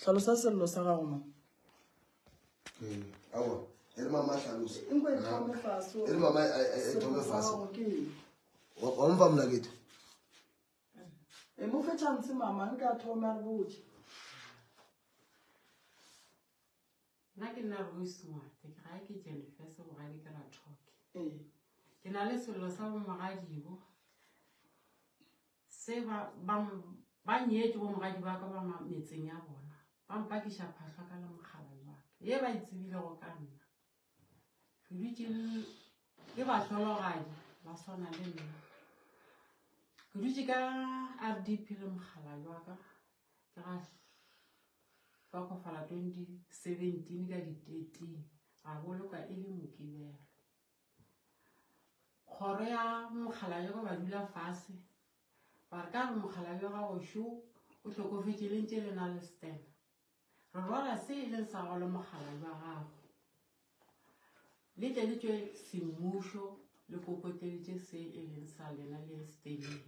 Hlalosa sello sa gago mo. Ee, aowa, e re mama a hlalose. Nko e thome fase. E re mama e thome fase. Wa wa mfa mnaketho. E mo fe chance mama nka thome a re botše. Nna ke nna Rose Ngwate, ke gae ke Jennifer bogadi ke Rathoke. Ee. Ke na le sello sa bomogadibo se ba ba ba nyetše bomogadi ba ka ba metseng ya bona ba mpakiša phahlwa ka le mokgalabje wa ka ye ba e tsebilego ka nna. Re dutše ke bahlologadi ba swana le nna. Ke dutše ka RDP le mokgalabje wa ka ke ga hlokofala 2017 ka di-13 a boloka e le Mokibelo. Kgoro ya mokgalabje ba ba dula fase ba re ka re mokgalabje wa gago šo o hlokofetše le ntše le na le stena re rwala se e leng sa go le mokgalabje wa gago le tle le tšwe semmušo le kokotleditše se e leng sa lena le steneng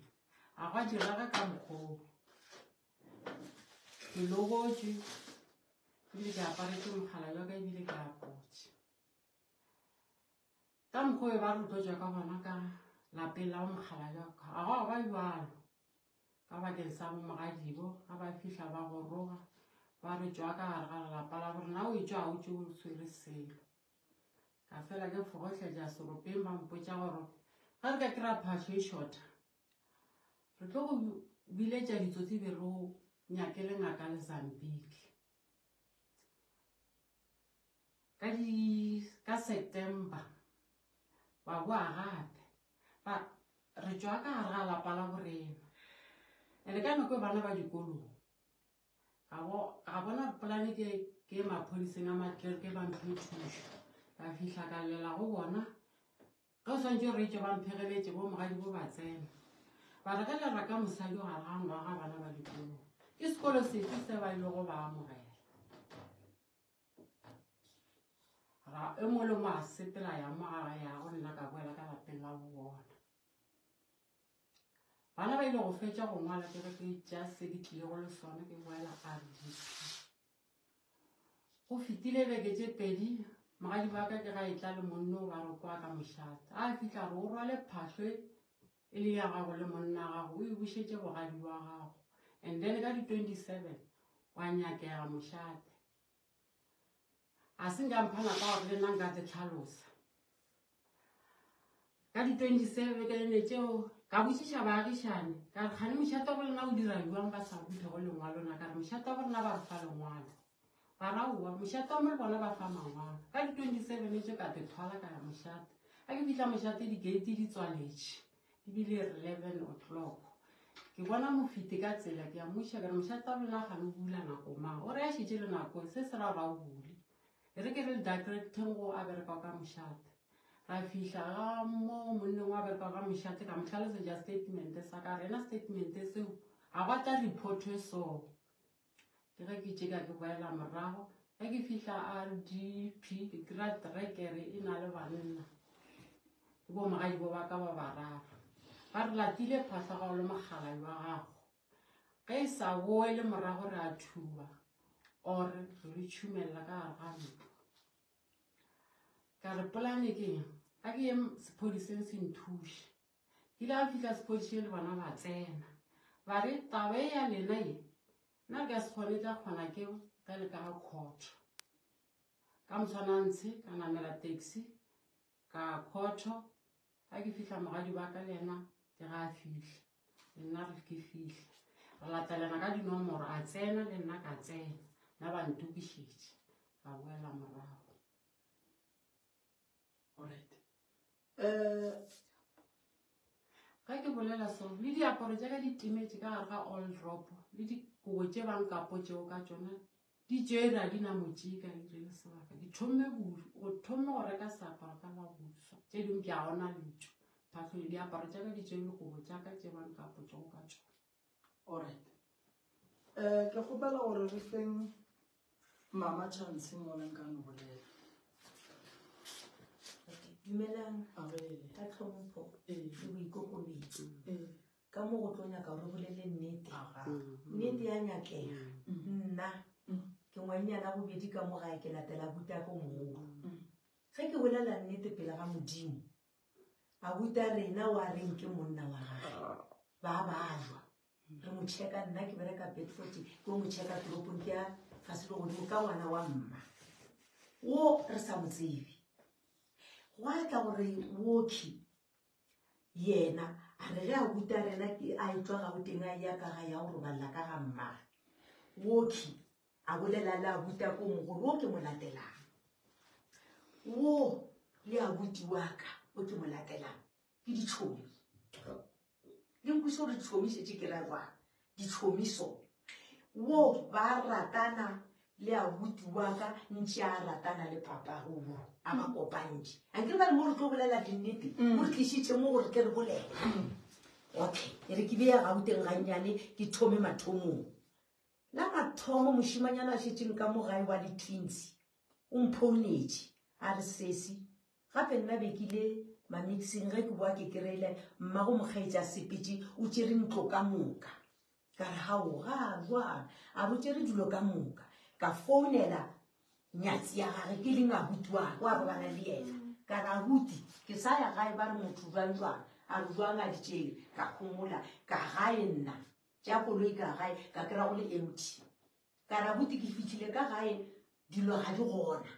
a gwa direga ka mokgoo ke lobotšwe ebile ke aparetše mokgalabje wa ka ebile ke apotše Ka mokgwa o ba re tlo tšwa ka gona ka lapeng la mokgalabje wa ka ga gwa ba bjalo ka bakeng sa bomogadibo ga ba fihla ba goroga ba re tšwa ka gare ga lelapa la borena o etšwa ga o tšwe o tshwere selo ka fela ke fogohletša seropeng ba mpotša gore ga re ka kry-a phahlo e shorta re tlo go biletša ditsotsi be re o nyakele ngaka le zambiki Ka di ka September ba boa gape ba re tšwa ka gare ga lapa la borena ene ka nako e bana ba dikolong ga bona polane ke ke maphodiseng a matlereke ba mphe thušo ka fihla ka llela go bona ge o swantse re tšwe ba mphegeletše bo mogadi bo ba tsena ba re ge le raka mosadi gare ga ngwaga bana ba dikolong ke sekolo sefe se ba ilego ba amogela Ra e mongwe le mongwe a sepela ya mo ga yago nna ka boela ka lapeng la bo bona. Bana ba ile go fetša go ngwala ke ge ke tšea se ke tlilego le sona ke boela RDP. Go fetile beke tše pedi mogadi wa ka ke ga e tla le monno ba re kwa ka mošate. A fihla re o rwale phahlo e le ya gago le monna gago o e bušetše bogadi wa gago and then ka di 27 wa nyakega mošate. A se nka mpha nako ya gore le nna nka te tlhalosa. Ka di-27 beke le ne tšeo ka botšiša baagišane ka re kgane mošate wa bolena o dira jwang ba sa mphego lengwalo na ka re mošate wa borena ba re fa lengwalo ba ra owa mošate wa mo le bona ba fa mangwalo ka di-27 tše ka te thwala ka ya mošate a ke fihla mošate di-gate di tswaletše ebile re 11 o'clock ke bona mofiti ka tsela ke a mmuša ke re mošate wa lena gane o bula nako mang o re a šetše le nako se se ra gore a o bule e re ke re le directeng go a bereka ka mošate ra fihla ga mo monneng wa bereka ka mošate ka mo hlalosetša statement sa ka rena statement seo ga gwa tla report e so Ke ge ke tšeka ke boela morago, ge ke fihla RDP ke kry-a trekere e na le banna ke bo mogadibo ba ka ba bararo ba re latile phahla gago le mogalabi wa gago ge e sa boele morago re a thuba or re le tšhumelela ka gare ga ntlo ka re polane ke eng a ke ye sephodiseng se nthuše Ke ile ga fihla sephodiseng le bona ba tsena ba re taba e ya lena ye nna re ka se kgone tla kgona ke ge le ka ga court ka motshwana ntshe ka namela taxi ka court ga ke fihla mogadi wa ka le yena ke ga a fihla le nna re ke fihla re latelana ka dinomoro a tsena le nna ka tsena nna ba ntokišetše ka boela morago Alright. Eh ge ke bolela so le diaparo tša ka di timetše ka gare ga all drop le dikobo tše ba nkapotšego ka tšona di tšere a di na motšika di re le sebaka ke thomme go thomme go reka seaparo ka la boswa tše dingwe ke a ona letšo phahlo diaparo tša ka di tšere dikobo tša ka tše ba nkapotšego ka tšona Alright. Eh ke kgopela gore re feng mama chance mo le nka no bolela. Dumelang A re ka tlhompho ee le boikokobetšo. ee Ka mo go tlo nyaka gore re bolele nnete. aga. Nnete ya nyakega. Nna Mm. ngwannyana bobedi ka mo gae ke latela butaka o mogolo. Ge ke bolela nnete pele ga Modimo, a buta rena wa reng ke monna wa gage. Ba bajwa. Re mo checka nna ke bereka Bedford, ke o mo checka toropong ke ya fase le godimo ka ngwana wa mma. Wo re sa mo tsebe. Gwa tla gore woki yena a re ge a buta rena ke a etšwa Gauteng a ya ka ga ya go roballa ka ga mmage. Woki a bolela le a buta ko mogolo wo ke mo latelang. Wo le a buti wa ka o ke mo latelang ke ditšhomi. Le nkwešiše gore ditšhomi šetše ke ra jwang. Ditšhomi so. Wo ba ratana le abuti wa ka ntše a ratana le papago wo a ba kopantše. A ke re ba re mo re tlo bolela dinnete, o re tlišitše mo gore tle re bolele. Okay, e re ke beye Gauteng gannyane ke thome mathomong. La mathomo mošimanyana a šetšeng ka mo gae wa di-twins o mphounetše a re sesi gape nna be ke ile mamixing ge ke boa ke kry-ile mmago mokgaetši a sepetše o tšere ntlo ka moka. Ka re gao ga jwang a bo tšere dilo ka moka. Ka founela nyatsi ya gage ke leng abuti wa ka wa robala le yena. Ka re abuti ke sa ya gae ba re motho jwang jwang a re jwang a di tšere. Ka homola ka gae nna tša koloi ka gae ka kry-a go le empty. Ka re abuti ke fihlile ka gae dilo ga di gona.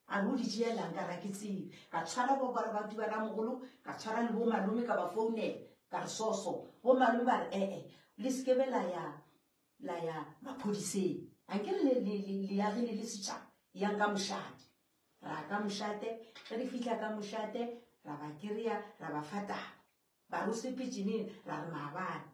A re o di tšeelang ka re ke tsebe. Ka tshwara bo ba ba ba ramogolo, ka tshwara le bo malome ka ba founela, ka re so so. Bo malome ba re ee, le se be la ya la ya maphodiseng. A ke re le le le agile le setšhaba, yang ka mošate. Ra ka mošate, ge re fihla ka mošate, ra ba kry-a, ra ba fa taba. Ba re o sepetše neng, ra re maabane.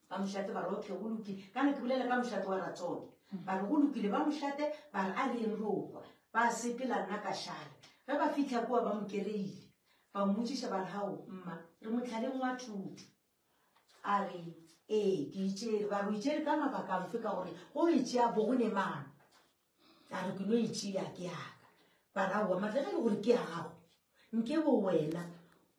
Ba mošate ba re okay go lokile. Kana ke bolela ka mošate wa Ratsone. Ba re go lokile ba mošate ba re a re yeng re o kwa. Ba sepela nna ka šala. Ge ba fihla kua ba mo kereile. Ba mmotšiša ba re hao mma re motlhaleng wa thuto. A re ee ke itšere. Ba re o itšere ka mabaka amfe ka gore go e tšea bo go ne mang. A re ke no e tšea ke yaka. Ba re aowa mara le ge e le gore ke ya gago nke bo wena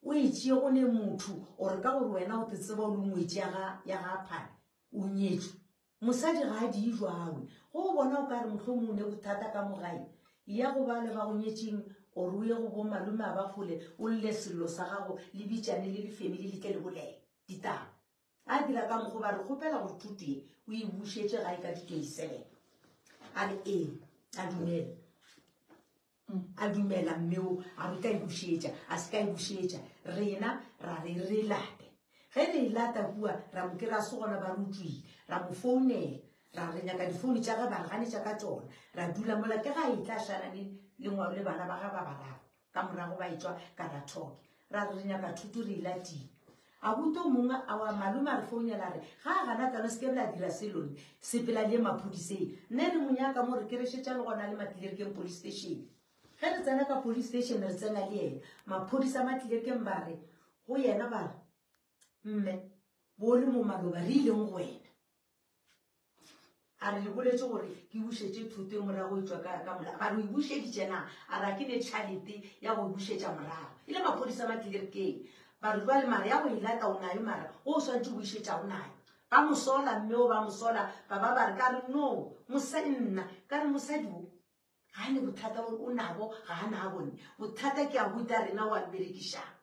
o e tšee go ne motho ore ka gore wena o te tseba o le ngwetši ya ga ya ga phane o nyetšwe. Mosadi ga a di jwawe. Go o bona o ka re mohlomong o ne bothata ka mo gae ya go ba le ba go nyetšeng ore o ye go bo malome a ba kgole o lle sello sa gago le bitšane le le family le tle le bolele ditaba. A dira ka mokgwa ba re kgopela gore thuto ye o e bušetše gae ka di 27. A re ee, a dumela. A dumela mme o a re o tla e bušetša, a se ka e bušetša. Rena ra re re e late. Ge re e lata kua ra mo kry-a se gona ba re o tšwile. Ra mo founela ra re nyaka difounu tša ge ba re ganetša ka tšona. Ra dula mola ke ga e tla šala le lengwalo le bana ba ga ba bararo. Ka morago ba etšwa ka Rathoke. Ra re re nyaka thuto re e latile. Abuti o mongwe a wa malome a re founela a re ga a gana kano se ke bela dira selo ne sepela le maphodiseng. Nne re mo nyaka mo re kerešetša le gona le Matlilerkeng police station. Ge re tsena ka police station re tsena le yena. Maphodisa Matlilerkeng ba re go yena ba re mme bo le mo maloba re ileng go wena. A re le boletše gore ke bušetše thuto e morago e tšwa ka ka mola. Ba re o e bušeditše na? A re a ke ne tšhalete ya go e bušetša morago. E le maphodisa ba tlile re keng. Ba re jwale mara ya go e lata o nayo mara o swantše o bušetša o nayo. Ba mo sola mme o ba mo sola ba ba ba re ka re no mosadi nna ka re mosadi o ga a ne bothata o nabo ga a nabo nne. Bothata ke a buta rena wa mmerekišang.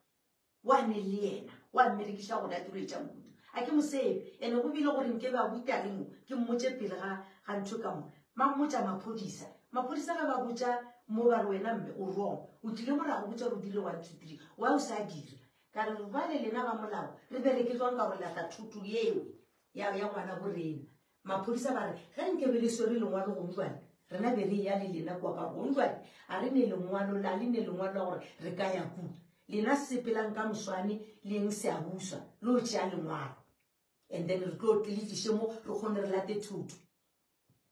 Wa ne le yena wa mmerekiša gore a dilo tša mohuta a ke mosebe ene go bile gore nke ba buta le mo ke mmotše pele ga ga ntho ka mo ma mmotša maphodisa maphodisa ge ba botša mo ba re wena mme o wrong o tlile mo ra go botša gore o dirile 1 2 3 wa o sa dira ka re bale lena ba molao re bereke jwang ka gore lata thuto yeo ya ya ngwana bo rena Maphodisa ba re, Ge nke be le swere lengwalo gong jwale, rena be re eya le lena kua ka gore gong jwale a re ne lengwalo, a le ne lengwalo la gore re ka ya kua. Lena sepelang ka moswane le yeng Seabuswa le o tšea lengwalo. And then re tlo le tliše mo re kgone re late thuto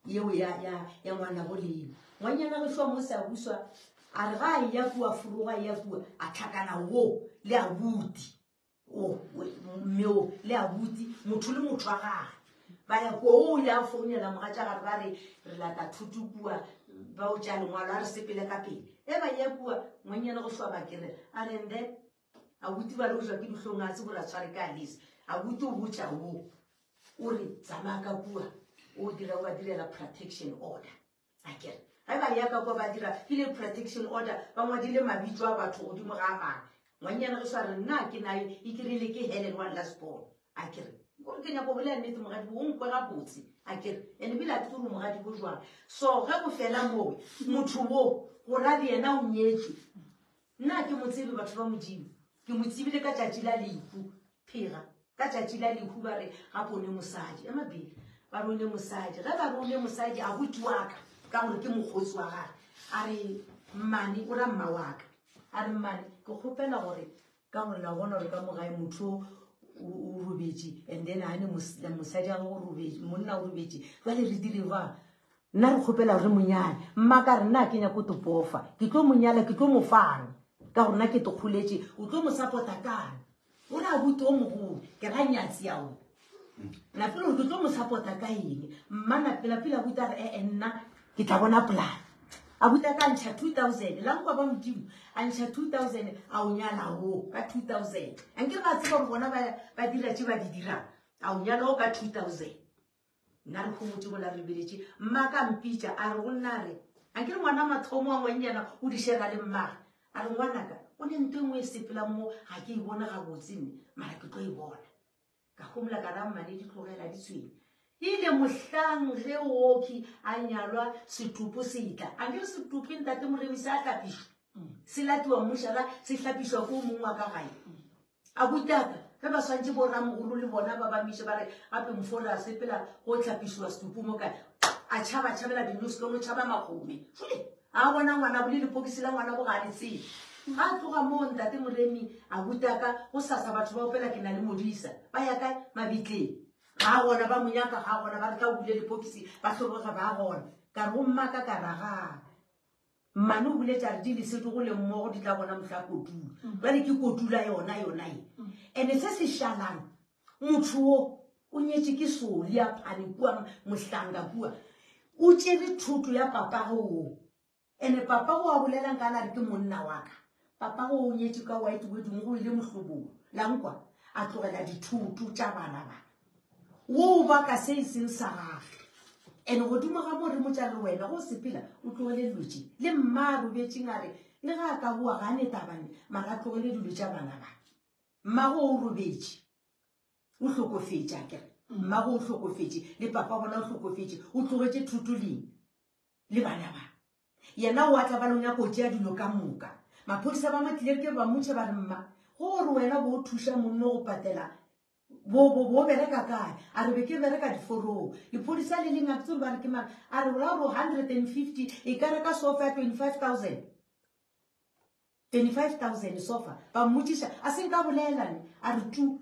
yeo ya, ya, ya ngwanabo lena. Ngwanyana gešo wa mo Seabuswa a re ga a eya kua foroga a eya kua a tlhakana wo le abuti. O, mme o le abuti motho le motho wa gage ba ya kua o ile a founela mogatša gare ba re re lata thuto kua ba o tšea lengwalo a re sepele ka pele e ba ya kua ngwannyana go šwa ba kere a re nde abuti ba re o jwa ke dihlong a tse gore a tshware ka lese abuti o botša wo o re tsamaya ka kua. O dira o ba direla protection order. Akere ge ba ya ka kwa ba dira file protection order, ba ngwadile mabitso a batho godimo ga a mangwe. Ngwannyana ge swa re nna ke nayo e kerile ke Helen wa last born. Akere gore ke nyako bolela nnete, mogadibo o nkwe gabotse. Akere and ebile a ke tsore mogadibo jwang. So ge go fela mowe motho wo go ra le yena o nyetswe. Nna ke mo tsebe batho ba Modimo, ke mo tsebile ka tšatši la lehu. Phega ka tšatši la lehu ba re gape o ne mosadi. Ema pele ba re o ne mosadi. Ge ba re o ne mosadi a buti wa ka, ka gore ke mokgotsi wa gage, a re mmane, o ra mma wa ka, a re mmane ke kgopela gore ka gore la bona gore ka mo gae motho o robetše, and then a ne mosadi a gagwe o robetše, monna o robetše, jwale re dire jwang? Nna re kgopela gore re monyale. Mma ka re nna ke nyako topofa, ke tlo monyala, ke tlo mo fang? Ka gore nna ke tokgoletše, o tlo mo support-a kang? O re abuti o mogolo, ke ra nyatsi ya o. Napele gore ke tlo mo support-a ka eng? Mma napela pele abuti a re ee nna ke tla bona plan. Abuti a ka ntšha 2000, la nkwa ba Modimo, a ntšha 2000 a o nyala o ka 2000. Ankere ba tseba gore bona ba dira tše ba di dirang, a o nyala o ka 2000. Nna re homotše mola re lebeletše. Mma ka mpitša a re go nna, a re ankere ngwana mathomo wa ngwannyana o di shera le mmage. A re ngwanaka o ne nto e nngwe e sepelang mo ga ke e bone gabotse nne, mara ke tlo e bona. Ka homola ka ra mmane di tlogela di tshwenya. Ile mohlang ge Oki a nyalwa setopo se tla. Ankere setopo ntate Moremi se a hlapišwa. Se latiwa mmušara se hlapišwa ko mongwe wa ka gae. A butaka ge ba swantše bo ramogolo le bona ba ba miše ba re gape mfo re a sepela go hlapišiwa setopo mo kae. A tšhaba tšhabela dinosi no tšhaba magome. Jwale a bona ngwana bo le lepokisi la ngwana bo ga le tsebe. Ga a tloga moo ntate Moremi a butaka go sasa batho ba opela ke na le modisa. Ba ya kae? Mabitleng. Ga gona ba monyaka, ga gona ba re tla o bule lepokisi ba hloboga ba gona. Ka re go mmaka ka raga. Mmane o boletše a re di lese di gole mmogo di tla bona mohla kotulo. Jwale ke kotula yona yona e. Ene se se šalang motho wo o nyetše ke soli a phane kua mohlanga kua. O tšere thoto ya papago wo. Ene papago a bolelang ka la re ke monna wa ka. Papago o nyetše ka white wedding go ile mohlobolo. La nkwa a tlogela dithoto tša bana ba. Wo o baka se e seng sa gagwe. Ene godimo ga mo re mo tša re wena go sepela o tlogele dilo tše. Le mma a robetšeng a re le ga a ka boa ga a ne tabane mara a tlogele dilo tša bana ba. Mmago o robetše. O hlokofetše akere. Mmago o hlokofetše le papa bona o hlokofetše. O tlogetše thoto leng le bana ba. Yena o a tla ba le o nyaka go tšea dilo ka moka. Maphodisa ba mo tlile ke ba mmotše ba re mma gore wena bo o thuša monno go patela bo bo bo bereka kae? A re be ke bereka diforong. Lephodisa le leng a ke tsebe ba re ke mang, a re ra gore 150 e ka reka sofa ya 25,000. 25,000 sofa. Ba mmotšiša, a se nka bolela ne, a re tu.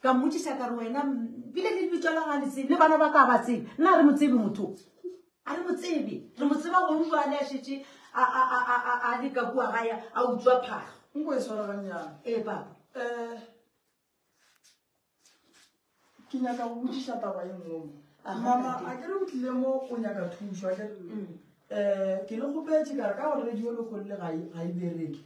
Ka mmotšiša ka re wena bile le lebitso la ga le tsebe, le bana ba ka ba tsebe. Nna re mo tsebe motho. A re mo tsebe, re mo tseba gong jwale a šetše a le ka kua gae a utswa phahlo. Nko e swara gannyane. Ee papa. Ke nyaka go botšiša taba e nngwe mo. Mama, a ke re o tlile mo o nyaka thušo, a ke re? Ke le kgopetše ka re ka gore radio le kgole ga e bereke.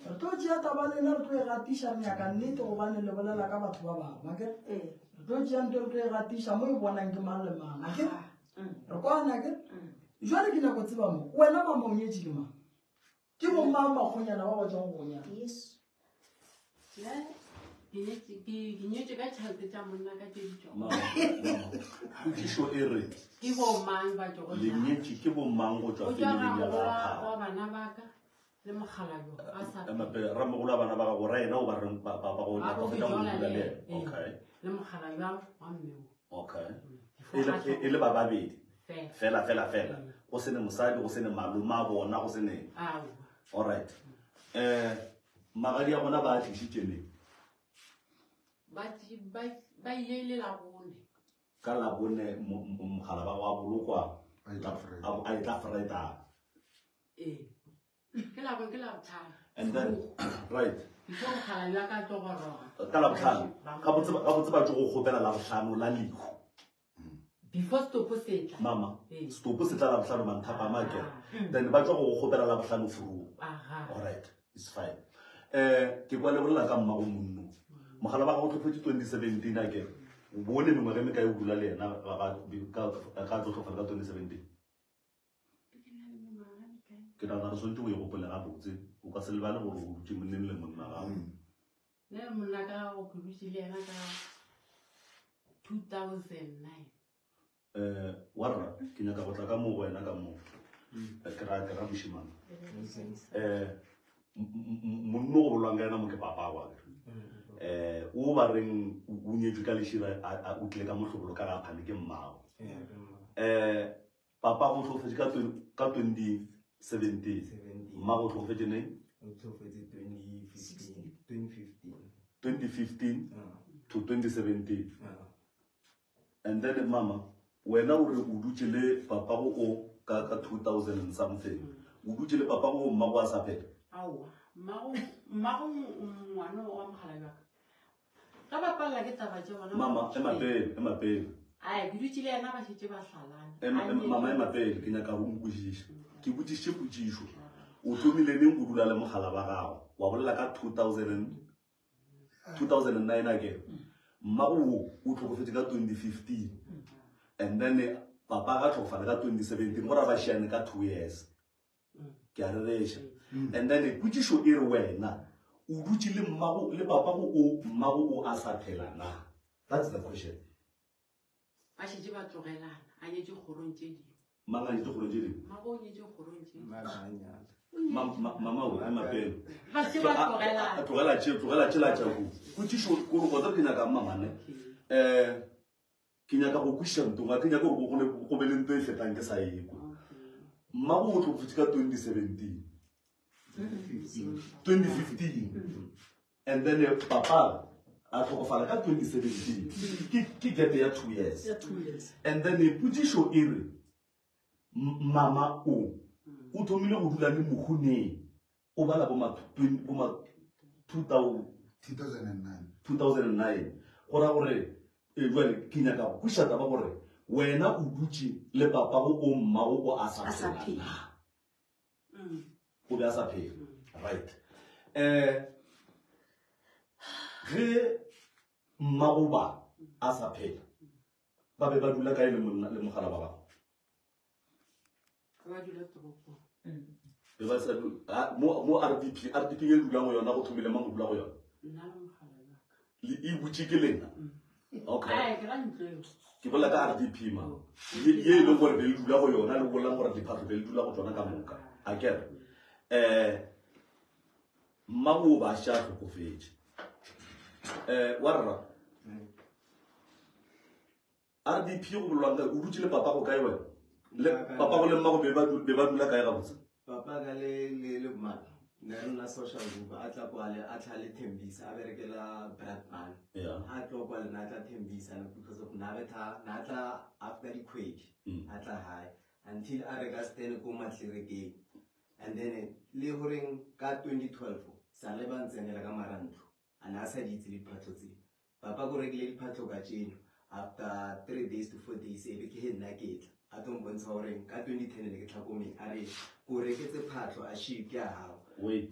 Re tlo tšea taba lena, re tlo e gatiša, re nyaka nnete gobane le bolela ka batho ba bangwe, a ke re? Re tlo tšea nto re tlo e gatiša mo e bonang ke mang le mang, a ke re? Re kwana, a ke re? Jwale ke nyako tseba mo, wena mama o nyetše ke mang? Ke bo mang bakgonyana ba ba tswang go nyala? Yes. Ke nyetše ka tšhelete tša monna ka tše di tšwago. Potšišo e re, Ke bo mang ba tšwago le nyetše ke bo mang go tšwa Go tšwa familing ya ramogolo ga Phara? wa bana ba ka le mokgalabje a sa Ema pele, ramogolo wa bana ba gago ra yena o ba reng ba go Ba ba go fetša go jola dula le le yena. yena? Okay. Le mokgalabje wa mme o. Okay. E le ba babedi. Fela. Fela, fela, fela. Go sene mosadi, go sene malome a bona, go sene. Aowa. All right. Magadi a bona ba a tlišitše neng? Ba ile le Labone. Ka Labone mogala ba go a bolokwa A etla Friday. a etla Friday. Ee. Ke Labone, ke Labohlano. And then, right. Before mogala yo a ka tlo goroga. Ka Labohlano. Ga botse ba tlo go kgopela Labohlano la lehu. Before setopo se tla. Mama, Ee. setopo se tla Labohlano manthapama a kere. Then ba tlo go kgopela Labohlano furu. Aha. All right, it's fine. Ke kwa le bolela ka mmago monno. Mogala wa gago o tlogetse 2017 a kere. O bone mengwaga e mekae o dula le yena ga tlo tlogela ka 2017? Ke na le mengwaga mekae? Ke nagana re swanetše go e gopole gabotse. O ka se lebale gore o dutše neng le monna gago. Nna le monna ka go ke dutše le yena ka 2009. Um warra, ke nyaka go tla ka mo go wena ka mo. Ke ra ke ra mošemane. Um monno go bolwang ka yena mo ke papa wa ke. Um o ba reng o nyetšwe ka lešira o tlile ka mohlobolo ka ga phane ke mmago. Um papa go hlokofetše ka ka 2017. Mmago o hlokofetše neng? O hlokofetše 2015. 2015 to 2017. And then mama, wena o re o dutše le papago o ka ka 2000 and something. O dutše le papago o mmago a sa phela? Aowa, mmago mmago ngwana wa mogala jwa ka. Ga ba palela ke taba tše gona. Mama, ema pele, ema pele. Ai, ke dutše le yena ba šetše ba hlalana. Ema, ema, mama ema pele, ke nyaka go nkwešiša. Ke botšišitše potšišo. O thomile neng go dula le mogala wa gago? Wa bolela ka 2000 and 2009 again mmago wo o tlhokofetše ka 2015 and then papa ga tlhokofale ka 2017 go ra ba šiane ka 2 years ke a rereša and then potšišo e re wena o dutše le mmago le papago o mmago o a sa phela na? That's the question. Ba šetše ba tlogelana, a nyetše kgorong tše dingwe. Mang a nyetše kgorong tše dingwe? Mmago o nyetše kgorong tše dingwe. Mama o ema pele. Ba se ba tlogelana. Tlogela tše, tlogela tše la tša go. Potšišo ko re gotsa ke nyaka mmamane. Eh ke nyaka go kwiša ntong, ga ke nyaka gore go be le nto e fetang ke sa ekwe. Mmago o tlogofetše ka 2017. 2015. And then papa a tlhokofala ka 2017. Ke ke gap ya 2 years. Ya 2 years. And then potšišo e re mama o o thomile go dula le mohuneng o bala bo ma bo ma 2009. 2009. Go ra gore jwale ke nyaka go kwiša taba gore wena o dutše le papago o mmago o a sa phela. O be a sa phela. Right. Ge mmago ba a sa phela, ba be ba dula kae le monna le mogala wa gago? Ba dula toropong. Be ba sa mo mo RDP, RDP e dulang go yona go thomile mang go dula go yona? Nna le mogala wa ka. Le e butše ke lena? Okay. Ai, ke ra ntlo eo. Ke bolela ka RDP ma. Ye e leng gore be le dula go yona le bolelang gore diphatlo be le dula go tsona ka moka. A ke re. Mmago o ba sha hlokofetše. Wa rra. RDP go bolelwang ka o dutše le papago kae wena? Le papago le mmago be ba be ba dula kae gabotse? Papa ka le le le mmaka. Ne re nna social group a tla kwale a tla le Thembisa a berekela Bradman. Yeah. A tlo kwale na tla Thembisa because of na betha na tla after dikgwedi a tla hae until a reka stand ko Matlerekeng. And then le horeng ka 2012 sa le ba ntsenela ka mara ntlo. A na sa di itse diphatlo tse. Papa ko rekile diphatlo ka tšeno after 3 days to 4 days e be ke he nna ke tla. A tlo mpontsha gore ka 2010 ne ke tlhakomeng a re ko reketse phatlo a shi ke a gago. Wait.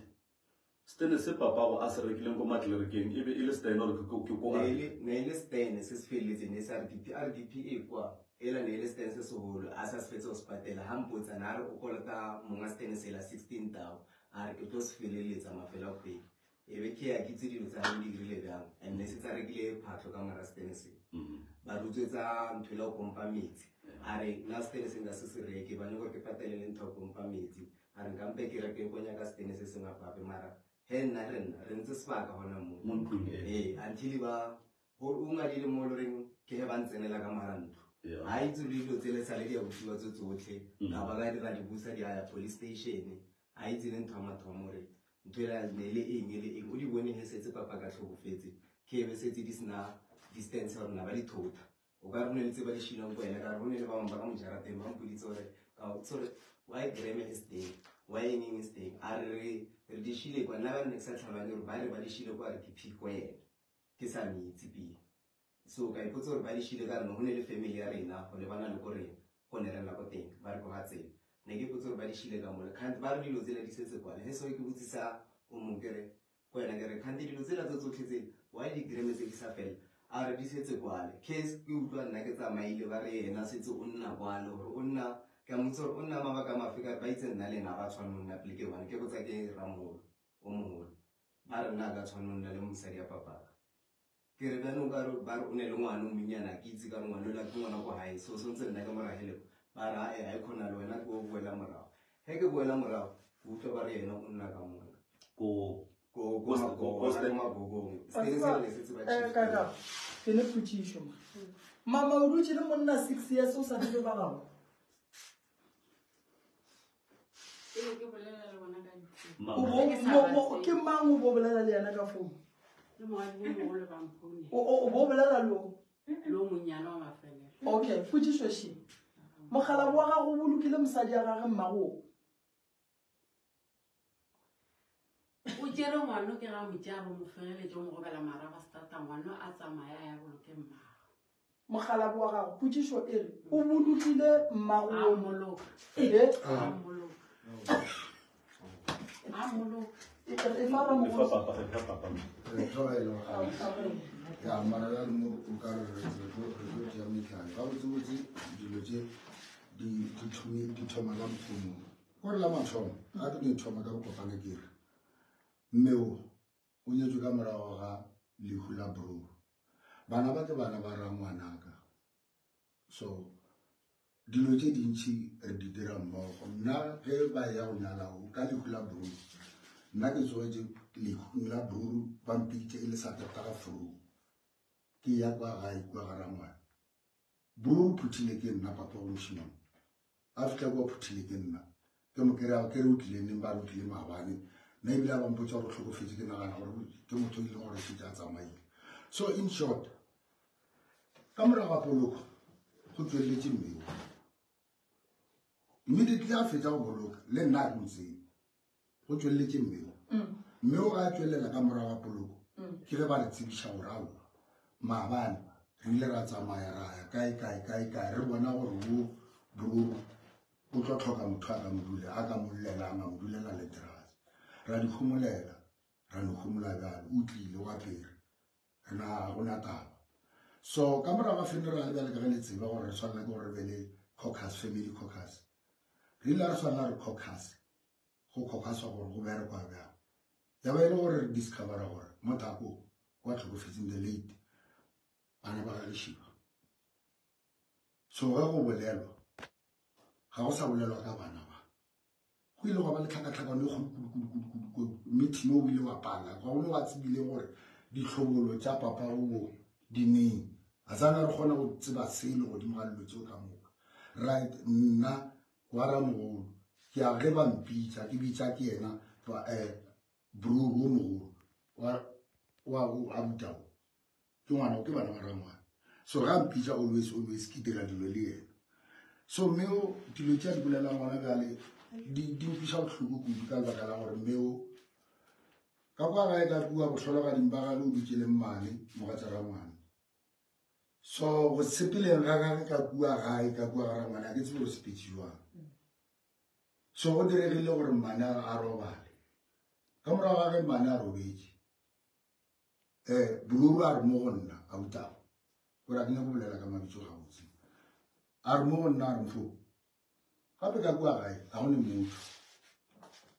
Stene se papago a se rekileng ko Matlerekeng e be e le stene or ke ko Ne e le stene se se feleletseng ne se RDP RDP e kwa ela ne e le stene se segolo a sa se fetse go se patela ha mpotsa na re o kolota monga stene sela 16 tao a re ke tlo se feleletsa mafelo a kgwedi. E be ke ya ke itse dilo tsa gagwe di dirile bjang and ne se tsa rekile phatlo ka mara stene se. Ba rutswetsa ntho e le go pompa metsi. A re nna stene se nka se se reke ba nyaka gore ke patele le ntho ya go pompa metsi. A re nka mpe ke reke ko nyaka stene se sengwe gape mara he nna re nna re ntse sebaka gona mo. Mo ntlong e. Ee, until ba go o ngadile mo loreng ke he ba ntsenela ka mara ntlo. Ha itse le dilo tsele sale di a bosiwa tse tsotlhe. Ka ba ka dira di busa di ya police station. Ha itse le ntho ya mathomo re ntho ela ne le eng le eng o di bone he setse papa ka tlhokofetse ke be setse di sena distance gore na ba di thota. O ka re ne le tse ba di shilang ko ena ka re ne le ba bangwe ba ka mo jarateng ba mpoditse gore ka sorry why Graham is staying why eng is staying a re re di shile kwa nna ba nne ke sa tlhaloganye gore ba re ba di shile kwa re ke phi ko yena ke sa mo itse pele. So ka ipotsa gore ba di shile ka re no go ne le family ya rena go lebana le ko rena ko ne re nna ko teng ba re ko ga tsela. Ne ke ipotsa gore ba di shile ka mole kgante ba re dilo tsela di setse kwale he so ke botsisa o mongwe ke re ko wena ke re kgante dilo tsela tse tsotlhe tse why di greme tse di sa fela. A re di setse kwale. Case ke utlwa nna ke tsamaile ba re yena setse o nna kwale gore o nna ke a motse gore o nna mabaka mafe ka ba itse nna le ena ga tshwane o nna pele ke bone ke botsa ke ramogolo o mogolo ba re nna ka tshwane o nna le mosadi ya papaka ke re bjanong ka re ba re o ne le ngwana o monnyana ke itse ka re ngwana ola ke ngwana ko gae so sentse nna ke moragele ba re ae ga e kgona le wena ke o boela morago ge ke boela morago ke utlwa ba re yena o nna ka mona ko ko ko magogong se se le setse ba Eh, kaka ke ne potšišo ma mama o dutše le monna six years o sa tsebe ba gago Ke be ke bolela le bona ka difounu. Mama. O bo- mo- mo- ke mang o bo bolela le yena ka founu Le moabi o mogolo ba mphounela. O- o o bo bolela le o Le o monnyane wa mafelelo. okay potšišo še mogala wa gago o bolokile mosadi ya gage mmago O tšere ngwano ke ga motšea bo mo fegeletše o mo gobela marago stata ngwano a tsamaya a ya boloke mmago. mogala wa gago potšišo e re o bolokile mmago A mmoloka. Eh, A mmoloka. A mmoloka. e e fa E fa ramogolo papa, e fa papa. Re tlogela ya mara ya mo o ka re re tlo re tlo tšea metlhale gabotsebotse dilo tše di di thomi di thoma ka mokgomo gore la mathomo ga ke no thoma ka bokopana ke re mme o o nyetswe ka morago ga lehu la bro bana ba ke bana ba rangwanaka so dilo tše dintšhi re di dira mmogo nna ge ba ya go nyala o ka lehu la bro nna ke tsogetše lehung la bruru ba mpitše e le sa tataga furu ke ya kwa gae kua ga rangwane bruru phuthile ke nna papa go mošimane a fitlha kua phuthile ke nna ke mo kry-a ke re o tlile neng ba re o tlile maabane nna ebile a ba mpotsa gore o tlhokofetse ke nagana gore ke motho e leng gore šetse a tsamaile so in short ka morago ga poloko go tsweletse mmeo immediately a fetsa go boloka le nna a ke mo tsebe go tsweletse mmeo mmeo ga a tswelela ka morago ga poloko ke ge ba re tsebiša gore aowa maabane re ile ra tsamaya ra ya kae kae kae kae re bona gore wo bororo o tlo tlhoka motho a ka mo dule a ka mo llelang a mo dulela leterase ra di kgomolela ra no kgomola bjalo o tlile wa pere rena ga gona taba so ka morago ga funeral bjale ka ge le tseba gore re tshwanela ke gore re be le caucus family caucus re ile re tshwanela re caucus go caucuswa gore go berekwa bjang ya ba e le gore re discovera gore mothako wa tlhokofetseng the late bana ba gageshiwa so ge go bolelwa ga go sa bolelwa ka bana ba go ile gwa ba le tlhakatlhakano e kgolo kudu-kudu-kudu-kudu meeting o ile wa pala ga gone wa tsebile gore ditlhobolo tša papa o di neng a tsana re kgona go tseba selo godimo ga dilo tseo ka moka right nna wa ramogolo ke a ge ba mpitša ke bitša ke yena um bruru o mogolo wa a butao ke ngwana ke bana ba rangwana so ga mpitša always always ke dira dilo le yena so mme o dilo tše a di bolelang gona bjale di di nkwiša bohloko kudu ka lebaka la gore mme o ka kwa gae ka kua bohlologading ba gage o dutše le mmane mogatša rangwane so go sepeleng ga gage ka kua gae ka kua ga rangwane a ke tsebe gore sepetse jwang so go diregile gore mmane a robale ka morago ga ge mmane a robetše um boluru a re mo go nna a utago gore a ke nyako bolela ka mabitso gabotse a re mo go nna a re mfo gape ka kua gae ga go ne motho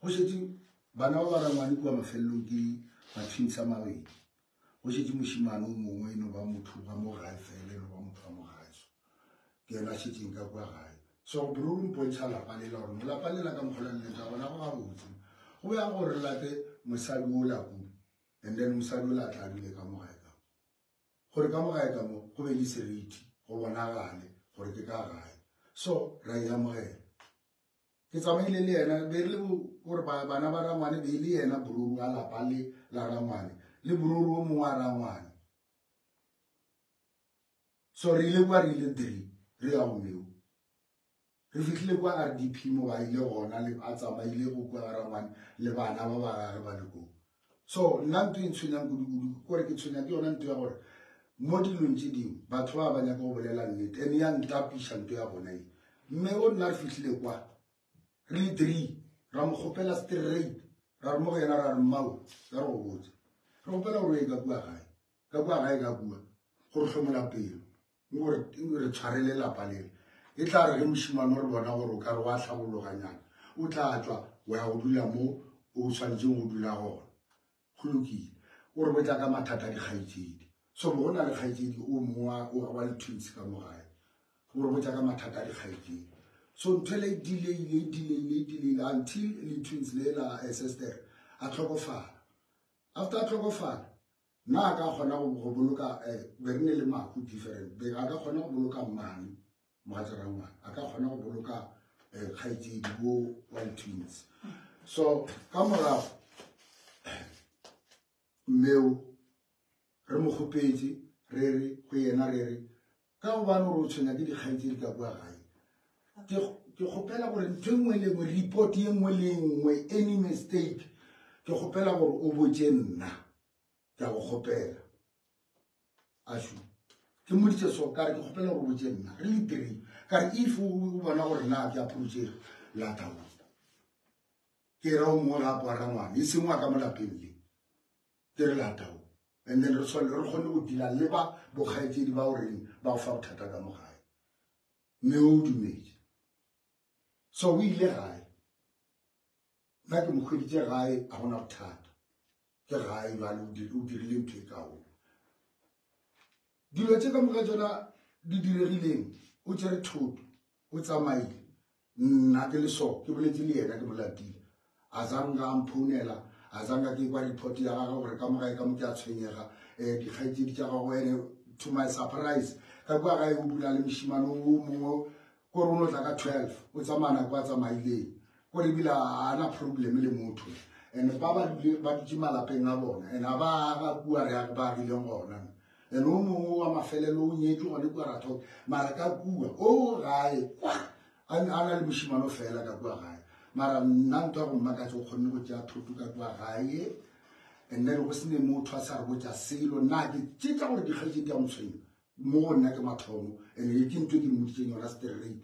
go šetše bana ba ba rangwane kua mafelelong ke matwins a mabedi go šetše mošimane o mongwe e no ba motho wa mo gae fela e no ba motho wa mo gae so ke yena a šetšeng ka kua gae so bruru mpontšha lapa lela gore lapa lela ka mokgola le leta gona go gabotse go ya gore re late mosadi o la kudu and then mosadi o la tla dule ka mo gae ka mo gore ka mo gae ka mo go be le seriti go bonagale gore ke ka gae so ra e amogela ke tsamaile le yena be re le gore bana ba rangwane be le yena boruru wa lapa le la rangwane le boruru o mongwe wa rangwane so re ile kwa re ile three re ya go meo re fihlile kwa rdp mo ba ile gona le a tsamaile go kwa rangwane le bana ba ba gage ba le koo so nna ntho e ntshwenyang kudu-kudu kore ke tshwenya ke yona ntho ya gore mo dilong tse dingwe batho ba ba nyaka go bolela nnete and ya ntapiša ntho ya bona e mme o nna re fihlile kwa re le three ra mo kgopela straight ra re mo go yena ra re mmao ka re go botsa re kgopela gore o ye ka kua gae ka kua gae ka kua. Go re hlomola pelo. Gore re tshwarele lapa lele. E tla re ge mošemane o re bona gore o ka re wa hlabologanyana, o tla tšwa wa ya go dula mo o swanetšeng go dula gona. Go lokile. O re botša ka mathata a dikgaetšedi. So bo go na le kgaetšedi o mongwe wa wa di-twins ka mo gae. O re botša ka mathata a dikgaetšedi. So ntho ele e delayile, e delayile, e delayile until le twins le la eh, sister a tlhokofala. After a tlhokofala, nna a ka kgona go boloka eh, be re ne le mahu different. Be a ka kgona go boloka mmane mogatša rangwane, a ka kgona go boloka eh, kgaetšedi bo wa di-twins. So ka morago mmeo re mo kgopetše re re go yena re re ka gobane gore o tshwenya ke dikgaetšedi ka kua gae, ke kgopela gore ntho e nngwe le nngwe, report ye nngwe le nngwe, any mistake, ke kgopela gore o botše nna, ke a go kgopela. Ašu ke mmoditše so, ka re ke kgopela gore o botše nna, re le three, ka re if o bona gore na ke approachege lata o ke ra o mongwe gape wa rangwane e seng wa ka mo lapeng le, ke re lata o, and then re tshwanele re kgone go deala le ba bokgaetšedi ba o reng ba go fa bothata ka mo gae. Mme o dumetse, so o ile gae, nna ke mo hweditše gae, a gona bothata, ke gae jale o dirile ntho e kaone. Dilo tše ka moka tsona di diregileng, o tšere thoto o tsamaile, nna ke le so ke boletse le yena, ke mo latile, a zanga a mphounela, a zanga ke kwa report ya gagwe gore ka mo gae ka mo ke a tshwenyega, um dikgaetšedi tša gagwe. Ene to my surprise, ka kua gae o dula le mošimane o mongwe, kore o no tla ka 12 o tsamaya nako a tsamaileng, kore ebile a na problem le motho, and ba ba dule ba dutše malapeng a bona, and a ba aga kua re ba agileng gona. And o mongwe wa mafelelo o nyetšwe gone kua Rathok, mara ka kua o gae kwa a na le mošimano fela ka kua gae. Mara nna ntho ya go mmakatsa, o kgonne go tšea thoto ka kua gae, and then go sene motho a sa re botša selo. Nna ke tšetša gore dikgaetšedi di a motshwenya mo go nna ke mathomo, and e ke ntho e ke mmoditseng yona straight,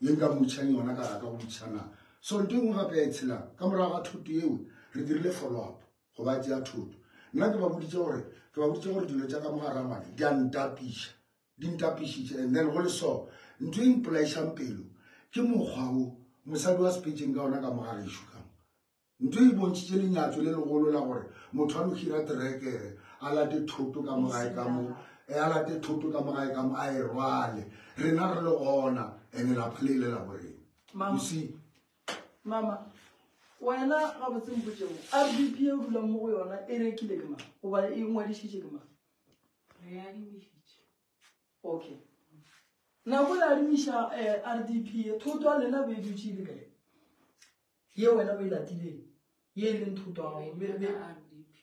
ye nka mmotšhang yona ka rata go botšhana. So ntho e nngwe gape ya e tshelang ka morago ga thoto eo, re dirile follow up go ba tšea thoto. Nna ke ba boditše gore, ke ba boditše gore dilo tša ka mo ga rangwane di a ntapiša, di ntapišitše. And then go le so, ntho e mpolaišang pelo ke mokgwa wo mosadi wa sepetseng ka ona ka mo ga gešo ka mo. Ntho e bontšhitše lenyatšo le legolo la gore motho a no hira terekere a late thoto ka mo gae ka mo, a late thoto ka mo gae ka mo, a e rwale, rena re le gona, and lapa le ile la borena. Mama. You see? Mama, wena gabotse mpotše mo, RDP e o dulang mo go yona e rekile ke mang goba e ngwadišitše ke mang? Re adimišitše. Okay, nako le adimiša RDP ye, thoto ya lena be e dutše e le kae ye wena o e latileng, ye e leng thoto ya gago? RDP.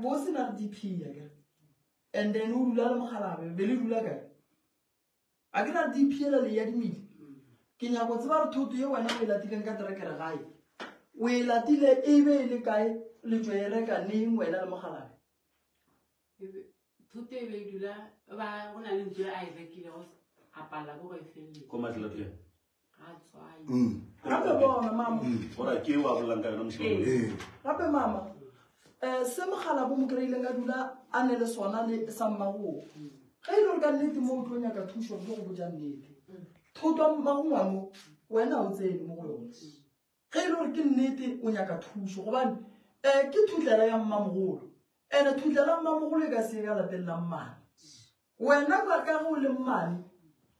Bo se na RDP ya kere, and then o dula le mogalabe, be le dula kae? A ke RDP ela le adimile? Ke nyako tseba re thoto ye wena o e latileng ka terekere gae, o e latile e be e le kae, le tšo e reka neng wena le mogalabe? Thoto e be e dula ba go na le ntlo a e rekilego, a palela ko go e feleletša. Ko Matlatleng. Ga tswai. Gape bona mama. Ora ke wa bolelang ka yona mošemane. Ee. Gape mama, se mogala bo mo kry-ileng a dula a ne le sona le sa mmagoo, ge e le gore ka nnete mo o tlo nyaka thušo, ke go botša nnete, thoto ya mmago ngwano wena o tsene mo go yone. Ge e le gore ke nnete o nyaka thušo, gobane um ke thutlela ya mmamogolo, and-e thutlela ya mmamogolo e ka se ka lapeng la mmane. Wena ka ge o le mmane,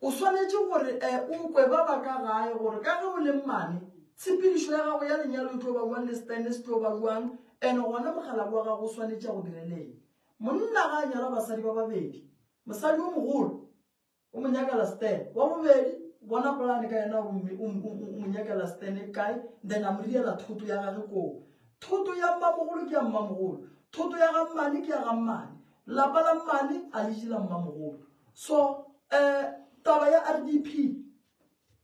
o swanetše gore o kwe ba ba ka gae gore ka ge o le mmane, tshepedišo ya gago ya lenyalo e tlo ba bjang le setene se tlo ba bjang, and gona mogala wa gago o swanetše go direleng. Monna ga a nyala basadi ba babedi, mosadi o mogolo o mo nyakela setene, wa bobedi bona polane ka yena o mo nyakela setene kae, then a mo riela thoto ya gage koo. Thoto ya mmamogolo ke ya mmamogolo, thoto ya ga mmane ke ya ga mmane, lapa la mmane a le je la mmamogolo. So taba ya RDP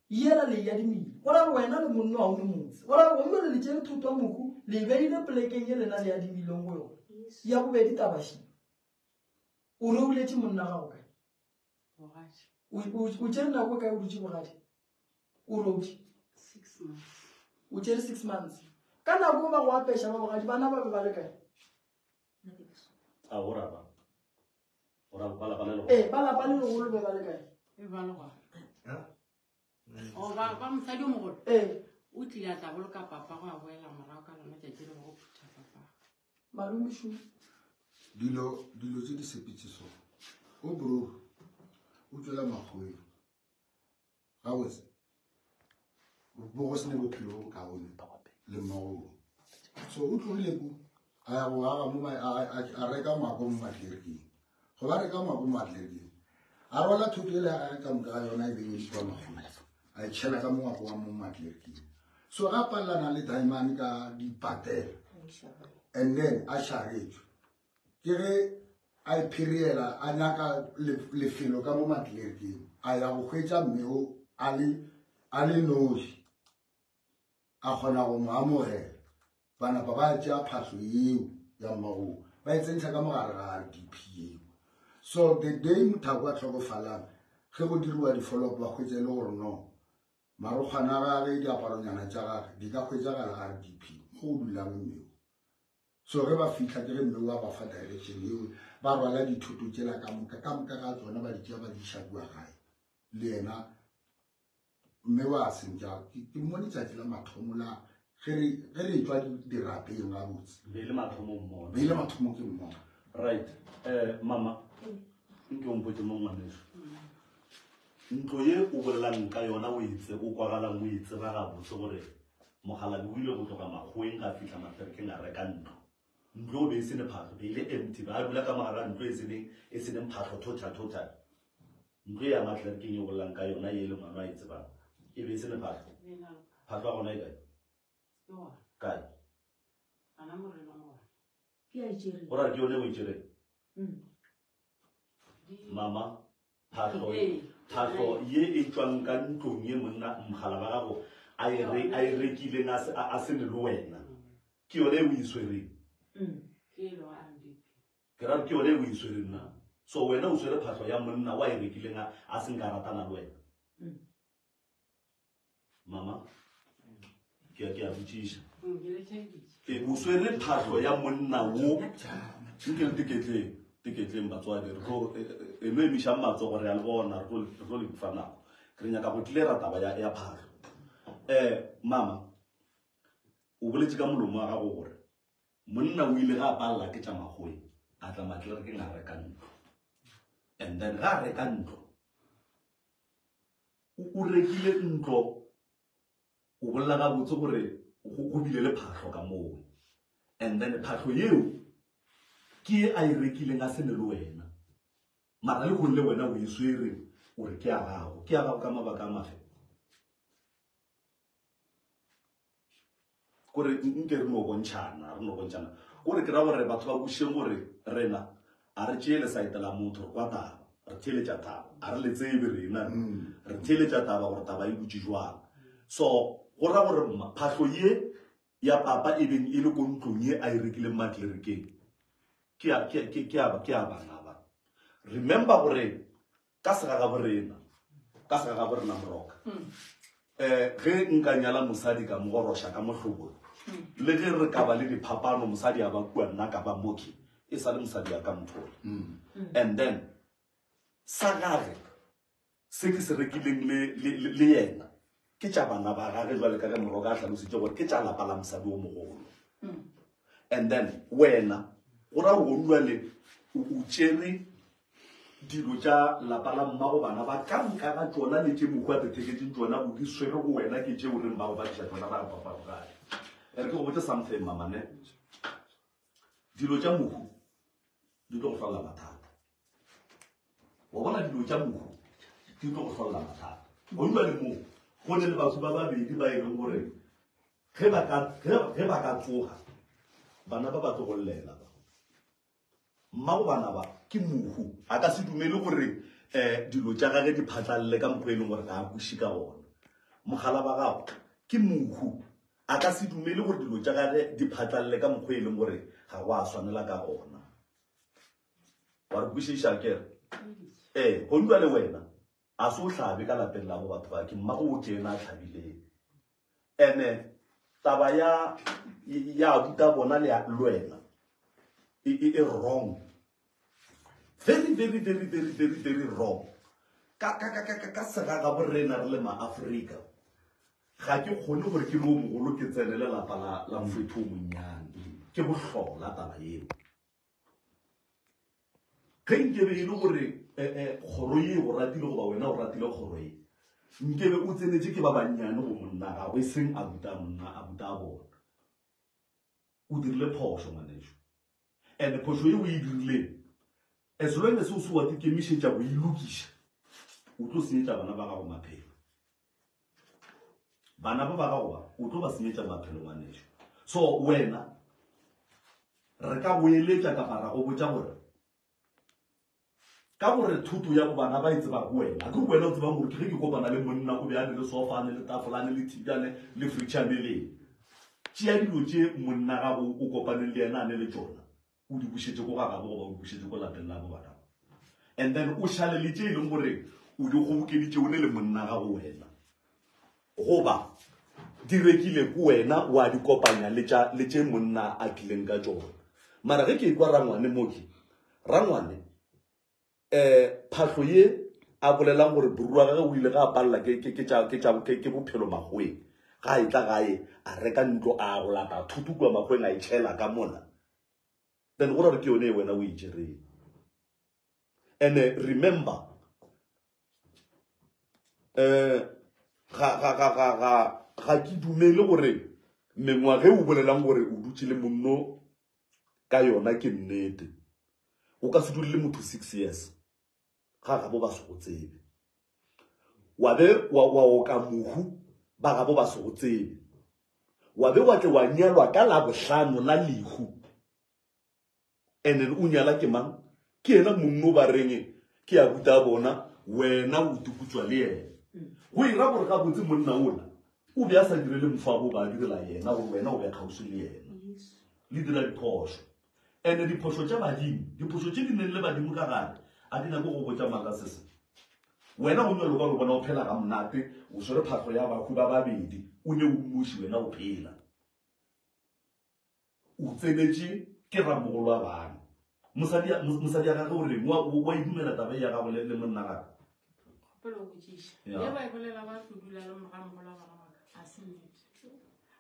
yela le ya dimile, go ra gore wena le monno ga o ne motse, go ra gore gongwe le le tšere thoto ya mohu le e beile polekeng ye lena le ya dimileng go yona. Ya bobedi tabaši, o reuletše monna gago kae? Bogadi. O tšere nako kae o dutše bogadi? O routše? 6 months. O tšere 6 months. Ka nako ba go apeša ba bogadi, bana ba be ba le kae? A go raba. Ora ba lapa le legolo. Ee, ba lapa le legolo be ba le kae? E ba le gona. O ba ba mosadi o mogolo. Ee. O tlile a tla boloka papa go a boela morago ka lona tšatši le go phutha papa. Malome šo. Dilo dilo tse di sepetse so. O bro o tswela makgoweng. Gabotse bo go sene bophelo bo bokaone le mmagolo. So o tlogile ko a ya go aga mo a reka ngwako mo matlerking. Go ba reka ngwako mo matlerking. A rwala thoto ele ya gage ka moka ga yona e beng e le kua makgoweng. A e tšhela ka mo ngwako wa mo matlerking. So ga palelana le Diamond ka dipatela and then a šaretšwe. Ke ge a iphiriela a nyaka lefelo ka mo matlerking a ya go hwetša mme o a le a le noši a kgona go mo amogela ba napa ba tšea phahlo yeo ya mmagoo ba e tsentšha ka mogare ga RDP yeo so the day mothako a tlhokofalang ge go diriwa di-follow-up ba hwetša e le gore no marokgwana a gage diaparonyana tša gage di ka hwetšagala RDP mo go dulang mmeo So ge ba fihla ke ge mme wa ba fa direction yeo, ba rwala dithoto tšela ka moka, ka moka ga tsona ba di tšea ba di iša kua gae. Le yena mme wa sentša, ke mo letšatši la mathomo la ge re ge re tšwa dirapeng gabotse. Be le mathomo mmona. Be le mathomo ke mmona. Right. Eh mama, nke o mpotše mo ngwaneso. Ntlo ye o bolelang ka yona o e tse o kwagalang o e tseba gabotse gore Mokgalabje o ile go tloga Makgoweng ga fihla Maferekeng a reka ntlo. Ntlo eo be e se ne phahlo, be e le empty, ba dula ka mogare ga ntlo e seneng e seneng phahlo total total. Ntlo ya Matlerekeng e o bolelang ka yona ye le ngwana a e tsebang e be e se ne phahlo. Phahlo ya gona e kae? Kae? Go ra ke yone o e tšereng? Mama, phahlo phahlo ye e tšwang ka ntlong ye monna mogala ba gago a e re a e rekileng a se a se ne le wena ke yone e o e swereng ke ra ke yone e o e swereng na so wena o swere phahlo ya monna wa e rekileng a se nka ratana le wena Mama, ke a ke a botšiša. Ee, o swere phahlo ya monna wo. Nke le teketleng, teketleng batswadi, re tlo e, e, e no emišang matsogo re a le bona, re tlo re tlo le fa nako. Re nyaka go tlera taba ya ya phahlo. Eh, mama, o boletše ka molomo wa gago gore monna o ile ga a palela ke tša magoe, a tla matlerekeng a reka ntlo. And then ga a reka ntlo, O rekile ntlo, o bolela gabotse gore go bile le phahlo ka moo. And then phahlo yeo ke ye a e rekileng a se ne le wena. Mara le gonne wena o e swere o re ke ya gago. Ke ya gago ka mabaka a mafe? Kore nke re no bontšhana, re no bontšhana. Kore ke ra gore batho ba kwešišeng gore rena a re tšee lesaete la motho, re kwa taba, re theeletša taba, a re le tsebe rena, re theeletša taba gore taba e dutše jwang. So go ra gore phahlo ye ya papa e beng e le ko ntlong ye a e rekileng Matlerekeng ke ya, ke, ke, ke ya, ke ya bana ba. Remember gore ka segagaborena, ka segagaborena Moroka, um ge nka nyala mosadi ka mo goroša ka mohlobolo, le ge re ka ba le diphapano, mosadi a ba kua nna ka ba moki, e sa le mosadi ya ka mothola. And then sa gage se ke se rekileng le, le, le, le yena ke tša bana ba gage, jwale ka ge Moroka a hlalositše gore ke tša lapa la mosadi o mogolo. And then wena go ra gore jwale o tšere dilo tša lapa la mmago bana ba ka moka ga tšona le tše mohu a tetheketšeng tšona o di swere go wena ke tše o reng ba go badiša tšona ba re papa bogale. E re ke go botse something mama ne. Dilo tša mohu di tlo go hlolla mathata. Wa bona dilo tša mohu di tlo go hlolla mathata. Go jwale mo go ne le batho ba babedi ba e leng gore ge ba ka ge ba ka tsoga bana ba ba tlo go llela ba. Mmago bana ba ke mohu, a ka se dumele gore um dilo tša gage di phatlalele ka mokgwa e leng gore ga a kweše ka gona. Mogala ba gago ke mohu, a ka se dumele gore dilo tša gage di phatlalele ka mokgwa e leng gore ga go a swanela ka gona. Wa re kwešiša kere? Ee, go utlwa le wena a se o hlabe ka lapeng la bo batho ba ke mmago o ke ena a hlabileng. Ene taba ya ya abuta bona le wena e, e, e wrong. Very very very very very very wrong. Ka ka ka ka ka ka segagabo rena re le maAfrika ga ke kgone gore ke le o mogolo ke tsenele lapa la la mofetho o monnyane. Ke bohlola taba yeo. Ge nkebe e le gore eh, eh, kgoro ye go ratile goba wena o ratile kgoro ye, nkebe o tsenetše ke ba bannyane go monna gago e seng a buta monna a buta a bona. O dirile phošo ngwanešu. And phošo ye o e dirileng, as long as o se wa ikemišetša go e lokiša, o tlo senyetša bana ba gago maphelo. Bana ba ba gago ba, o tlo ba senyetša maphelo ngwanešu. So wena re ka go eletša kapa ra go botša gore ka gore thuto ya go bana ba e tseba go wena, ke wena o tsebang gore ke ge ke kopana le monna o be a ne le sofa, a ne le tafola, a ne le TV, a ne le fridge, a ne le eng. Tšea dilo tše monna gago o kopaneng le yena a ne le tšona, o di bušetše ko ga gabo goba o di bušetše ko lapeng la bo bana ba. And then o šale le tše e leng gore o di kgobokeditše o ne le monna gago wena. Goba di rekile ko wena wa di kopanya le tša le tše monna a tlileng ka tšona. Mara ge ke ekwa rangwane moki, rangwane eh phahlo ye a bolelang gore borua gage o ile ga a palela ke ke ke tša ke tša ke ke bophelo makgoweng, ga a etla gae a reka ntlo a go lata thuto kua makgoweng a e tšhela ka mola, then go ra gore ke yone e wena o e tšereng. And remember eh ga ga ga ga ga ga ke dumele gore mengwaga e o bolelang gore o dutše le monno ka yona ke nnete. O ka se dule le motho 6 years ga gabo ba se go tsebe, wa be wa wa oka mohu ba gabo ba se go tsebe, wa be wa tle wa nyalwa ka labohlano la lehu. And then o nyala ke mang? Ke yena monno ba reng ke a buta bona, wena o tukutšwa le yena. Go ira gore gabotse monna ola o be a sa direle mofabo, ba direla yena gore wena o be kgauswi le yena. Le dira diphošo. And diphošo tša badimo, diphošo tše di neng le badimo ka gare, a di nyake go botša maaka se se. Wena o nyalo ka re bona o phela ga monate, o swere phahlo ya bahu ba babedi, o ne o mmuši wena o phela. O tsenetše ke ramogolo wa bana. Mosadi mosadi ya gagwe o reng? Wa wa e dumela taba e ya gago le le monna gagwe? Kgopelo go botšiša. Ya. Ye ba e bolela ba tlo dula le moramogolo wa bana ba ka. A se nnete.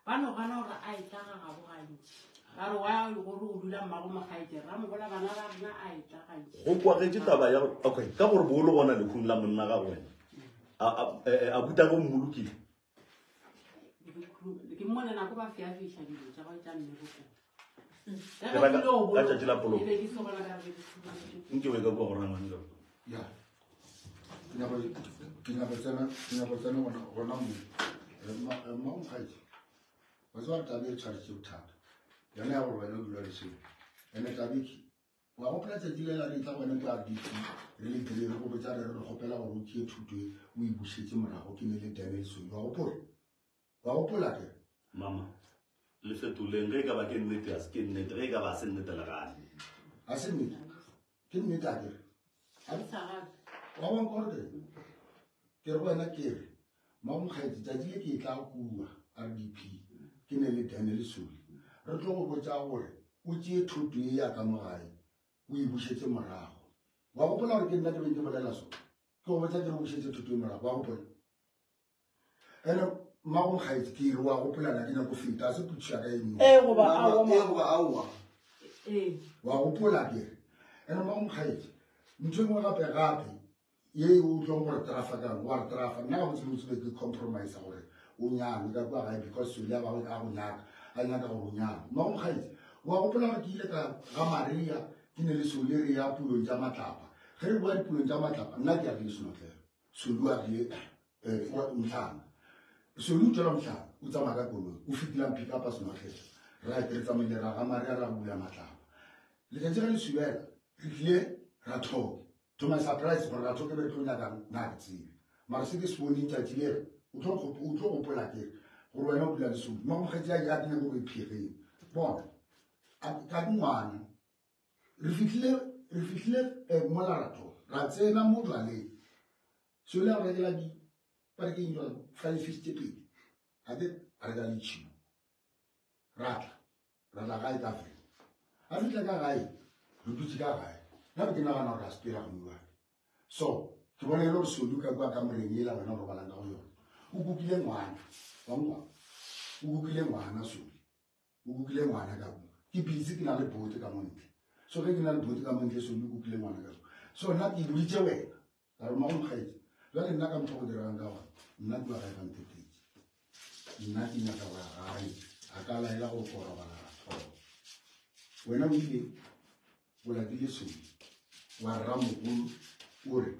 Ba no gana gore a etla ga gabo gantši. Ba re wa gore o dula mmago mogaetše ramogolo wa bana ba rena a etla gantši. Go kwagetše taba ya gore okay ka gore bo o le gona lehung la monna gagwe wena. A a a buta go mmolokile. Ke mmone nako ba fiafiša dilo tša gagwe tša mmerekong. Ka tšatši la poloko. Nke o e ka kua go rangwane ka. Ya. Ke nyako ke nyako tsena ke nyako tsena gona gona mo. Mma o mokgaetsi. Wa tseba taba e tshwaretše bothata. Yona ya gore wena o dula le seo. Ene taba e Wa gopola tšatši lela re etla go wena kua RDP re le three re go botša re re re kgopela gore o tšee thuto e o e bušetše morago ke ne le Daniel Soni. Wa gopola? Wa gopola ke? Mama, le fetoleng ge e ka ba ke nnete a se ke nnete ge e ka ba a se nnete le gane. A se nnete? Ke nnete a kere? Wa bona gore ke ke re go wena ke re Mmamokgetsi tšatši le ke etla kua RDP ke ne le Daniel Soli re tlo go botša gore o tšee thoto ye ya ka mo gae o e bušetše morago. Wa gopola gore ke nna ke beng ke bolela so? Ke go botša ke re o bušetše thoto ye morago, wa gopola? Ene mmagomokgaetsi ke re wa gopola na ke nyako feta a se potšišo ya ka e nngwe. Ee goba aowa. Ee goba aowa. Ee. Wa gopola ke re. Ene mmagomokgaetsi ntho e nngwe gape gape ye o tlong gore trafa ka wa re trafa nna ga botse botse be ke compromise gore o nyalwe ka kua gae because sole a bangwe a go nyaka a nyaka gore o nyalwe mmagomokgaetsi wa gopola gore ke ile ka ga maria ke ne le sole re ya pulong tša matlapa ge re bua dipulong tša matlapa nna ke agile senotlelo sole o agile eh, motlhana sole o tswela motlhana o tsamaya ka koloi o fetilang pick up a senotlelo right re tsamaile ra ga maria ra bula matlapa letšatši ge le subela re tlile ra thoke To my surprise gore batho ke be re tlo nyakang na ke tsebe mara se ke se boneng tšatši lela o tlo o tlo gopola ke gore wena o dula le sodi mmagomokgetsi a ke nyako go iphegeng bona ka ke ngwana re fihlile re fihlile eh, mo larato ra tsena mo jwaleng sole a go rekela di ba re ke eng jwale fry fish tse pedi gape a reka le tšhimo ra tla ra tla gae ka fela a fitlha ka gae re dutse ka gae Nna be ke nagana gore a sepela gomme wa So ke bona e le gore Soli ka kua kamoreng yela wena o robalang ka go yona. O kukile ngwana. Wa nkwa? O kukile ngwana Soli. O kukile ngwana ka kua. Ke busy ke na le bote ka mo ntle. So ge ke na le bote ka mo ntle Soli o kukile ngwana ka kua. So nna ke boditše wena. Ka re mmago mokgaetsi. Jwale nna ka mokgwa go diregang ka gona. Nna kua gae ba ntetetše. Nna ke nyaka go ya gae. A ka laela gore ko robala rathoba. Wena o ile O latile Soli wa rramogolo o re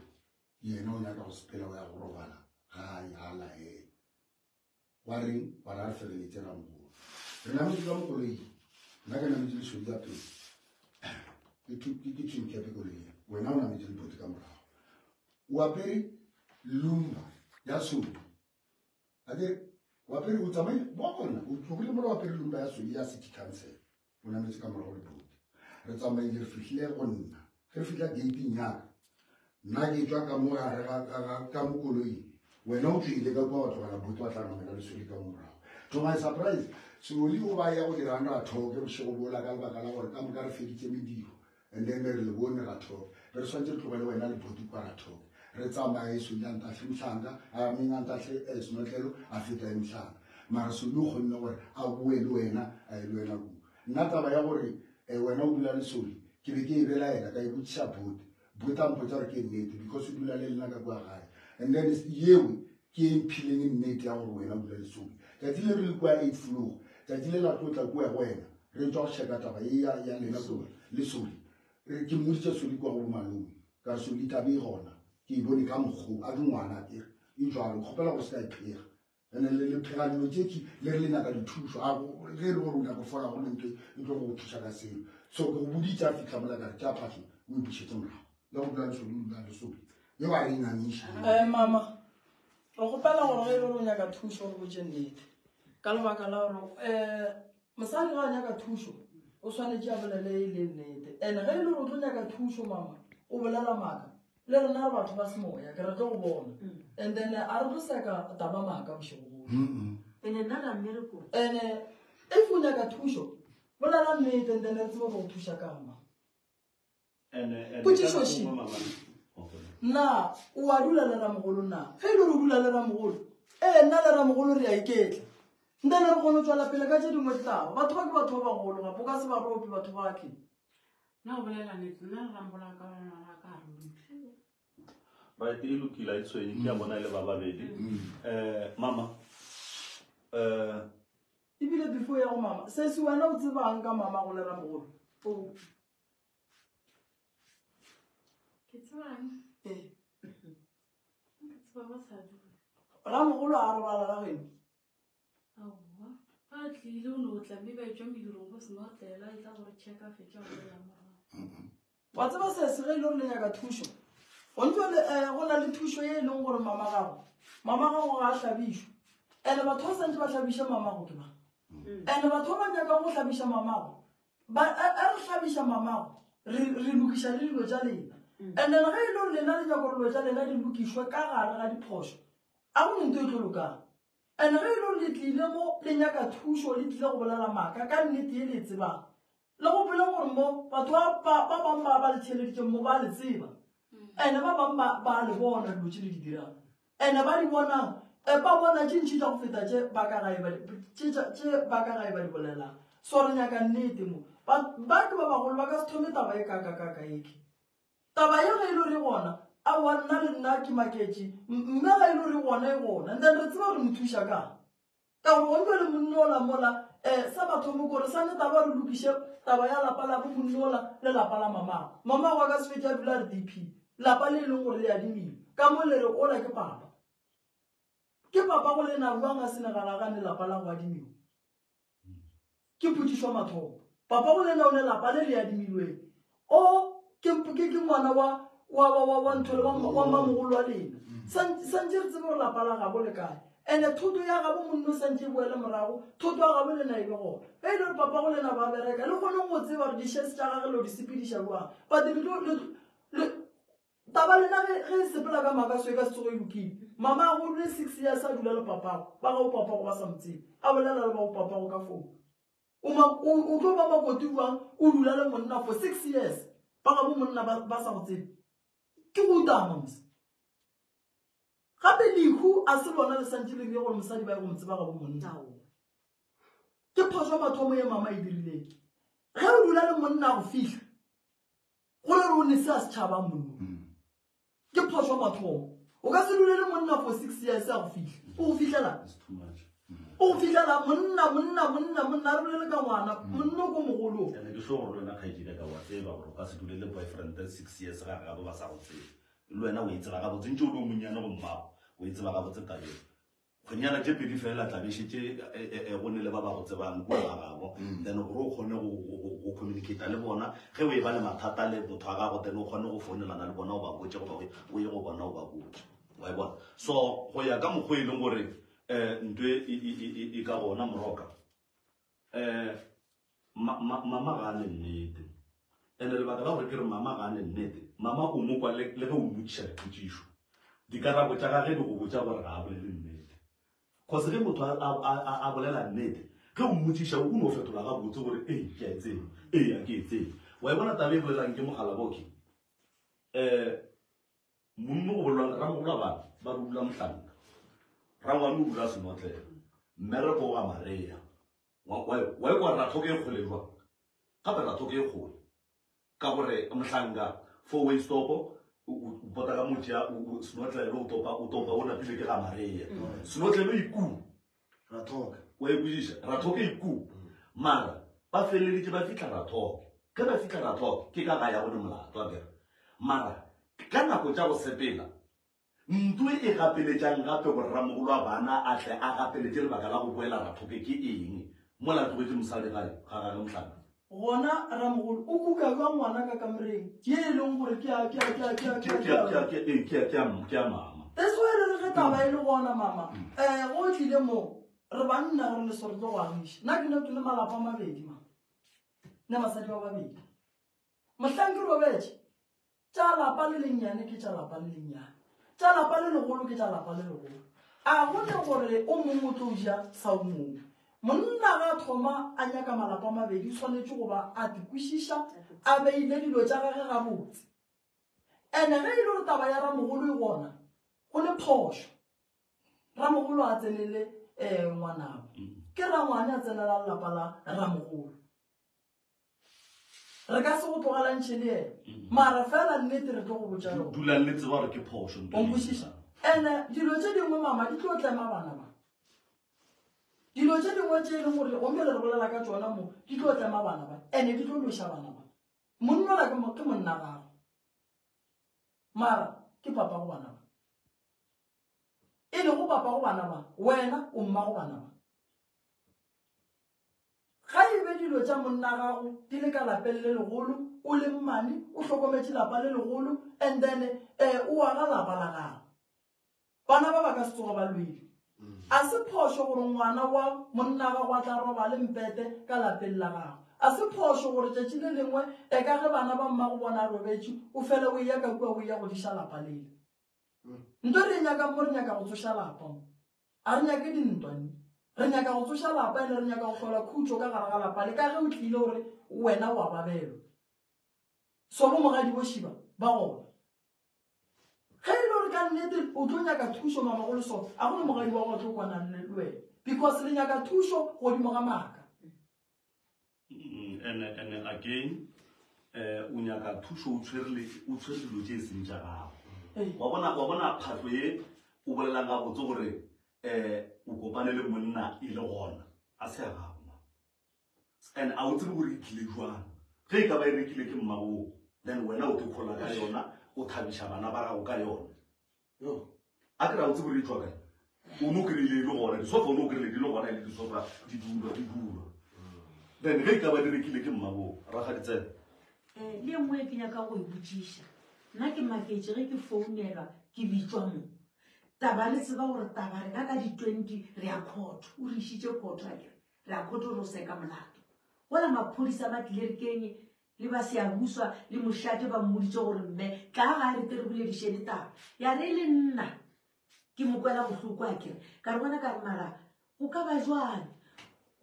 yena o nyaka go sepela o ya go robala gae ga a laele. Wa reng wa ra re feleletše ramogolo. Re nametše ka mo koloing, nna ke nametše le Soli ka pele ke twin cap koloi ya wena o nametše le boti ka morago. O apere lumba ya Soli. Akere o apere o tsamaile bona o tlogile mola o apere lumba ya Soli ya city council. O nametše ka morago le bote. Re tsamaile re fihlile go nna. Ge re fihla gating ya ka, nna ke tšwa ka mo gare ka mo koloing. Wena o tšwile ka kua wa tlogela bote wa tla namela le Soli ka mo morago. To my surprise, Soli o ba ya go dirang ra thoke bošego bola ka lebaka la gore ka moka re feditše mediro. And then re le bone ra thoke. Be re swanetše re tlogele wena le bote kua ra thoke. Re tsamaye Soli a ntahle mohlanga, a meng a ntahle eh, senotlelo a feta e mohlanga. Mara Soli o kgonne gore a boe le wena a ye le wena kua. Nna taba ya gore eh, wena o dula le Soli ke be ke e belaela ka e botšiša Bote. Bote a mpotša gore ke nnete because o dula le lena ka kua gae. And then yeo ke e mphileng nnete ya gore wena o dula le Soli. Tšatši le re le kua eight floor, tšatši le la tlo tla kua go wena re tšwa go checka taba ye ya ya lena kua le Soli. Re ke mmoditše Soli kua go bomalome ka re Soli taba e gona ke e bone ka mokgo a ke ngwana ke re e jwalo ke kgopela gore se ka e phega. Ene le le phega dilo tše ke le re le nyaka dithušo a ge e le gore o nyaka go fola go ntho e tlo go thuša ka selo. So ke go boditše a fihla mola ka re tša phahlo o e bušetše morago le go dula le Soli o dula le Soli yeo a re e ngangiše. Eh mama re kgopela gore ge e le gore o nyaka thušo re botše nnete ka lebaka la gore um mosadi ga a nyaka thušo o swanetše a bolele e le nnete and ge e le gore o tlo nyaka thušo mama o bolela maaka le rena re batho ba semoya ke re tlo go bona mm. and then a re tlo seka taba maaka bošego bo ene nna la mmereko ene if o nyaka thušo bolela nnete and then re tsebe go go thuša ka mma Potšišo še, Na o a dula le ramogolo na? Ge e le gore o dula le ramogolo, ee, nna le ramogolo re a iketla. Ntene re kgone go tšwela pele ka tše dingwe ditaba. Batho ba ke batho ba bagolo gape, o ka se ba rope batho ba ke. Nna go bolela nnete, nna le ramogolo wa ka wa ka ga re dule. Right, e lokile a e tshwenye ke a bona e le ba babedi. Um mama um Ebile before ya go mama, sesi wena o tsebang ka mama go le ramogolo? O. Ke tsebang? Ee. Ke tseba ba sa dula. Ramogolo a robala ga geno? Aowa. Ba tlile o no tla mme ba etšwa medirong go seno tlela e tla gore checka fetša go ya morago. Wa tseba sese ge e le gore le nyaka thušo go ntse le eh, go na le thušo ye e leng gore mama gago mama gago ga a hlabišwe and batho ba santse ba hlabiša mamago ke ba and batho ba ba nyakang go hlabiša mamago Ba, a, a re hlabiša mamago, re, re lokiša le dilo tša lena. Mm. And then ge e le gore lena le nyaka gore dilo tša lena di lokišwe ka gare ga diphošo, a go nto e tlo lokang. And ge e le gore le tlile mo le nyaka thušo, le tlile go bolela maaka ka nnete ye le e tsebang, le gopoleng gore mo batho ba ba ba bangwe ba ba le theeleditšeng mo ba le tseba. And ba bangwe ba ba le bona dilo tše le di dirang. And ba di bonang, eh, ba bona tše ntši tša go feta tše ba ka gae ba di, tše, tše ba ka gae ba di bolelang. So re nyaka nnete mo. Ba, ba ke ba bagolo ba ka se thome taba e kaka-kaka eke. Taba ye ge e le gore e gona, aowa nna le nna ke maketše, mme ge e le gore e gona e gona. And then re tseba gore mo thuša kang. Ka gore go le monno ola mola, um sa mathomo kore sa ne taba re lokiše taba ya lapa la bo monno ola le lapa la mamago. Mamago a ka se fetše a dula a re DP. Lapa le e leng gore le adimile. Ka mo le re ola ke papa. Ke papa go lena jwang a se ne galagane lapa la go adimiwa? Ke potšišo ya mathomo. Papa go lena o ne lapa le le adimilweng. O ke ke ke ngwana wa wa wa wa wa nthole wa wa mamogolo wa lena. Santse re tsebe gore lapa la gabo le kae. Ene thoto ya gabo monno santse e boele morago, thoto ya gabo lena e be gona. Ge e le gore papa go lena ba bereka, le kgone go tseba gore di-shares tša gage lo di sepediša jwang. But le tlo le Taba lena ge ge e sepela ka maaka so e ka se tsoge e lokile. Mama a go dule 6 years a dula le papago, ba ga o papago ba sa mo tsebe. A bolela le ba go papago ka phone. O ma o tlo ba makoti jwang o dula le monna for 6 years. Ba gabo monna ba, ba sa go tsebe. Ke go utama mose. Gape lehu a se lona le santše le rile gore mosadi ba ye go mo tseba gabo monna. Ke phošo mathomo ye mama e dirileng. Ge o dula le monna a go fihla, go re re o ne se a setšhabang monna. Ke phošo mathomo. O ka se dule le monna for 6 years a go fihla. O go fihlela? O go fihlela monna, monna, monna, monna, a re bolele ka ngwana, monna o ko mogolong. Ene ke sure gore le wena kgaetšedi ka wa tseba gore o ka se dule le boyfriend 6 years ga gabo ba sa go tsebe. Le wena o e tseba gabotse, ntše o le o monnyane go mmago, o e tseba gabotse taba eo. Kgwenyana tše pedi fela tla be šetše go ne le ba ba go tsebang kua ga gabo, then gore o kgone go communicate le bona ge o e ba le mathata le motho wa gago, then o kgone go founelana le bona o ba botše goba o ye go bona o ba botše, wa e bona. So go ya ka mokgwa e leng gore um ntwe e ka gona moroka, um mama ga a ne nnete. Ene lebaka la gore ke re mama ga a ne nnete, mama o mo kwa le ge o mmotšiša dipotšišo, dikarabo tša gage di go botša gore ga a bolele nnete. Cause ge motho a bolela nnete, ge o mmotšiša o no fetola gabotse gore ee ke a e tseba, ee a ke e tsebe. Wa e bona taba e bolelang ke mogala boke? Um monno go bolelwang ramogolo wa bana ba re o dula mohlanka, rangwane o dula senotlelo, mmereko o ga Maria. Wa e kwa rathoka e kgole jwang? Gape rathoka e kgole ka gore mohlanka four way stop o pota ka motšea senotlelo o topa o topa o napile ke ga Maria. Senotlelo iku. Rathoka. Wa e kwešiša? Rathoka iku. Mara ba feleleditše ba fihla Rathoka. Ge ba fihla Rathoka ke ka ga ya go ne molato a kere. Mara ka nako tša go sepela Ntwe e gapeletšang gape gore ramogolo wa bana a tle a gapeletše lebaka la go boela Rathoke ke eng mola a tlogetše mosadi gae ga gage mohlanka? Gona ramogolo o kuka jwang ngwana ka kamoreng ye e leng gore ke ya, ke ya, ke ya, ke ya, ke ya, ke ya, ke ya, ee, ke ya, ke ya, ke ya mama. That's why re re ge taba e le gona mama, um go tlile mo re banna gore leso re tlo go agiša. Nna ke ne ke le malapa a mabedi mama, ne basadi ba babedi. Mohlang ke robetše, Tša lapa le lennyane ke tša lapa le lennyane, tša lapa le legolo ke tša lapa le legolo. A go ne gore o mongwe o tlo ja sa o mongwe. Monna ga a thoma a nyaka malapa a mabedi o swanetše go ba a dikwešiša, a beile dilo tša gage gabotse. Ene ge e le gore taba ya ramogolo e gona, go ne phošo. Ramogolo a tsenele um ngwanabo. Ke rangwane a tsenela lelapa la ramogolo. Re ka se go tlogelantšhe le yena, mara fela nnete re tlo go botša yona. Dulang le tseba gore ke phošo ntho O e nkwešiša? Ene dilo tše dingwe mama di tlo tlema bana ba. Dilo tše dingwe tše e leng gore gomme re bolela ka tšona mo di tlo tlema bana ba, ene di tlo loša bana ba. Monnola ke ke monna gago, mara ke papa go bana ba. E lego papa go bana ba, wena o mma go bana ba. Ga e be dilo tša monna gago di le ka lapeng le legolo, o le mmane, o hlokometše lapa le legolo, and then eh, o aga lapa la gago. Bana ba ba ka se tsoge ba lwele. A se phošo gore ngwana wa monna gago a tla robale mpete ka lapeng la gago. A se phošo gore tšatši le lengwe e ka ge bana ba mmago bona a robetše, o fele o eya ka kua o eya go diša lapa lela. Nto re e nyakang mo re nyaka go tsoša lapa mo. A re nyake dintwa nne. Re nyaka go tsoša lapa ene re nyaka go hlola khutšo ka gare ga lapa le ka ge o tlile gore wena wa babelwa. So bo mogadi bo Shiba ba gona. Ge e le gore ka nnete o tlo nyaka thušo mamagolo so a go ne mogadi wa go tlo kwana le wena because le nyaka thušo godimo ga maaka. And, and again eh o nyaka thušo o tshwere le o tshwere dilo tše e seng tša gago. Wa bona wa bona phahlo ye o bolelang gabotse gore eh o kopane le monna e le gona a se ya gago ma. And a o tsebe gore e tlile jwang. Ge e ka ba e rekile ke mmago then wena o tlo kgola ka yona o thabiša bana ba gago ka yona. A ke ra o tsebe gore e tšwa kae. O no kry-ile e le gona, disofa o no kry-ile di le gona e le disofa di dulwa, di dulwa. Then ge e ka ba di rekile ke mmabo ragaditsela. Eh, le e nngwe e ke nyaka go e botšiša. Nna ke maketše ge ke founelwa ke bitšwa mo. Taba le tseba gore taba rena ka di-twenty re ya court. O re išitše court akere. Re ya court re o seka molato. Gola maphodisa ba tlile re keng le ba Siyabuswa le mošate ba mmoditše gore mme tla ga re tle re boledišene taba. Ya re e le nna ke mo kwela bohloko a kere ka re bona ka re mara go ka ba jwang.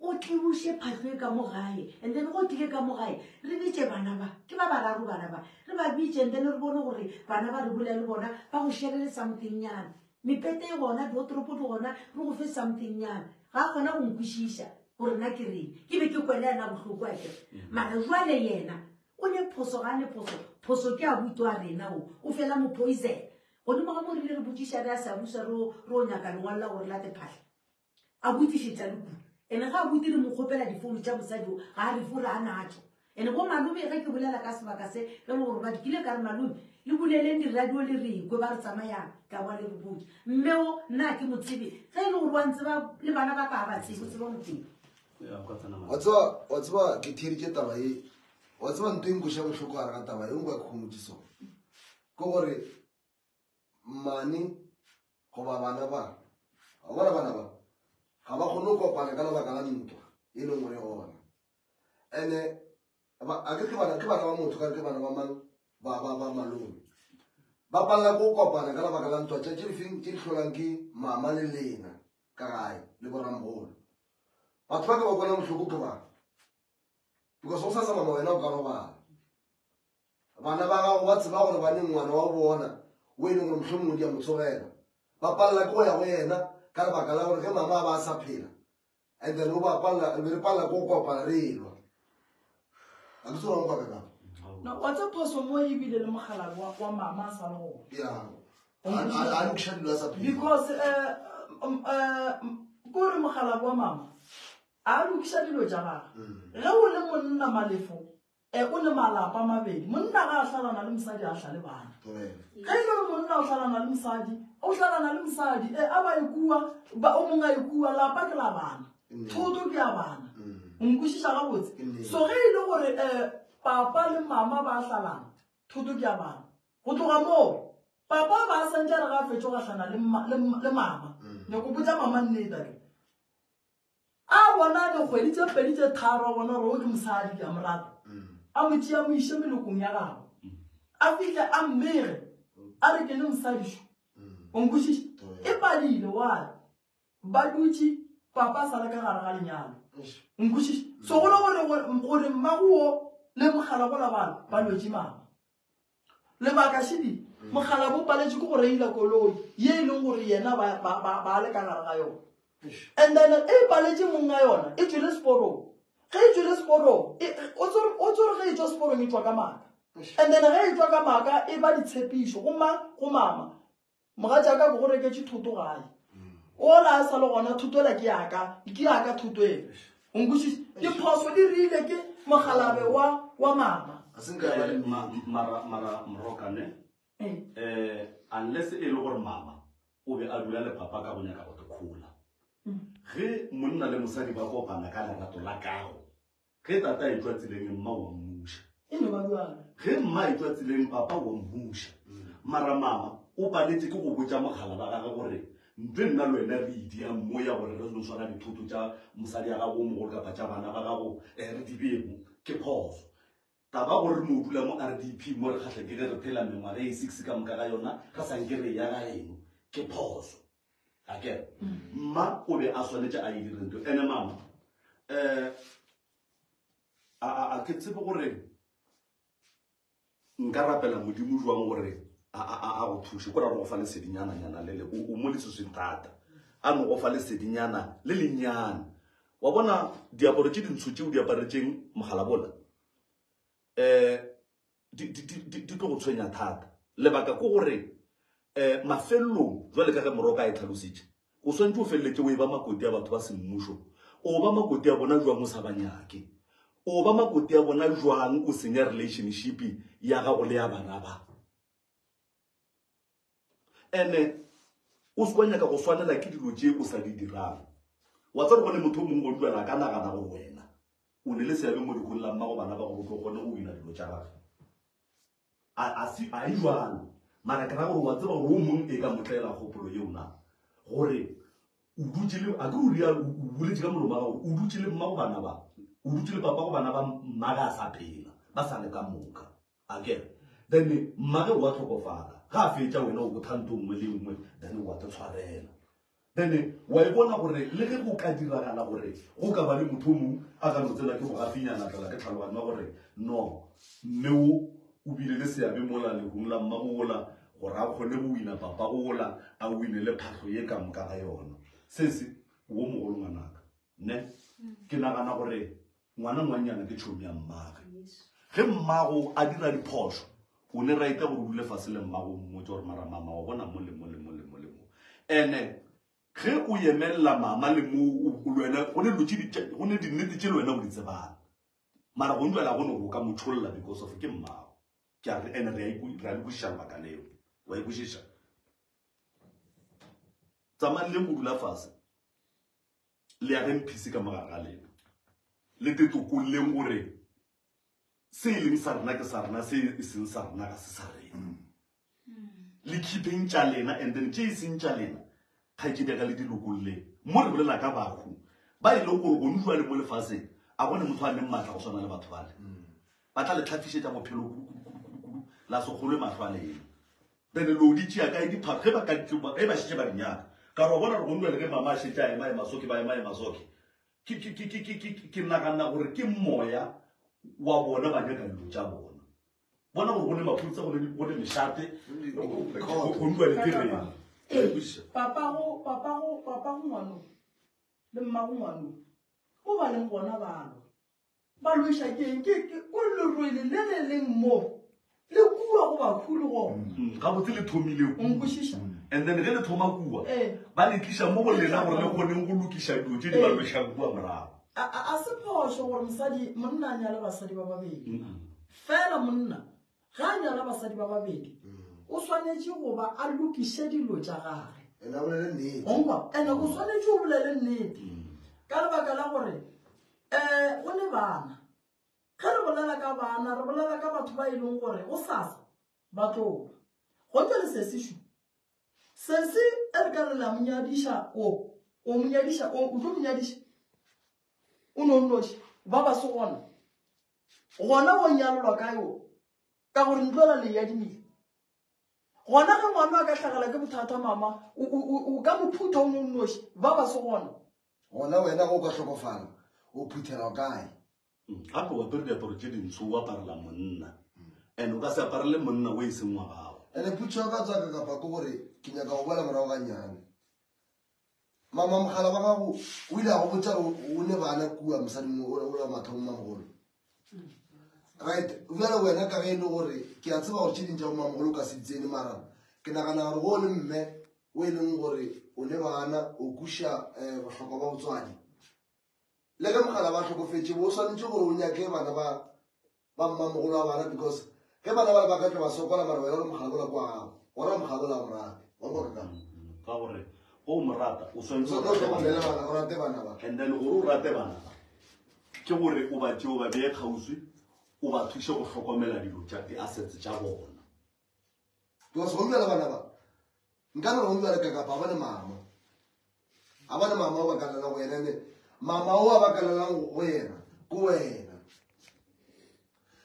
O tlibuše phahlo e ka mo gae, and then go tlile ka mo gae, re bitše bana ba, ke ba bararo bana ba, re ba bitše and then re bone gore bana ba re bolele le bona, ba go sherele something nyana. Mepete e gona, diotoropo di gona, re go fe something nyana. Ga a kgona go nkwešiša gore nna ke reng. Ke be ke kwele yena bohloko a kere. Mara jwale yena o ne phoso ga a ne phoso, phoso ke abuti wa rena o, o fela mo poison. Godimo ga mo rile re botšiša re a sa busa re o nyaka lengwalo la gore late phahla. A botšišetša le kudu. Ene ga abuti re mo kgopela difounu tša mosadi o, ga a re fo re a natšo. Ene bo malome ge ke bolela ka sebaka se ge le gore ba ke kile ka re malome le buleleng diradio le re kwe ba re tsamayang tla boa le re botša. Mme o nna a ke mo tsebe ge e le gore wa ntseba le bana ba ka ga ba tsebe o tseba moteng. Wa tseba, wa tseba ke theeditše taba ye. Wa tseba ntho e nkweša bohloko gare ga taba ye nka ke homotše sona. Ke gore mmane goba bana ba, wa bona bana ba ga ba kgone go kopana ka lebaka la ntwa e leng gore e gona. Ene a ke ke bana ke bana ba motho ka ke bana ba mang ba ba ba malome. Ba palela ko kopana ka lebaka la ntwa tše tše di feng tše di hlolang ke mama le lena ka gae le boramogolo. Batho ba ke ba kwana bohloko ke ba. Because go sasa mama wena o ka robala. Bana ba gago ba tseba gore ba ne ngwana wa bona o e leng gore mohlomongwe di a mo tsogela. Ba palela ke go ya go yena ka lebaka la gore ge mama a ba a sa phela and then o ba palela re be re palela ke go kopana re elwa. A ke tsebe wa nkwa ka No, wa tsa phoso mo ebile le mogala wa wa mama a sa le gona. Ya. A lokiša dilo a sa phela. Because eh eh ko re mogala wa mama a lokiša dilo tša gagwe. Ge o le monna malefo E, o ne malapa mabedi. Monna ga a hlalana le mosadi a hlale bana. Ge e le gore monna o hlalana le mosadi, o hlalana le mosadi, e, a ba ekua, ba o mongwe a ekua, lapa ke la bana. Thoto ke ya bana. O nkwešiša gabotse? So ge e le gore um papa le mama ba hlalana, thoto ke ya bana. Go tloga moo, papa ba a santše a re ga a fetše go gahlana le, le, le mama. Nyako botša mama nnete akere. A bona dikgwedi tše pedi tše tharo, a bona gore o ke mosadi, ke a mo rata. A mo tšea mo iše melokong ya gabo. A fihle a mmege, a re ke le mosadi šo. O nkwešiša? E padile why? Ba dutše papa a sa le ka gare ga lenyalo. O nkwešiša? So go le gore gore mmago wo le mogala gola bana ba lwetše mama. Lebaka šedi, mogala bo paletše ke go reila koloi ye e leng gore yena ba, ba, ba, ba le ka gare ga yona. And then e paletše mong a yona, e tšwele seporong. Ge e tšwele seporong, e, o tsore, o tsore ge e tšwa seporong e tšwa ka maaka. And then ge e tšwa ka maaka e ba ditshepišo go mang, go mama. Mogatšaka ke go reketše thoto gae. Ola a sa le gona thoto ela ke yaka, ke yaka thoto ela. O nkwešiša? Diphoso di rile ke mogalabe wa wa mama. A se nka ya ba le nnete. Mara mara Moroka ne? Eh unless e le gore mama o be a dula le papa ka go nyaka go te khola. Ge monna le mosadi ba kopana ka lerato la kago, Ge tata a etšwa tseleng, mma wa mmuša. E no ba bjalo. Ge mma a etšwa tseleng, papa wa mmuša. Mara mama o paletše ke go botša mogala ba gage gore ntwe nna le wena re e diang mo ya gore re no swara dithoto tša mosadi ya gago o mogolo kapa tša bana ba gago eh, re di bee mo ke phoso. Taba gore re no dula mo RDP mo re kgahla ke ge re phela mengwaga e six ka moka ga yona re sa nke re ya ga eno ke phoso. Akere mma o be a swanetše a e dire ntho ene mama um a ke tsebe gore nka rapela modimo jwang gore a go thuše ko ra go fa lesedinyananyana le le o mo leswiswing thata a no go fa lesedinyana le lennyane wa bona diaparo tše dintsho tše o di aparetšeng mogalabola um di tlo go tshwenya thata lebaka ke gore um mafelelong jwale ka ge moroka e tlhalositše o swantse o feleletše o e ba makoti a batho ba semmušo o ba makoti a bona jwang o sa ba nyake o ba makoti a bona jwang o senya relationship ya gago le ya bana ba ene o se kwa nyaka go swanela ke dilo tše o sa di dirang wa tsare gone motho o mongwe go duela ka nagana gore wena o ne le seabe mo lehung la mmago bana ba gore o tlo kgone go wina dilo tša gage. A, a se, a e jwalo. Mara ke ra gore wa tseba gore o mong e ka mo tlela kgopolo yeo na? Gore o dutše le, a ke o rialo, o boletše ka molomo wa gago, o dutše le mmago bana ba, o dutše le papago bana ba mmage a sa phela, ba sa le ka moka. A kere? Then mmage wa tlhokofala, ga a fetša wena o botha nto nngwe le nngwe, then wa te tshwarela. Then wa e bona gore le ge go ka diragala gore go ka ba le motho o mongwe a ka no tsena ke bogafinyana a tlala ke tlhaloganyo ya gore no mme o o bile le seabe mola lehung la mmago ola gore a kgone go wina papa ola a wine le phahlo ye ka moka ga yona. Sese wo mogolo ngwanaka ne ke nagana gore ngwana ngwannyana ke tšhomi ya mmage. Ge mmago a dira diphošo o ne right gore o dule fase le mmago o mmotse gore mara mama wa bona mo le mo le mo le mo le mo. Ene ge o yemelela mama le mo le wena go ne dilo tše di go ne dinnete tše le wena o di tsebang mara go njwela go ne go ka mo tšholla because of ke mmago. Ke a re ene re a le kwešiša lebaka leo. Wa e kwešiša? Tsamayang le go dula fase le ageng peace ka mogare ga lena le tetokolleng gore se e leng sa rena ke sa rena se e seng sa rena ga se sa rena le keepeng tša lena and then tše e seng tša lena kgaetšedi ya ka le di lokolleng mo re bolela ka bahu ba e leng gore gone jwale mo lefaseng a gone motho a neng maatla go swana le batho bale ba tla le tlhafišetša bophelo kudu-kudu-kudu-kudu la se kgolwe mahlo a lena Then lo di tšea kae diphahlo ge ba ka ge ba šetše ba di nyaka? Ka re wa bona gore gone jwale ge mama a šetše a ema ema soke ba ema ema soke ke ke ke ke ke ke nagana gore ke moya wa bona ba nyaka dilo tša bona. Bona gore go ne maphodisa go ne go ne mešate go jwale ke reng? Papago papago papago ngwano le mmago ngwano mo ba leng gona ba lwa. Ba lweša ke eng? Ke, ke, ko lerwele le le leng mo, le kua go bahu le gona. Mm, gabotse le thomile O kua. nkwešiša? And then ge le thoma kua, Ee. ba le tliša mo go lena gore le kgoneng go lokiša dilo tše di ba Ee. lwešang kua morago. A, a, a se phošo gore mosadi, monna a nyale basadi ba babedi. Mm-mm. Fela monna, ge a nyala basadi ba babedi, o swanetše go ba a lokiše dilo tša gage. Ene a bolele nnete. O nkwa? Ene o swanetše o bolele nnete. Ka lebaka la gore, um go ne bana. Ge re bolela ka bana, re bolela ka batho ba e leng gore gosasa ba tlo ba. Go ntšwe le sesi šu. Sesi e re ka re la mo nyadiša o, o mo nyadiša o, o tlo mo nyadiša. O no nnoši, ba ba se gona. Gona o nyalelwa kae o? Ka gore ntlo ela le e adimile. Gona ge ngwana a ka hlagela ke bothata mama, o, o, o, o ka mo phutha o no nnoši, ba ba se gona. Gona wena ge o ka hlokofala, o phuthelwa kae? Gape o apere diaparo tše dintsho o aparela monna, and o ka se aparele monna o e seng wa gago. Ene potšo ya ka tswaka kapa ke gore ke nyaka go boela morago gannyane. Mama mogala wa gago o ile a go botša gore o ne bana kua mosading o o la mathomo mamogolo. Right, bjale wena ka ge e le gore ke a tseba gore tše ding tša bo mamogolo o ka se di tsene mara ke nagana gore go o le mme o e leng gore o ne bana o kuša um bohlokwa ba botswadi. Le ge mogala ba hlokofetše bo o swanetše gore o nyake bana ba ba mmamogolo wa bana because ge bana ba le ba ka tla ba sokola mara wena o re mogala bola kwa gago gona mogala bola o morate wa kwa ka ka gore go mo rata o swanetše o hlokomele bana o rate bana ba and then gore o rate bana ba ke gore o ba tšee o ba beye kgauswi o ba thuše go hlokomela dilo tša di-assets tša bona because go bjale bana ba nka no re go bjale ka kapa ba le mama a ba le mama o ba kalelang go yena ne mama o a ba kalelang go yena ke wena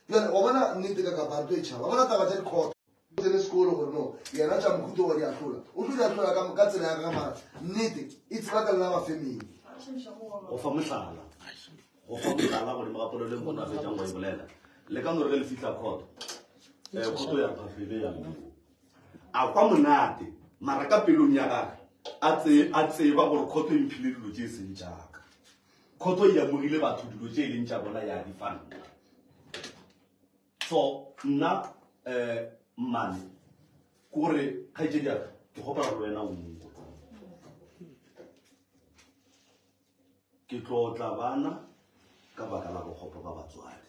jale wa bona nnete ka kapa re tlo e tšhaba wa bona taba tša dikhoto tsene sekolo gore no yena tša mohuto wa di ahlola o tlo di ahlola ka tsela ya gage mara nnete e tseba ka lela ba family go fa mohlala go fa mohlala godimo ga polelo e motho a fetšang go e bolela le ka no re ge le fihla khoto um khoto ya phafele ya mmeo a kwa monate mara ka pelong ya gage a tseba gore khoto e mphile dilo tše e seng tšaka khoto e amogile batho dilo tše e leng tša bona ya di fa nna so nna um mmane ke gore kgaetšedi yaka ke kgopela gore wena o nko ke tlo tla bana ka baka la bokgopo ba batswadi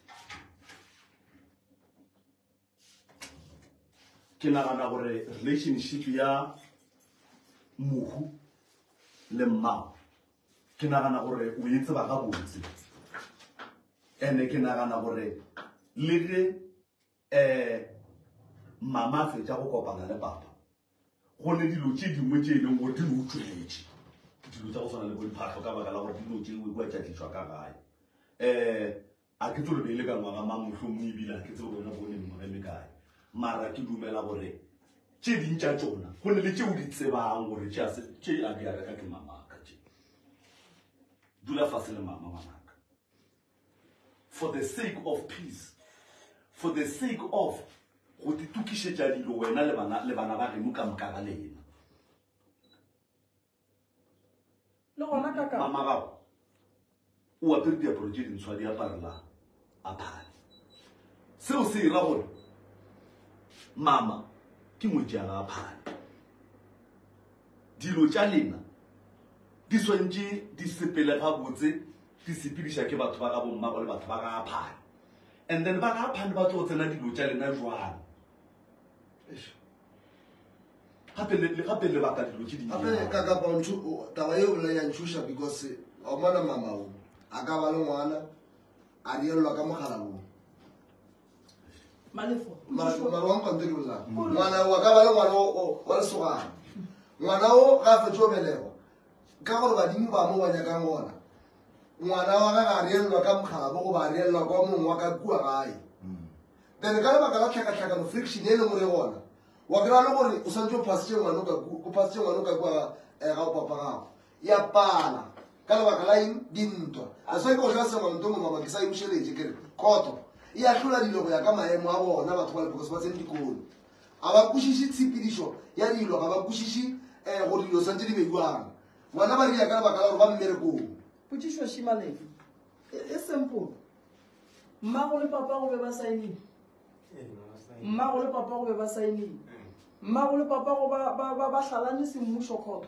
ke nagana gore relationship ya mohu le mmago ke nagana gore o e tseba gabotse ene ke nagana gore le ge um mama a fetša go kopana le papa go ne dilo tše dingwe tše e leng gore di no tšweletše dilo tša go tshwana le bo diphahlo ka baka la gore di no tšewe kua tša tlišwa ka gae um a ke tsore be e le ka ngwaga mang mohlomong ebile a ke tsebe wena bone mengwaga e mekae mara ke dumela gore Tše ding tša tšona go ne le tše o di tsebang gore tše a se tše a di a reka ke mamaka tše. Dula fase le mama ngwanaka. For the sake of peace, for the sake of go titukišetša dilo wena le bana le bana ba geno ka moka ga lena. Le gona ka ka. Mama gago o apere diaparo tše dintsho a di aparela a phale. Seo se era gore mama ke ngwetši ya ga phale. Dilo tša lena di swantše di sepele gabotse di sepediša ke batho ba ga bommago le batho ba ga phale. And then ba ga phale ba tlo tsena dilo tša lena jwang? Gape le gape le baka dilo tše gape ka kapa ntho taba ye o ya ntšhoša because wa bona mama o a ka ba le ngwana a rielelwa ka mogala wo mara wa nkwanto ke bolela ngwana wa ka ba le ngwana wa lesogana ngwana o ga a fetse o belegwa ka gore badimo ba mo ba nyakang gona ngwana wa gage a rielelwa ka mogabo goba a rielelwa kwa mongwe wa ka kua gae then ka lebaka la tlhakatlhakano friction e leng gore e gona wa kry-a le gore o swantse o phasitše ngwana o phasitše ngwana o ka kua eh, ga o papa gago ya pala ka lebaka la eng dintwa a sa ke go tlhalosa manto mo mama ke sa e bušeletše ke re koto e ahlola dilo go ya ka maemo a bona batho ba le because ba tsene dikolo ga ba kwešiše tshepedišo ya dilo ga ba kwešiše um gore dilo swantse di be jwang bona ba ria ka lebaka la gore ba mmerekong potšišo šimalefe e, e simple mmago le papa go be ba saenile mmago le papa go be ba saenile mmago le papa go ba hlalane semmušo court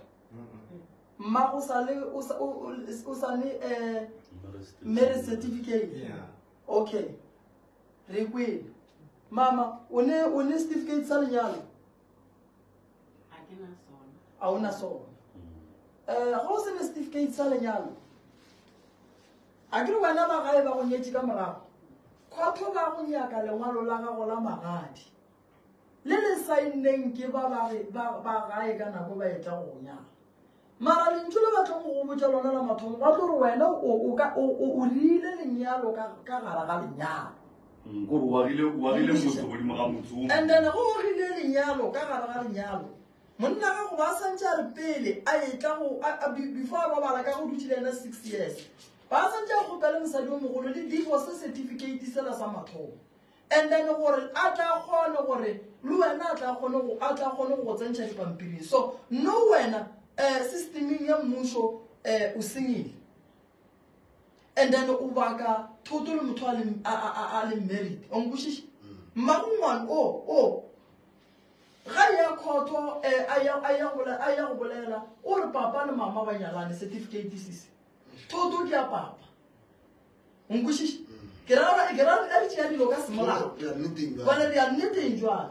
mmago sale o sane um marriage certificate okay re kwele mama o ne o ne certificate sa lenyalo a o na sona um ga o se ne certificate sa lenyalo A ke re wena ba gae ba go nyetše ka morago? Khotho ba go nyaka lengwalo la gago la magadi le le saenneng ke ba ba ba gae ka nako ba etla go go nyala. Mara lentšu le ba tlong go go botša lona la mathomo ba tlo re wena o, o, ka, o, o, o rile lenyalo ka, ka gare ga lenyalo. Mm, kore o agile o agile motse godimo ga motse o And then go agile lenyalo ka gare ga lenyalo. Monna gago ba santše a re pele a etla go before a robala ka go dutše le yena 6 years. Ba santše a kgopele mosadi o mogolo le divorce certificate sela sa mathomo. And then gore a tla kgone gore le wena a tla kgone go a tla kgone go go tsentšha dipampiring. So no wena eh systeming ya mmušo eh o sengile. And then o baka thoto le motho a leng a a leng married. O nkwešiša? Mmago ngwana o o Ga ya khotho eh, a ya a ya go a ya go bolela o re papa le mama ba nyalane certificate sise thoto ke ya papa nkwešiše ke ra ke ra re tšea dilo ka semolao bale re ya nneteng jwale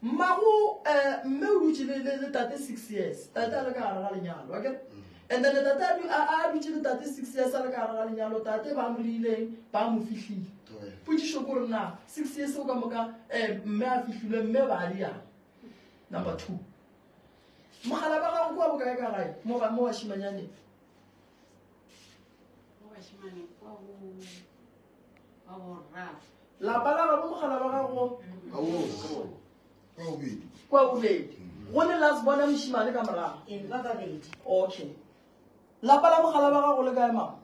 mmago um mme o dutše le tate six years tate a le ka gare ga lenyalo ake and then tate a dutše le tate six years a le ka gare ga lenyalo tate ba mo rileng ba mo fihlile potšišo ko re na six years o ka moka um mme a fihlilwe mme ba riang number two mogala ba gago kua bokae ka gae mo mo bašimanyaneng lapa la gabo mogala ba gago kwa bobedi go ne la se bona mošimane ka morago okay lapa la mogala ba gago le kae mama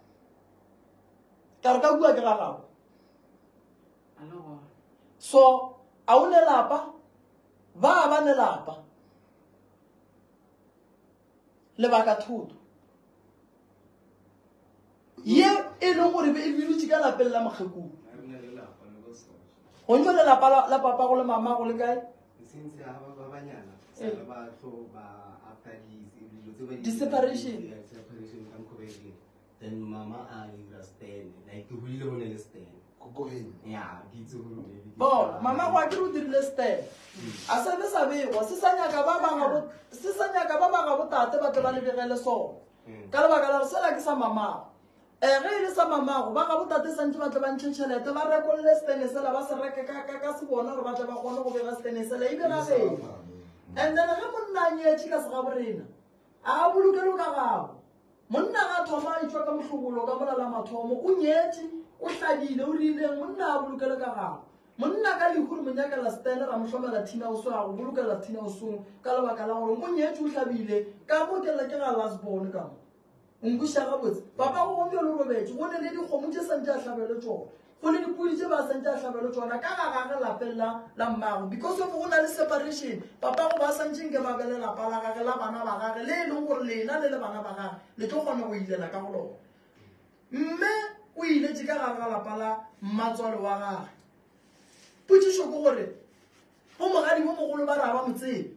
ka re ka kua ke ga gago so a o ne lapa ba ba ne lapa lebaka thoto ye e leng gore be e dutše ka lapeng la mokgekong go ntse lelapa la papa go le mama go le kae di-separation then mama a dira stand like ke holile go ne le stand kokogeng ya ke itse gore maybe ke- bona mama go a kere o dirile stand a se be sa begwa se sa nyaka ba ba gabo se sa nyaka ba ba gabo tate ba tle ba le begele sona ka lebaka la gore sela ke sa mamago um ge e le sa mamago ba gabo tate santse ba tle ba ntšhe tšhelete ba rekolle stene sela ba se reke ka, ka, ka se bona gore ba tle ba kgone go bega stene sela e be ga geno and then ge monna a nyetše ka segaborena a bolokelwe ka gabo Monna ga a thoma a etšwa ka mohlobolo ka mola la mathomo, o nyetše, o hladile, o rileng, monna a bolokele ka gabo. Monna ka lehu re mo nyakela stene ra mo hlomela thina o so a go bolokela thina o song ka lebaka la gore o nyetše o hlabile ka mo ke lla ke ga last born ka mo. O nkwešiša gabotse? Papa go gomme o robetše go ne le dikgomo tše santše a hlabelwe tšona. Go ne dipudi tše ba santše a hlabelwe tšona ka ga gage lapeng la la mmago because of go na le separation. Papa go ba santše nke ba be le lapa la gage la bana ba gage le e leng gore lena le le bana ba gage le tlo kgona go ilela ka go lona. Mme o iletše ka gare ga lapa la mmatswalo wa gage. Potšišo ke gore, bomogadi bo mogolo ba ra ba mo tsebe?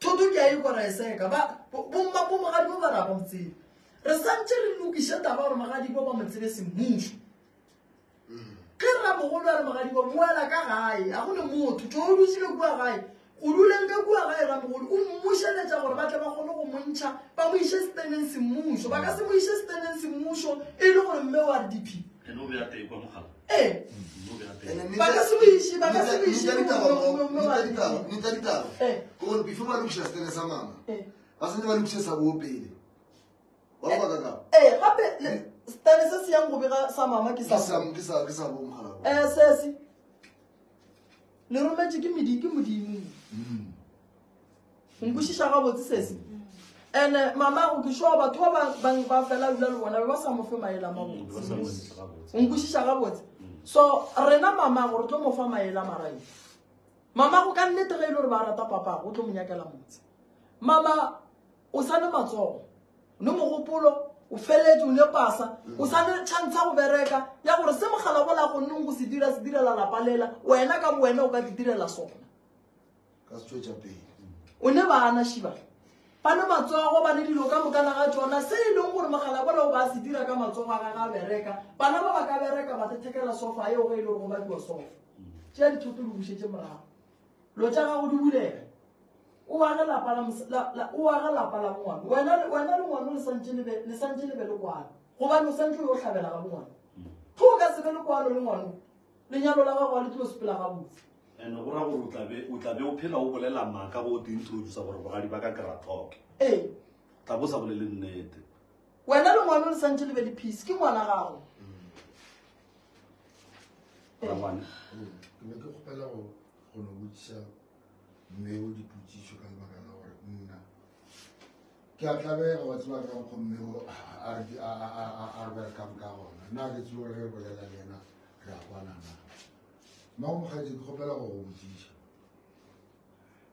Thoto ke a e kwa ra e seka. Ba, bomma bomogadi bo ba ra ba mo tsebe. Re santše re lokiše taba gore mogadi bo ba mo tsebe semmušo. Ge ramogolo a re mogadibo boela ka gae, ga go ne motho, tšo o dutše ka kua gae. Go duleng ka kua gae ramogolo o mmušeletša gore ba tle ba kgone go mo ntšha ba mo iše seteneng semmušo. Ba ka se mo iše seteneng semmušo e le gore mme o RDP. Ene o be a tee kwa mogala. Ee. Mme o be a tee. Ba ka se mo iše, ba ka se mo iše e le gore mme o RDP. Nnete ya ditaba Ee. ke gore before ba lokiša setene sa mama Ee. ba santse ba lokiše sa boo pele. Wa kwa kaka? Ee, gape le- stane se se yang go bega sa mama ke sa Ke sa ke sa ke sa bo mogala. Eh, sesi le rometše ke medi ke modimo nkwešiša gabotse sesi and-e mamago ke sure batho ba ba ba fela dula le bona be ba sa mo fe maele a mabotse Ba sa mo ntse gabotse. nkwešiša gabotse so rena mamago re tlo mo fa maele a marai mamago ka nnete ge e le gore ba rata papago o tlo mo nyakela motse mama O sa ne matsogo, o ne mogopolo, o feletše, o ne pasa, o sa ne chance ya go bereka, ya gore se mogala bola kgonneng go se dira, se direla lapa lela, wena ka bowena o ka di direla sona. Ka se tšwetša pele. O ne bana šiba. Ba ne matsogo, ba ne dilo ka mokana ga tšona, se e leng gore mogala bola o ba se dira ka matsogo a gage a bereka. Bana ba ba ka bereka ba thethekela sofa yeo ge e le gore go bakiwa sofa. Tšea dithoto di bušetše morago. Lo tša gago di bulege. O age lapa la la, la, o age lapa la bongwana. Wena, wena le ngwana le santše le be, le santše le be le kwano. Gobane o santše o yo hlabela ga bongwana. Ge o ka se be le kwano le ngwano, lenyalo la gago ga le tlo sepela gabotse. And go ra gore o tla be, o tla be o phela o bolela maaka go o te introduce gore bogadi ba ka ke ra talk. Ee. Tla bo sa bolele nnete. Wena le ngwano le santše le be le peace, ke ngwana gago. Rangwane. Ke be ke kgopela go, go no botšiša mme o dipotšišo ka lebaka la gore nna ke a tlabega wa tseba ka mokgwa mme o a re a re berekang ka gona nna ke tsebe gore ge re bolela le yena re a kwana na mmago mokgatši ke kgopela go go botšiša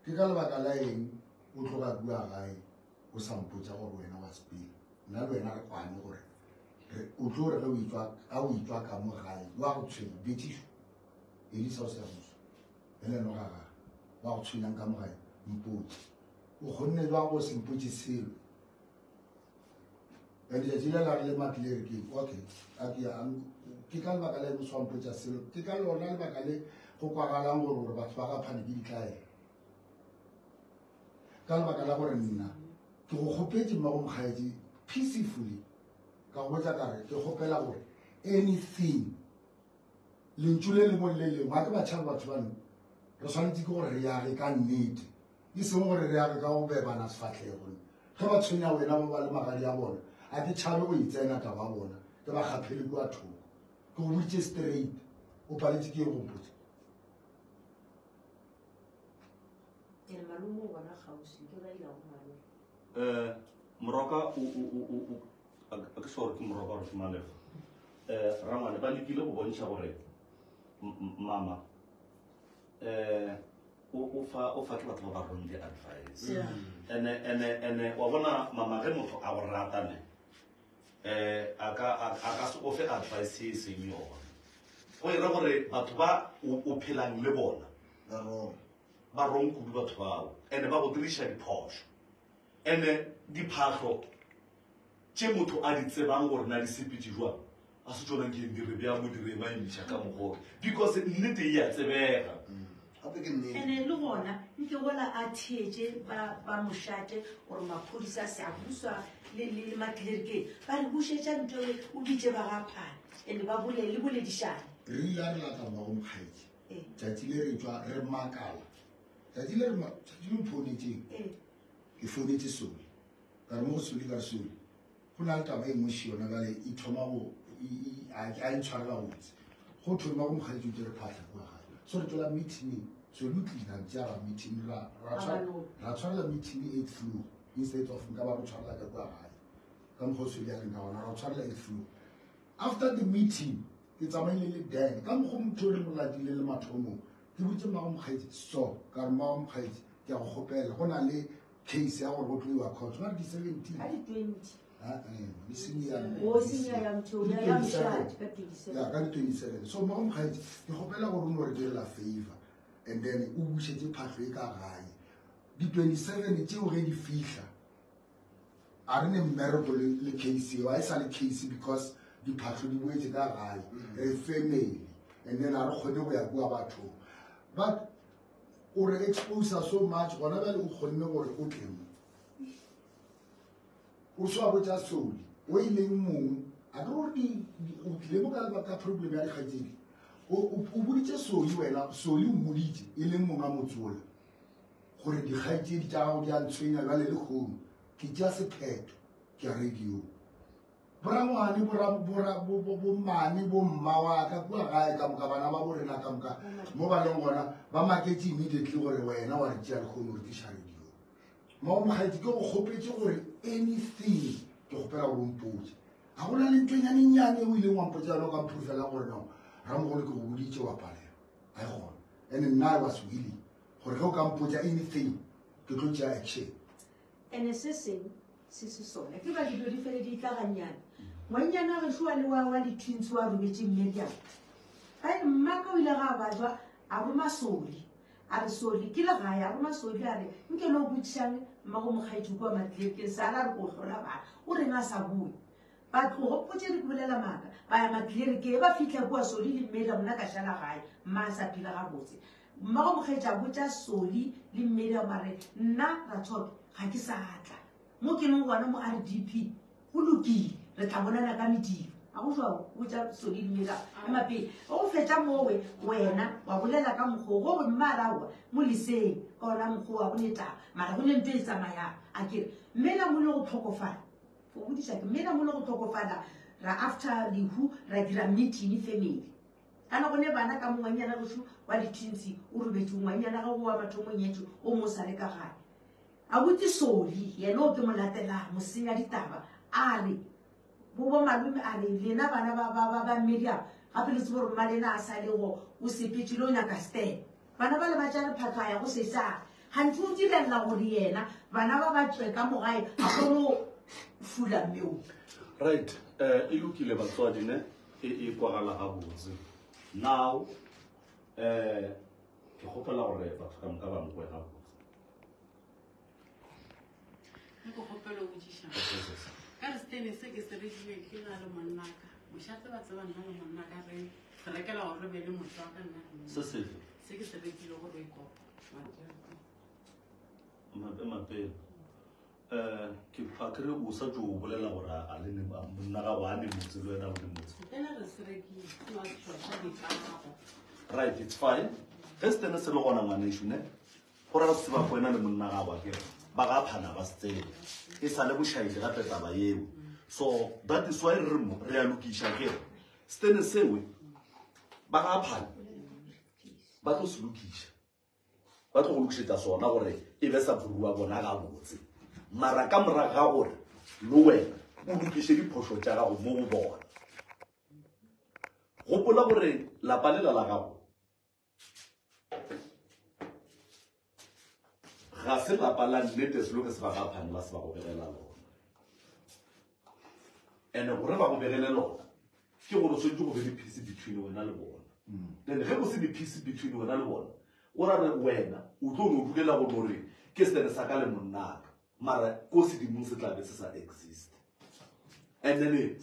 ke ka lebaka la eng o tloga kua gae o sa mpotša gore wena wa sepela nna le wena re kwane gore o tlo re ge o itswa ka o itswa ka mo gae wa go tshwenya betšišo elisa o se ya moso Ene no ga ga wa go tshwenyang ka mogae mpotše o kgonne jwang go se mpotše selo and letšatši le la re le matlere ke okay a ke ke ka lebaka le moswa mpotša selo ke ka lona lebaka le go kwagalang gore gore batho ba ga phane ke ditlaela ka lebaka la gore nna ke go kgopetše mmago mokgaetše peacefully ka go botsa ka re ke kgopela gore anything Lentšu le lengwe le le lengwe, a ke ba tšhabe batho bano, re swanetše ke gore re age ka nnete, e seng gore re age ka go bebana sefahlego. Ge ba tshwenya wena ba ba le magadi a bona, a ke tšhabe go e tsena taba ya bona, ke ba kgaphele kua thoko. Ke go boditše straight, o paletše ke eng go mpotša? Ene malome o bona kgauswi, ke ba ilago malome. Eh, moroka o o o o a ke sure ke moroka gore ke malego um rangwane ba lekile go bontšha gore mama um o fa o fa ke batho ba ba wrong advice ene ene ene wa bona mama ge motho a go rata ne um a ka a ka se o fe advice e seng yona go e ra gore batho ba o phelang le bona ba wrong kudu batho bao ene ba go diriša diphošo Ene diphahlo tše motho a di tsebang gore na di sepetše jwang, a se tšona nke di re bea mo di re emaemiša ka mokgwa because nnete e a tsebega. Gape ke nnete. Ene le gona nke gola a theetše ba ba mošate gore maphodisa a se a buswa le le le matlerikeng ba re bušetša ntho e o bitše ba ga phane ene ba bole le boledišane. Re ile a re lata mmago mokgaetši tšatši le re tšwa re makala tšatši le re tšatši le mphounetšeng Ke founetše Soli, ka re mo go Soli, ka re Soli, go na le taba e nngwe še yona bjale e thoma go, a e ntshwarela botse. Go thwe mmago mokgaetši o tšere phahla kua gae. So re tšwela meeting, so le tlile a tšea ra meeting ra ra ra tshwarela meeting eighth floor instead of nka ba re tshwarela ka kua gae. Ka mokgwa o swele a leng ka gona ra tshwarela eighth floor. After the meeting ke tsamaile le Dan ka mokgwa motho re mo latile le mathomong. Ke botse mmago mokgaetši so ka re mmago mokgaetši ke a go kgopela go na le case ya gore go tlo iwa court ba re di 17 ka di 20 ya ka di 27 so mmago mokgaetsi ke kgopela gore o no re direla favor and then o bušetse phahlo e ka gae di 27 tšeo ge di fihla a re ne mmereko le case eo a e sa le case because diphahlo di boetse ka gae re family and then a re kgone go ya kua bathong but o re exposa so much gona bjale o kgonne gore o tle mo o se wa botša soli o e leng mong a ke gore o tlile mo ka lebaka problem ya dikgaitsedi o boditše soli wena soli o mmoditše e leng mong a motsola gore dikgaitsedi tša gago di a ntshwenya bjale le kgono ke tšea sephetho ke ya radio borangwane bommane bomma wa ka kua gae ka moka bana ba borena ka moka mo ba leng gona ba maketše immediately gore wena wa re tšea lekgono re tliša radio Mao Mokgaetsi ke go kgopetše gore anything ke kgopela gore o mpotše ga go na le ntho nyanennyane o ileng wa mpotša yona o ka mphurufela gore no ramogolo ke go boditše wa palelwa ga e gona and nna I was willing gore ge o ka mpotša anything ke tlo tšea action. Ene se seng se se sona ke ba dilo di fele di tla gannyane ngwannyana gešo wa le wa wa di-twins wa robetše mme bjang ba mmaka o ile ga a bajwa a roma soli A re, Soli, ke le gae. A roma Soli a re, Nke lo botšišang mmago mokgaetši kua Matlelekeng, Sara a re ko hlola bana. O reng a sa boe? Ba tlogo potše re ke bolela maaka. Ba ya Matlelekeng, ba fihla kua Soli le Mmedi, mna ka šala gae, mma a sa phela gabotse. Mmago mokgaetši a botša Soli le Mmedi a re, Nna Ratshoke ga ke sa tla. Mo ke leng gona mo RDP, Go lokile, re tla bonana ka mediro. A go jwalo? Botša Soli le Mira. Ema pele. Ge o fetša mowe, wena wa bolela ka mokgwa o. Go re mme a re aowa, mo leseng ka ona mokgwa o, ga go ne taba. Mara go ne ntho e tsamayang. A ke re, mme na mo le go tlhokofala. Go bodiša ke, mme na mo le go tlhokofala, ra after lehu, ra dira meeting family. Kana go ne bana ka mo ngwannyana gešo wa di-twins o robetše, ngwannyana gago wa mathomo o nyetšwe, o mo o sa le ka gae. Abuti Soli, yena o ke mo latelang, mosenya ditaba, a re, bo bo malome a re, lena bana ba ba ba ba Miriam, gape le tsebe gore mmalena a sa lego, o sepetše le o nyaka step. Bana ba le ba tša lephatlo a ya go sesang. Gantsi o direlela gore yena bana ba ba tšwe ka mo gae a kgone go fula mme o. Right, eh, e lokile batswadi ne, e e kwagala gabotse. Now, eh, ke kgopela gore batho ka moka ba nkwe gabotse. Nko kgopelo o botšiša. Ka re setene se ke se rekile ke na le monnaka. Mošate ba tseba nna le monnaka re se rekela gore re be le motho wa ka nna le monna. Se sefe? Se ke se rekile gore e kopa. Mape mapele. Eh ke a kere o sa tšo bolela gore a le ne monna gago a ne motse le wena o ne motse. Setene re se rekile ke wa tšhoša dikago. Right, it's fine. Ge setene se le gona ngwanešu ne Go ra go se tseba kwena le monna gago akere ba ga phana ba se tsebe. E sa le bošaedi gape taba yeo. So that is why re re mo re a lokiša akere. Stene sewe ba ga phana ba tlo se lokiša. Ba tlo go lokišetša sona gore e be sa buru wa bona gabotse. Mara ka morago ga gore le wena o lokiše diphošo tša gago mo go bona. Gopola gore lapa lela la gago ga se lapa la nnete selo ke se ba ga phane ba se ba go begela lona and gore ba go begele lona ke gore o tshwanetse go be le peace between wena le bona then ge go se ne peace between wena le bona o ra re wena o tlo no dulela go no re ke sene sa ka le monnaka mara ko sedimong se tla be se sa exist and then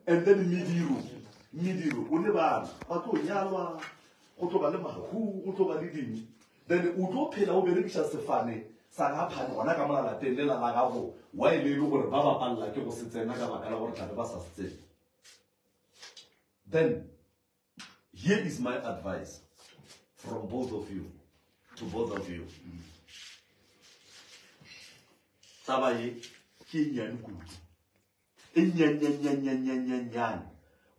and then mediro mediro o ne bana ba tlo nyalwa go tlo ba le mahu go tlo ba le ding then o tlo phela o berekiša sefane sa ga phane gona ka mola lapeng lela la gago wa e le e le gore ba bapalela ke go se tsena ka baka la gore tlabe ba sa se tsene then Here is my advice from both of you, to both of you. Taba ye ke e nnyane kudu. E nnyannyannyannyannyane.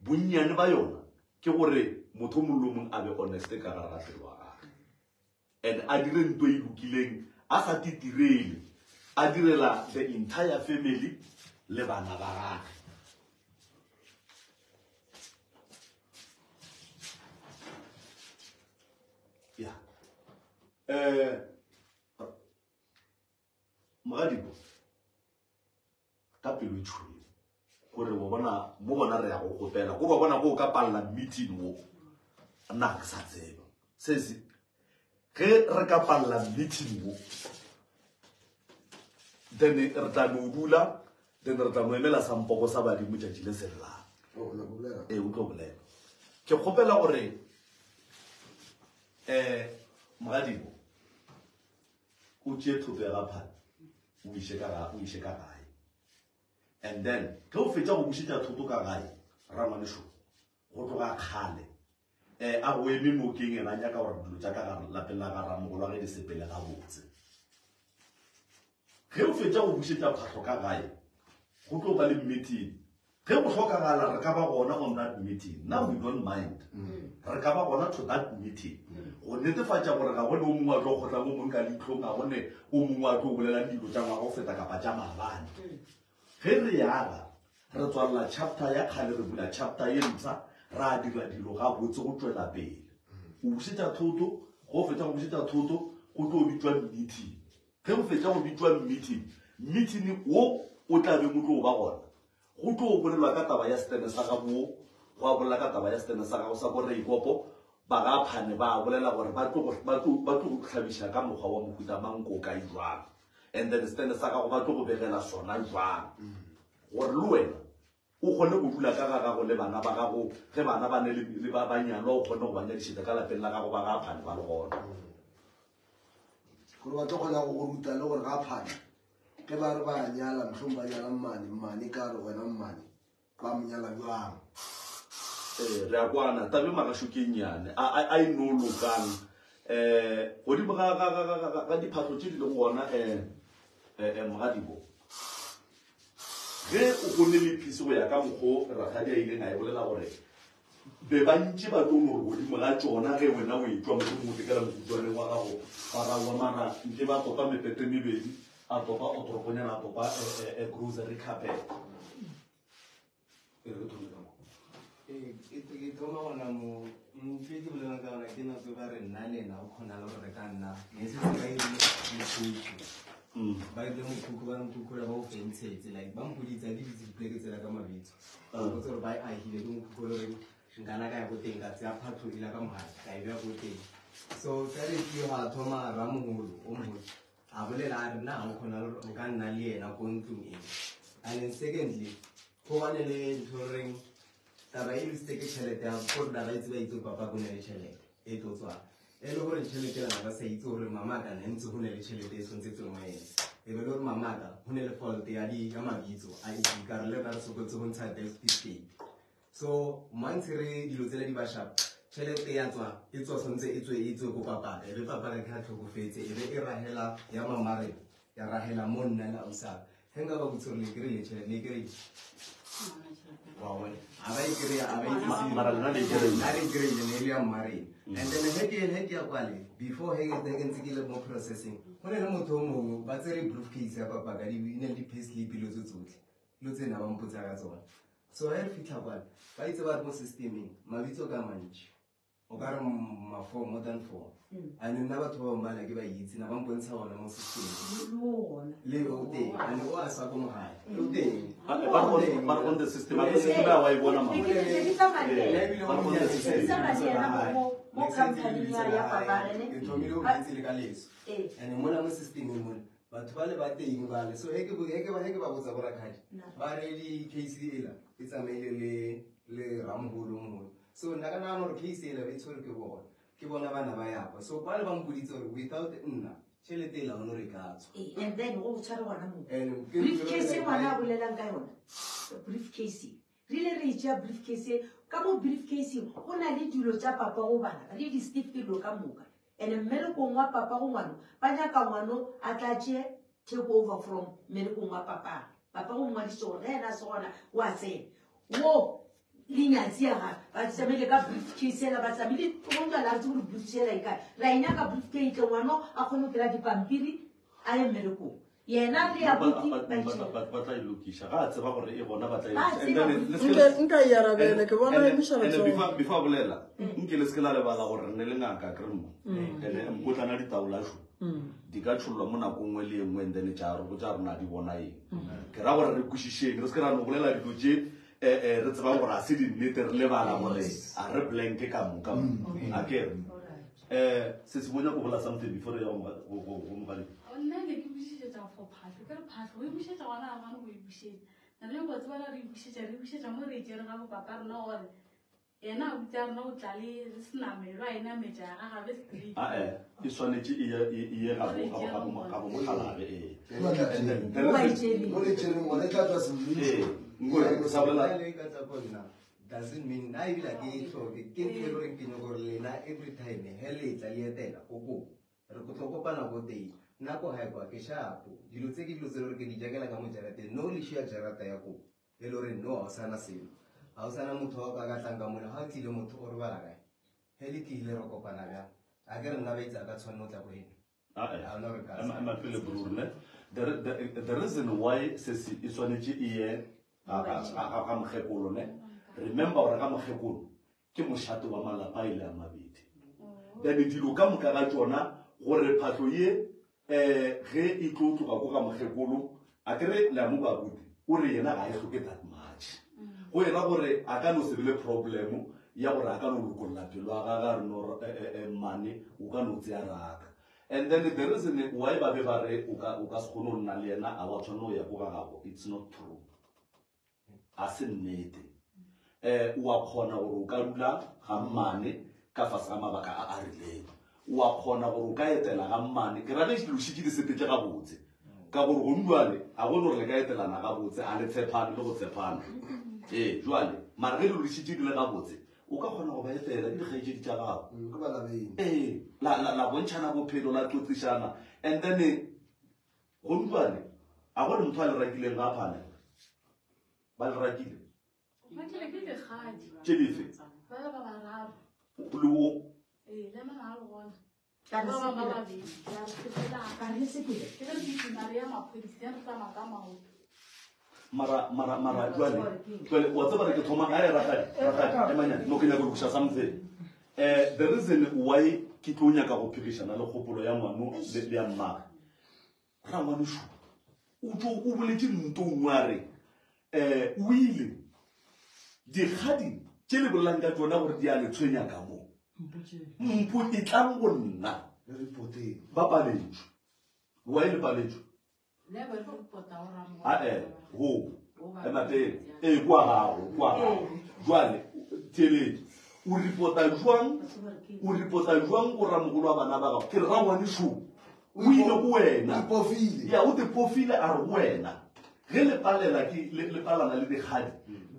Bonnyane ba yona Ke gore motho o mongwe le o mongwe a be honest ka gare ga pelo ya gage and a dire nto e lokileng a sa titirele, a direla the entire family le bana ba gage. Ya. Eh Mogadiko ka pelo e tšhweu gore wa bona mo bona re ya go gopela ko ba bona go ka palela meeting wo nna ke sa tseba se se ge re ka palela meeting wo then re tla no dula then re tla no emela sampoko sa badimo tšatši le sellang ee o tlo bolela ke kgopela gore um mogadimo o tšee thoto ya ga phane o iše ka ga o iše ka gae and then ge o fetša go bušetša thoto ka gae rangwanešo go tloga kgale um a go eme nokeng ena a nyaka gore dilo tša ka gare lapeng la ga ramogolo ge di sepele gabotse ge o fetša go bušetša phahlo ka gae go tlo ba le meeting Ge go hlokagala re ka ba gona on that meeting. Now we don't mind. Re ka ba gona to that meeting. Go netefatša gore ga go ne o mongwe a tlo kgotlang o mongwe ka leitlhong, ga go ne o mongwe a tlo bolelang dilo tša ngwaga go feta kapa tša maabane. Ge re yaga, re tswalela chapter ya kgale re bula chapter ye mpsha, ra dira dilo gabotse go tšwela pele. O bušetša thoto, ge o fetša go bušetša thoto, go tlo bitšwa meeting. Ge go fetša go bitšwa meeting, meeting wo o tla beng o tlo ba gona, go tlo bolelwa ka taba ya setene sa gabo, gwa bolela ka taba ya setene sa gago sa boreikopo, ba ga Phane ba bolela gore ba tlo ba tlo ba tlo go hlabiša ka mokgwa wa mohuta mang ko kae jwang, and then setene sa gago ba tlo go begela sona jwang, gore le wena o kgone go dula ka ga gago le bana ba gago ge bana ba ne le ba ba nyalwa o kgone go ba nyadišetša ka lapeng la gago ba ga Phane ba le gona. Gore ba tlo kgona go go ruta le gore ga Phane ge ba re ba nyala mohlomong ba nyala mmane, mmane ka re wena mmane ba mo nyala bjang. Ee, re a kwana tabe magašo ke nnyane a a a e no lokang um godimo ga ga ga ga ga ga diphahlo tše di leng gona um um mogadibo Ge o kgonne le phisi go ya ka mokgo rakgadi a ileng a e bolela gore be ba ntše ba tlo no re godimo ga tšona ge wena o etšwa mohlomongwe o tekela mokutwaneng wa gago ba raowa mara nke ba topa mepete mebedi a topa otoroponyana a topa eh, eh, eh, grocery carpet e re thome ka mo Ee, ke ke thoma gona mo ntho e ke bolelang ka yona ke nako e ba re nna le ena o kgona le gore re ka nna ne se se ba irile mokhukhu ba irile mokhukhu ba re mokhukhu ba o fentshetse like ba mpoditse a ke ditse dipoleke tsela ka mabitso ba mpotse gore ba e ahile ke mokhukhu o le goreng nkana ka ya ko teng ka tseya phatlho ila ka mogare ka e beya ko teng so ka re ke ga thoma ramogolo o mogolo a bolela a re nna ga o kgona le gore nka nna le yena ko ntlong e and then secondly go bane le ntho e reng taba e lositse ke tšhelete ya gore na ba itse ba itse papa go ne le tšhelete e tlo tswang e le gore tšhelete lana ba sa itse gore mama ka ne ntse go ne le tšhelete e tshwanetse tswe mo ene e be le gore mama ka go ne le fault ya di ya mabitso a itse ka re le rena re sokotse go ntsha death certificate so montshe re dilo tsela di ba sharp tšhelete ya tswa e tswa tshwanetse e tswe e tswe ko papaka e be papaka ke a tlhokofetse e be e rahela ya mamare ya rahela mo nna le ausaka ge nka ba botse gore le kry-ile tšhelete le kry wa bona a ba e kry-a a ba e Mara lena le e kry-ile. Nna re e kry-ile ne e le ya mmareng and then ge ke ge ke ya kwale before ge ke ntse ke le mo processing go ne le motho o mongwe ba tsere briefcase ya papa ka di e ne le di-pay slip dilo tse tsotlhe dilo tse na ba mpotsa ka tsona so ge re fitlha kwale ba itse ba re mo systemeng mabitso ka mantši o ka re ma four more than four and nna batho ba bangwe ba na ke ba itse na ba mpontsha ona mo systemeng le o teng and o a sa ko mogae o teng Ba re on- ba re on the system a system ya wa e bona ma ke thomile go itse le ka leso and mola mo systemeng mole batho ba le ba teng bale so he ke bo- he ke ba he ke ba botsa borakgadi ba re di-case ela e tsamaile le le ramogolo mogolo so nna ka nagana gore case ela e tshwere ke bona ke bona bana ba yakwa so kwa le ba mpoditse gore without nna tšhelete ela ono re ka tswa Ee, and then go tshware gona moo And ke- briefcase e ngwana a bolelang ka yona briefcase re ile re tšea briefcase e, ka mo briefcaseng go na le dilo tša papa go bana le di-certificate dilo ka moka and mmerekong wa papa go ngwano ba nyaka ngwano a tla tšee take over from mmerekong wa papa papa go ngwaditse gore ge ena a se gona o a tsena wo Le nyatsi ya gage ba tsamaile ka briefcase ela ba tsamaile gonka la re tse gore briefcase ela e kae ra e nyaka briefcase tle ngwano a kgone go kry-a dipampiri a ye mmerekong yena le ya Ba- ba- ba- ba ba tla e lokiša ga a tseba gore e gona ba tla e Ba lokiša. And tseba. then le se ke Nke- la- nka e arabele ke bona And- e emiša and then letsogo before- before a bolela nke le se ke la lebala gore re ne le ngaka kere mo and mokotlana ditaola šo di ka tšhollwa mo nako nngwe le engwe and then tša re botša rena di bona eng ke ra gore re kwešišeng re se ke ra no bolela dilo tše eh, eh, re tsebang gore a se dinnete re lebala gore a re blanke ka moka mo a kere um se se bonya go bola something before re ya go moga- go- go- go mogaleng Nna ne ke bušetša for phahlo ke re phahlo o e bušetša gona ga gane go e bušetša na re nyako tseba la re e bušetša re e bušetša mo re e tšere ga bopapa rena gore yena a butsa rena o tla le le senamelo a e nametša ya gagabe straight ae e swanetše e ye- e e ye ga bo- ga bo- ga bo- ga bo mogalabe ee Mo ba And then- Mo ba e tšereng. mo le tšereng gona e tla tswa Ee, semmušo nkore ke sa bolela Nna le ka tla ko nna doesn't mean na ebile ha ke e tlhoke ke ntho e le goreng ke nyako gore lena every time he le tla le etela ko koo re ko tlo kopana ko teng nna ko gae kwa ke shapo dilo tse ke dilo tse le gore ke di jakela ka mo jarateng no le šia jarata ya koo e le gore no ga o sana selo ga o sana motho wa ka ka tlang ka mole ga o tlile motho o robala kae he le tlile re kopana bjang a ke re nna ba itse a ka tshwanne o tla ko eno Ae. Ha ona hore ka Ema- ema pele bror ne the, the, the reason why se se e swanetše e ye ga- ga ga- ga mokgekolo ne remember gore ga mokgekolo ke mošate wa malapa e le a mabedi then dilo ka moka ga tšona gore phahlo ye um ge e tlo tloga ko ga mokgekolo a kere le a mo babuti o re yena ga e hloke that much go era gore a ka no se be le problem ya gore a ka no lokolla pelo ya gage a re no eh, eh, eh, mmane o ka no tseya raka and then the reason why ba be ba re o ka o ka se kgone go nna le yena a wa tshwanela go ya ko ga gago it's not true a se nnete um o a kgona gore o ka dula ga mmane ka fase ga mabaka a a rileng o a kgona gore o ka etela ga mmane ke ra ge dilo šitše di sepetse gabotse ka gore gong jwale a gone gore le ka etelana gabotse a le tshepane le go tshepana ee jwale mara ge dilo di šitše di le gabotse o ka kgona go ba etela ke dikgaetšedi tša gago ke balabeng ee la, la, la bontšhana bophelo la tlotlišana and then gong jwale a gone motho a le rakileng ga a phane ba le rakile ba tlile ke dikgadi tše dife ba le ba bararo le o ee le mama a le gona Ka re ba bangwe ba sepela. babedi ya re sepela Ka re le sepele. ke ge re kitima re ya maphodisa re tsamaya ka maoto mara mara mara jwale jwale wa tseba re ke thoma ae rakgadi rakgadi emanyane no ke nyaka go lokiša something um the reason why ke tlo nyaka go phegišana le kgopolo ya ngwano le le ya mmage rangwanešu o tlo o boletše nto nngwe a re um o ile dikgadi tše le bolelang ka tsona gore di a le tshwenya ka mo mpo e tlang go nna le reporteng ba paletšwe why le paletšwe Le ba re repota go ramogolo. ae go ema pele ee kwa gago kwa gago jwale theletše o reporta jwang o reporta jwang go ramogolo wa bana ba gago ke re rangwane šo o ile go wena o ipofile. ya o te pofile a re go wena ge le palela ke le le palana le dikgadi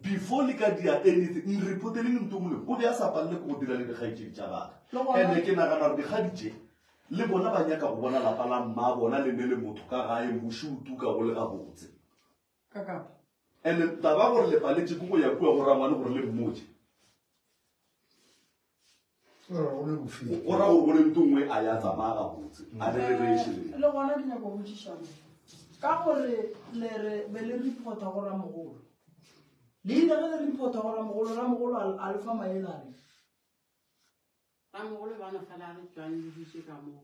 before le ka dia anything nreporteleng nto mole o be a sa palele ke go dira le dikgaetšedi tša gage Le gona- and-e ke nagana gore dikgadi tše le bona ba nyaka go bona lapa la mma bona le ne le motho ka gae moši o tuka go le gabotse ka kapa and taba gore le paletše ke go ya kua go rangwane gore le mmotse gore go le bofile go ra gore go le nto nngwe a ya tsamaya gabotse a re rereše le le gona ke nyako go botšišana ka gore le re be le reporta go ramogolo le ile ge le reporta go ramogolo ramogolo a- a le fa maele a reng Ramogolo ba no fela re tswang le dutše ka moo.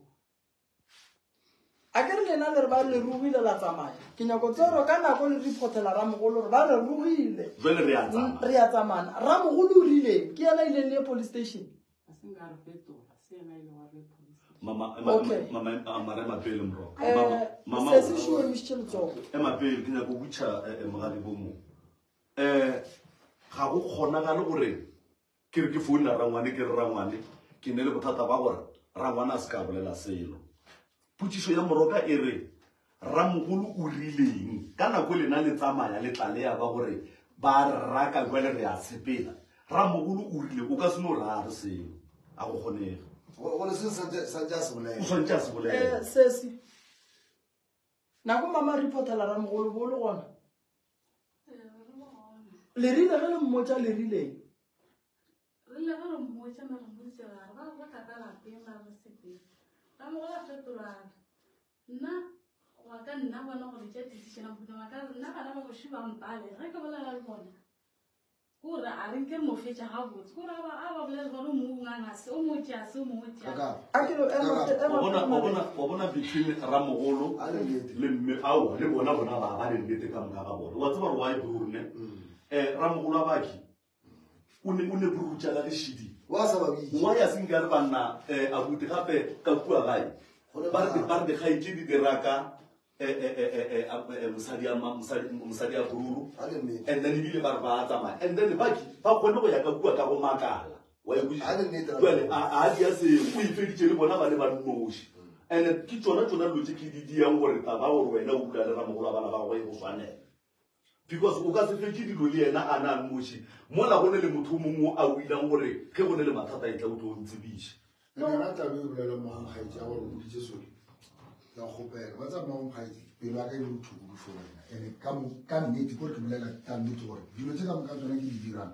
a ke re lena le re ba le rogile la tsamaya ke nyako tsero ka nako le reportela ramogolo gore ba re rogile jwale re a tsamaya re a tsamana ramogolo o rileng ke yena a ileng le ye police station A se nka re fetola, se yena e le wa re police. mama Okay. mama mama re mapele mro um mama se se šo emišitše letsogo ema pele ke nyaka go butšha mogadi bo mo um ga go kgonagale gore ke re ke founela rangwane ke re rangwane ke ne le bothata ba gore rangwane a se ka bolela selo potšišo ya moroka e re ramogolo o rileng ka nako lena le tsamaya le tla le ya ba gore ba re raka jwale re a tshepela ramogolo o rile o ka se no re a re selo a go kgonege gore se santse a se o bolela swantse a se bolela um sesi nako mama reportela ramogolo bo le gona Ee, re le gona. Le rile ge le mmotša le rileng? Re rile ge re mmotša na re mmoditše ra re ba re tla ka lapeng ba re sepele. Ramogolo a fetola a re, Nna wa ka nna bona gore tša decision a mohuta wa ka re nna bana ba bošu ba mpale ge ke bolela le bona ke gore a re nke re mo fetša gabotse ke gore a ba a ba bolele le bona o mongwe o nganga se o mongwe o tšea se o mongwe o tšea se. A ke no ema Wa ema bona pele wa bona Mabele. wa bona between ramogolo A le nnete. le mme aowa le bona bona ba ba le nnete ka moka ga bona wa tseba gore why brur ne um ramogolo wa baki o ne o ne brutša ka lešidi Wa sa ba bitše. wa ya seng ka re banna um abuti gape ka kua gae ba re ba re dikgaetšedi di raka eh, eh, eh, eh, eh, eh, mosadi ya ma- mosadi mosadi ya bruru A le nnete. and then ebile ba re ba tsamaya and then baki ba kgone go ya ka kua ka go makala wa e kwešiša? A le nnete, Jwale, a a dia seo o ifeditše le bona ba le ba nnoši and ke tsona tsona dilo tse ke di diang gore taba gore wena o dula le ramogolo wa bana ba gagwe e go swanela because o ka se fetše dilo le yena a na a nnoši mola go ne le motho o mongwe a o ilang gore ge go ne le mathata e tla o tlo o ntsebiša. Ke rata taba e bolela mmago-mokgaetši ya gore o boditše Soli ka kgopela wa tseba mmago-mokgaetši pelo ya ka e le bohloko kudu for wena ene ka mo ka nnete kore ke bolela ka nnete gore dilo tse ka moka tsona ke di dirang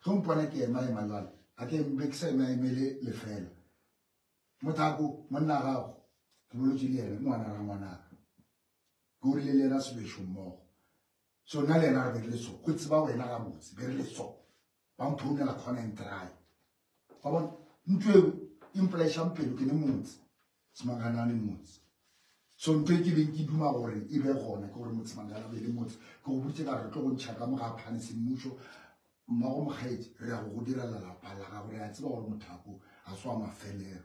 ge o mpona ke ema ema jwale ga ke be ke sa ema emele lefela mothako monna gago ke bolotse le yena ke ngwana ra ngwanaka ke o rile le yena sebešo mmogo so nna le yena re be re le so go tseba wena gabotse be re le so ba mphounela corner and try wa bona ntho eo e mpolaišang pelo ke ne motse semangana le motse so ntho e ke beng ke duma gore e be gona ke gore motsemangana be le motse ke go boditse ka re tlo go ntšha ka mo ga phane semmušo mmago mokgaetsi re ya go go direla lapa la gago re a tseba gore mothako ga se wa mafelelo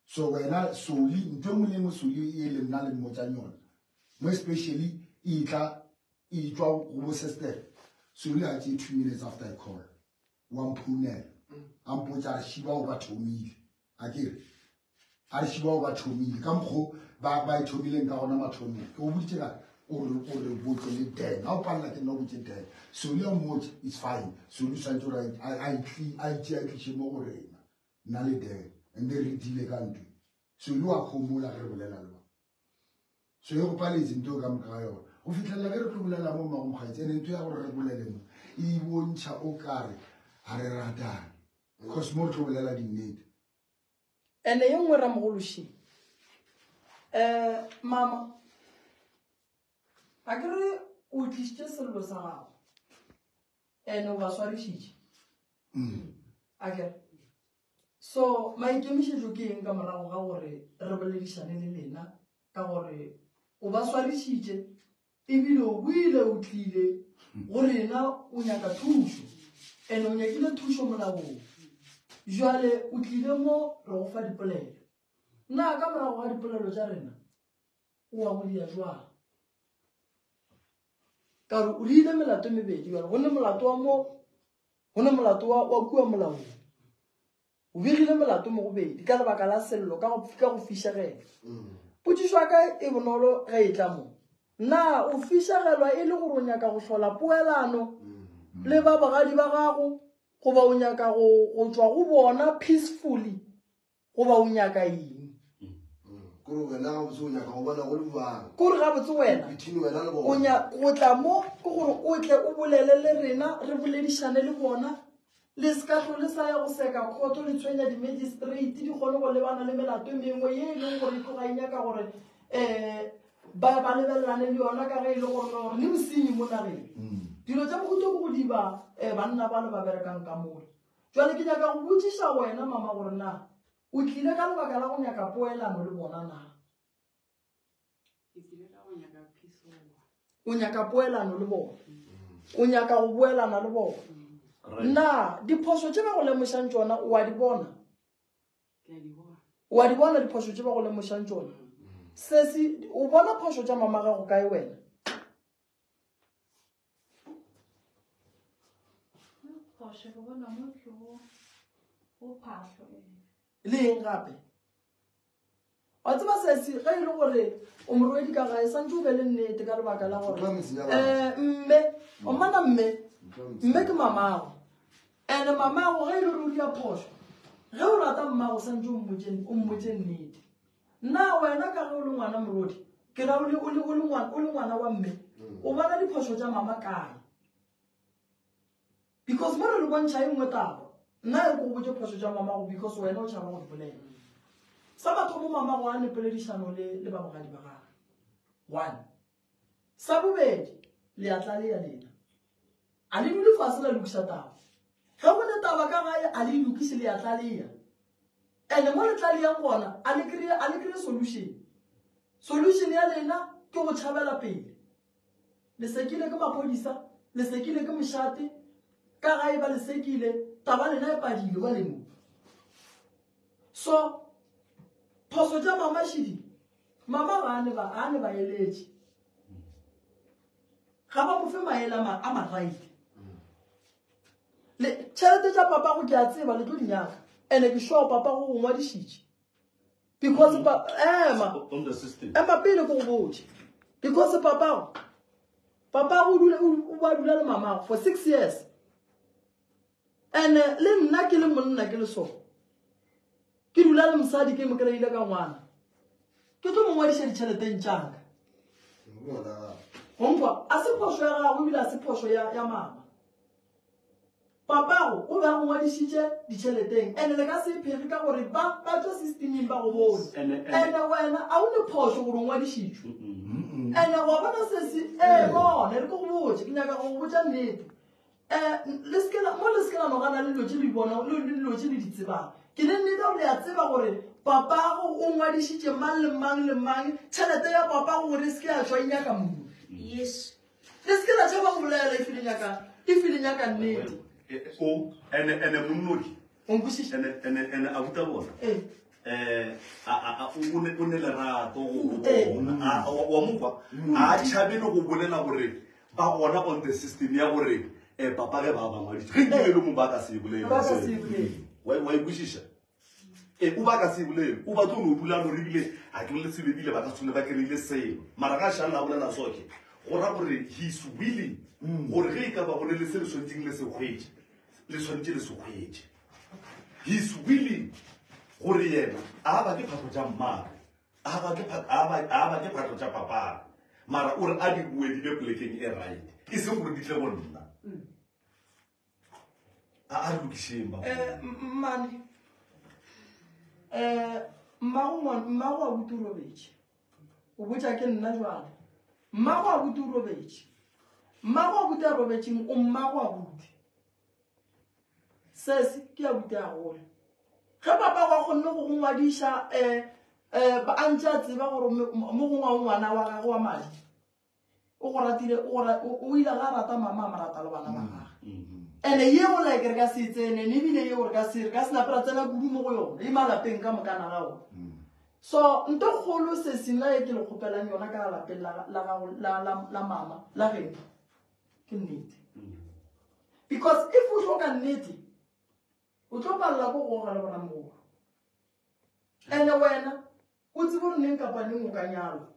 so wena soli ntho e nngwe le nngwe soli e le nna le mmotšang yona mo especially e tla e tswa go bo sister soli a tšee two minutes after i call wa mphounela a mpotsa a re šiba o ba thomile a ke re a re šiba o ba thomile ka mokgo ba ba e thomileng ka gona mathomong ke o boditše ka o re o re botse le dan ga o palela ke nna o botse dan soli a mmotse it's fine soli o swanetše gore a itše a tliše mo go rena nna le dan and then re deale ka ntwe soli wa kgomola ge re bolela le bona so e go paletse ntho ka moka ga yona go fitlhelela ge re tlo bolela mo mmagomokgaetsi ene ntho ya gore re bolele mo e bontšha o kare ga re ratane because mo re tlo bolela dinnete ene ye nngwe ramogološi um mama a ke re o tlišitše sello sa gago ene o ba swarišitše mm. a kere so maikemišetšo ke eng ka morago ga gore re boledišane le lena ka gore o ba swarišitše ebile o boile o tlile go rena o nyaka thušo and o nyakile thušo molaong jwale o tlile mo re go fa dipolelo na ka morago ga dipolelo tša rena o wa go dia jwang ka gore o rile melato e mebedi jale go ne molato wa mo go ne molato wa wa kua molaong o begile melato mo gobedi ka lebaka la sello ka go ka go fišegela potšišo ya ka e bonolo ge e tla mo na o fišegelwa e le gore o nyaka go hlola poelano le ba bogadi ba gago goba o nyaka go go tšwa go bona peacefully goba o nyaka eng kore wena gabotse o nyaka go bona go le bjang kore gabotse wena between wena le o bona nya go tla mo ke gore o tle o bolele le rena re boledišane le bona le se ka hlole sa ya go seka khoto le tshwenya di-magistrate di kgone go lebana le melato e mengwe ye e leng gore e tloga e nyaka gore um ba ba lebelelane le yona ka ge e le gore gore le bosenyi mo nageng dilo tša mohuto ke go diba um banna ba le ba berekang ka mola Jwale ke nyaka go botšiša wena mama gore na o tlile ka lebaka la go nyaka poelano le bona na? Ke tlile ka go nyaka peace go bona. O nyaka poelano le bona. O nyaka go boelana le bona. Na diphošo tše ba go lemošang tšona o a di bona? Ke a di bona. O a di bona diphošo tše ba go lemošang tšona? Sesi, o bona phošo tša mama gago kae wena? Phošo ke bona mo ke go go phahlo ee. Le eng gape? Wa tseba sesi ge e le gore o morwedi ka gae santse o be le nnete ka lebaka la gore Utlwa metsing ya batho. um mme o mmana mme mme ke mamago and mamago ge e le gore o dia phošo ge o rata mmago santse o mmotse o mmotse nnete Na wena ka ge o le ngwana morodi, ke ra o le, o le, o le ngwana, o le ngwana wa mme, o bona diphošo tša mama kae? Because mo re le bontšha e nngwe taba, nna e re ko go botše phošo tša mamago because wena o tšhaba go di bolela. Sa mathomo mamago a ne poledišano le le ba bogadi ba gagwe. One. Sa bobedi, le a tlaleya lena. A le dule fase la lokiša taba. Ge go ne taba ka gae a le e lokiše le a tlaleya. And mo le tlaleyang gona a le kry-e a le kry-e solution. Solution ya lena ke go tšhabela pele. Le sekile ke maphodisa, le sekile ke mošate, ka gae ba le sekile, taba lena e padile ba lemo. So phoso tša mama šidi, mama ga a ne ba a ne ba eletše. Ga ba mo fe maele a ma right. Le tšhelete tša papago ke a tseba le tlo di nyaka. Ene ke sure papago go ngwadišitše. Because pa ema. On the system. Ema pele ko go botše. Because papago papago o dula o ba dula le mamago for 6 years. And le nna ke le monna ke le so. Ke dula le mosadi ke mo kry-ile ka ngwana. Ke tlo mo ngwadiša ditšheleteng tšaka. Gonkwa a se phošo ya gago ebile a se phošo ya ya mama. Papago o be a go ngwadišitše ditšheleteng and le ka se e phege ka gore ba ba tšwa systeming ba go bone. And wena a o ne phošo gore o ngwadišitšwe. And wa bona sesi ee bona re ke go botše ke nyaka go go botša nnete. Um le seke la mo le seke la no gana le dilo tše le di bona le dilo tše le di tsebang. Ke ne nnete gore le a tseba gore papago o ngwadišitše mang le mang le mang tšhelete ya papago gore e seke ya tšwa e nyaka mongwe. Yes. Le seke la tšhaba go bolela if le nyaka if le nyaka nnete. O ene ene monnodi. O nkwešiša? Ene ene ene a buta bona. Ee. Eh a a o ne o ne lerato go Ee. bona. A wa mo kwa. A tšhabe le go bolela gore ba gona on the system ya gore eh papa ge ba ba ngwaditše. Ge nkile le mo ba ka se e bolele. Ba ka se e bolele. Wa wa e kwešiša? Ee, o ba ka se e bolele. O ba tlo no dula no re ebile ga ke bolele selo ebile ba ka se tlhole ba kry-ile selo. Mara ga a šala a bolela soke, go ra gore he is willing gore ge e ka ba go ne le se le swanetseng le se hwetše, le swanetše le se hwetše. He is willing gore yena a ba ke phahlo tša mmagwe, a ba ke a ba a ba ke phahlo tša papagwe. Mara o re a di boe di be polekeng e right, e seng gore di tle go nna. A a re lokišeng ba. Eh, mmane. Eh, mmago ngwana, mmago a buti o robetše. O botša ke nna jwale. Mmago a buti o robetše. Mmago a buti a robetšeng o mmago a buti. Sesi ke a buti a gola. Ge papa wa kgonne go go ngwadiša eh eh a ntše a tseba gore mo gongwe o ngwana wa gagwe wa madi. O go ratile, o go ra-, o, o ile ga rata mama a mo rata le bana ba gagwe. Ene yeo like re ka se e tsene, ene ebile yeo re ka se, re ka se nape ra tsena kudu mo go yona, e malapeng ka mokana ga ona. So nto kgolo sesi nna e ke le kgopelang yona ka lapeng la, la gago, la, la, la mama, la geno, ke nnete. Because if o hloka nnete, o tlo palela ko go goga le boramogolo. Ene wena, o tsebe gore neng kapa neng o ka nyalwa.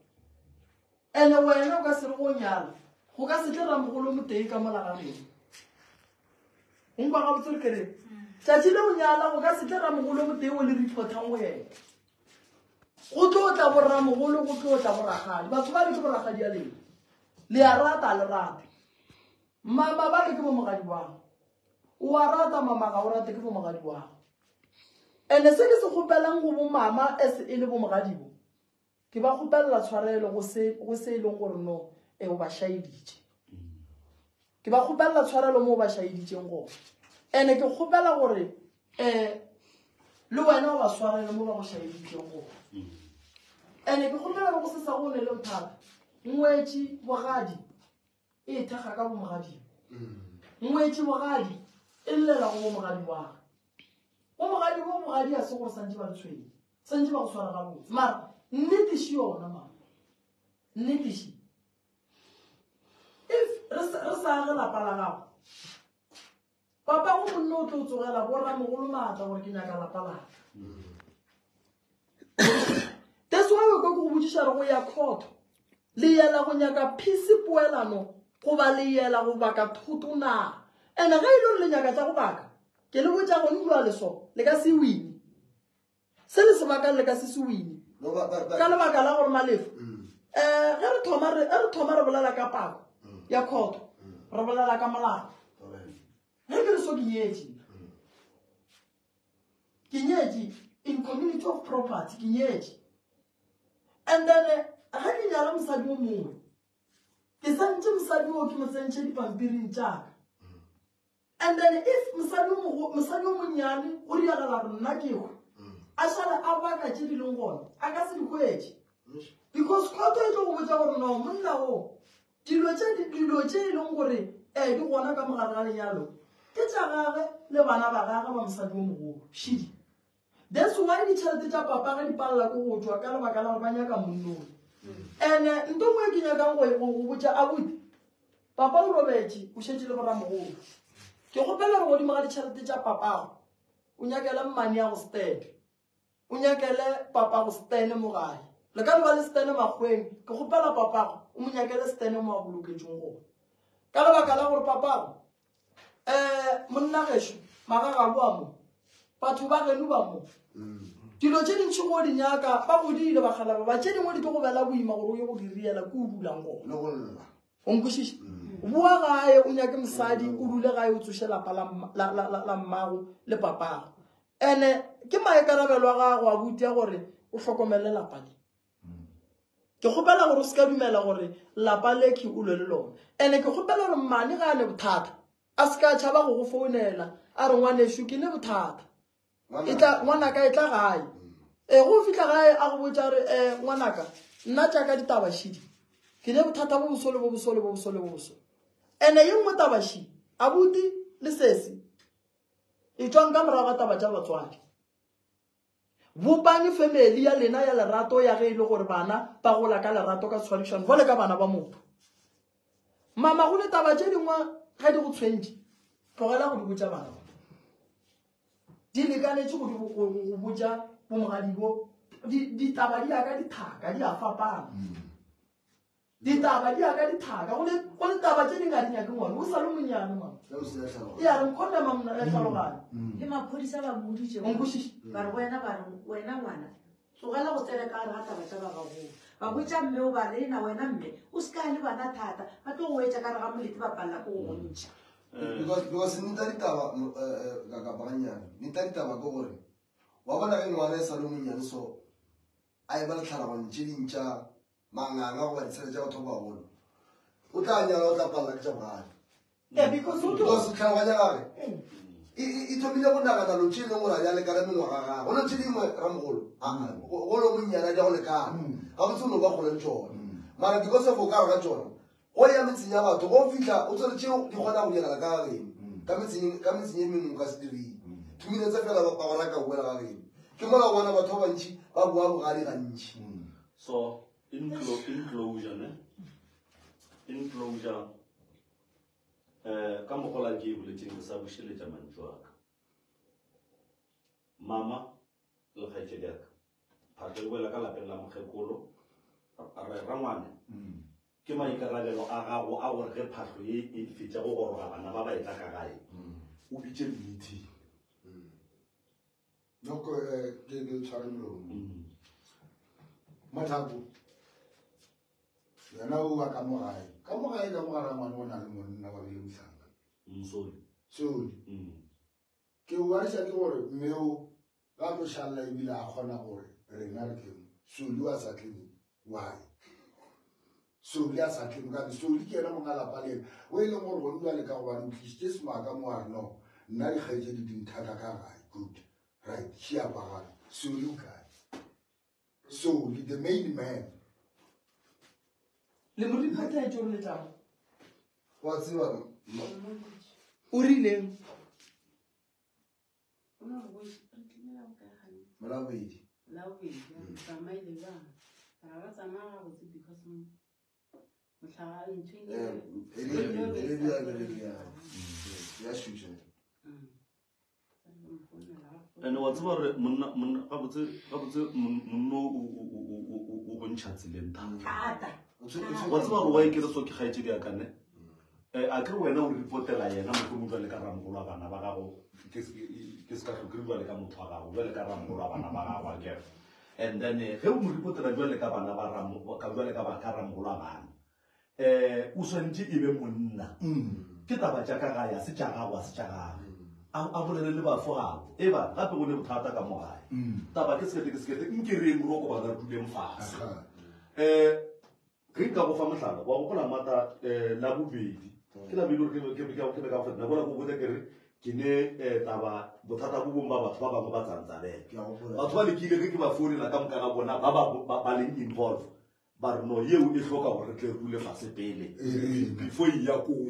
Ene wena o ka se re go nyala, go ka se tle ramogolo motee ka mola ga geno. O nkwa gabotse re kereng? Tšatši le o nyala go ka se tle ramogolo motee o le reportang go yena. Go tlo tla boramogolo, go tlo tla borakgadi. Batho ba le ke borakgadi ya lena. Le a rata, a le rate. Mama ba le ke bomogadi wa gago. O a rata mama ga o rate ke bomogadi wa gago. Ene se ke se kgopelang go bomama as e le bomogadibo, ke ba kgopelela tshwarelo go se, go se e leng gore no, e o ba šaeditše. Ke ba kgopelela tshwarelo mo o ba šaeditšeng gona. Ene ke kgopela gore, le wena o ba swarele mo ba go šaeditšeng gona. Ene ke kgopela gore go se sa go ne le bothata. Ngwetši bogadi e thekga ka bomogadimo. Ngwetši bogadi e llela go bomogadi wa gagwe. Bomogadi bo bogadi a se gore santše ba le tshwenye, santše ba go swara gabotse. Mara nnete še yona mama, nnete še. If re sa age lapa la gago, papa go monna o tlo tsogela bo ramogolo maatla gore ke nyaka lapa la ka. That's why we go go botšiša re go ya court. Le yela go nyaka peace poelano goba le yela go baka thoto na? Ene ge e le gore le nyaka tša go baka, ke le botša go ndua leso le ka se wine. Se le se bakang le ka se se wine. No, ba, ba, ba. Ka lebaka la gore Malefo, ge re thoma re, ge re thoma re bolela ka pako ya court, re bolela ka molao. Ge ke re so ke nyetše. Ke nyetše in community of property ke nyetše. And then ge ke nyala mosadi o mongwe ke santše mosadi o ke mo tsentšhe dipampiring tšaka. And then if mosadi o mosadi o monnyane o riagala gore nna ke hwe a šale a baka tše di leng gona a ka se di hwetše because khoto e tlo go botša gore no monna o Dilo tše, dilo tše e leng gore um di gona ka mogare ga lenyalo ke tša gage le bana ba gage ba mosadi o mogolo. Šidi. That's why ditšhelete tša papa ge di palela ke go tšwa ka lebaka la gore ba nyaka monnong. Ene nto nngwe ke nyakang go go go botša abuti, papa o robetše o šetše le boramogolo. Ke kgopela gore godimo ga ditšhelete tša papago o nyakele mmane ya go stand. O nyakele papago stene mo gae. Le ka no ba le stene makgweng, ke kgopela papago o mo nyakele stene mo a boloketšweng gona. Ka lebaka la gore papago, um monna gešo, magagabo a mo, batho ba geno ba mo. Dilo tše dintši go di nyaka, ba godile bakgalaba ba, tše dingwe di tlo go bela boima gore o ye go di riela ko o dulang gona. Le go lla. O nkwešiša? Boa gae o nyake mosadi, o dule gae o tsoše lapa la mmago le papago. Ene ke maikarabelo a gago abuti a gore o hlokomele lapa le. Ke kgopela gore o se ka dumela gore lapa le ke o lwe le lona. Ene ke kgopela gore mmane ga a ne bothata a se ka tšhaba go go founela a re ngwanešu ke ne bothata. E tla ngwanaka e tla gae. E go fihla gae a go botša re eh ngwanaka nna tša ka ditaba šidi. Ke ne bothata bo boso le bo boso le bo boso le bo boso. Ene ye nngwe taba ši abuti le sesi e tšwang ka morago ga taba tša batswadi. Bopang family ya lena ya lerato ya ge e le gore bana ba gola ka lerato ka tshwarišano bjale ka bana ba motho. Mama go le taba tše dingwe ge di go tshwentše tlogela go di botša bana ba. Di lekanetše go go botša bomogadibo ditaba di ya ka dithaka di a fapana. Ditaba di ya ka dithaka go le taba tše dingwe ga di nyake ngwana o sa le monyane mama. Ya re nkhonne mamna ya tlhaloganya. Le maphodisa ba mmoditše Nkwešiše. ba re wena ba re wena ngwana tlogela go tsena ka gare ga taba tša ba bagolo. Ba botša mme o ba re na wena mme o se ka le bana thata ba tlo go etša ka gare ga molete ba palela ke go go ntšha. Because nnete ya ditaba ka kapa gannyane nnete ya ditaba ke gore wa bona ge ngwana e sa le monnyane so a e ba le tlhalaganyo tše ding tša manganga goba ditshele tša batho ba bagolo o tla nyala o tla palela ke tša bogale because tlhaloganya gage e thomile go nagana lo tše e leng gore a di a lekana mengwaga gage go ne tše dingwe ramogolo go le monnyane a di a go lekana gabotse o no ba kgole le tšona mara because of o ka re ga tšona go ya metseng ya batho go fitlha o tsere tšeo di kgona go direla ka gageno ka metseng ka metseng e mengwe o ka se dirile two minutes fela ba go raka boela ga geno ke mola o bona batho ba bantši ba boa bogadi gantši So in, clo in closure, ne? In closure, eh, ka mogola ke e boletseng ke sa bušeletša mantšu a ka. Mama le kgaetšedi ya ka, phahlo e boela ka lapeng la mokgekolo, re rangwane. Ke maikarabelo a gago a gore ge phahlo ye e fetša go goroga bana ba ba etla ka gae, o bitše meeting. Noko eh, ke ke tshware molomo. Mathabo yena o wa ka mo gae. Ka mo gae ka mo gara ngwane o na le monna ba bile mohlanga. Mosoli. Soli. Ke o wariša ke gore mme o ga tlo šalla ebile a kgona gore rena re tleng. Soli wa sa tleng why? Soli a sa tleng ka Soli ke yena monga lapa lena. O e leng gore gone jwale ka gobane o tlisitše semaka mo a re no nna dikgaetšedi di nthata ka gae. Good. Right. She a kwagala. Soli o kae? Soli the main man. Le mo riphathetše gore le tla mo. Wa tseba O rileng? Molabedi. Ene wa tseba gore monna monna gabotse gabotse monno o go ntšha tseleng thata. Wa tseba gore wa e kere so ke kgaetšedi ya ka ne? Eh, a ke re wena o reportela yena mohlomong jwale ka ramogolo wa bana ba gago ke se ka hlokere jwale ka motho wa gago jwale ka ramogolo wa bana ba gago a kere and then eh, ge o mo reportela jwale ka bana ba ka jwale ka ba ka ramogolo wa bana. Um o swanetše e be monna. Ke taba tša ka gae, a se tša gago, a se tša gagwe. A bolele le bafo gabo. E ba, gape go ne bothata ka mo gae. Taba ke sekete ke sekete, nke re eng roko bana re duleng fase. Um ge nka go fa mohlala, wa gopola mata um la bobedi. Ke la bobedi gore ke ke ke ke ka go fa, nako la go botsa ke re ke ne um taba bothata bo bong ba batho ba bangwe ba tsantsabela. Batho ba lekile ge ke ba founela ka moka ga bona ba ba ba leng involve. Ba re no yeo e hloka gore re tle re dule fase pele before e ya koo.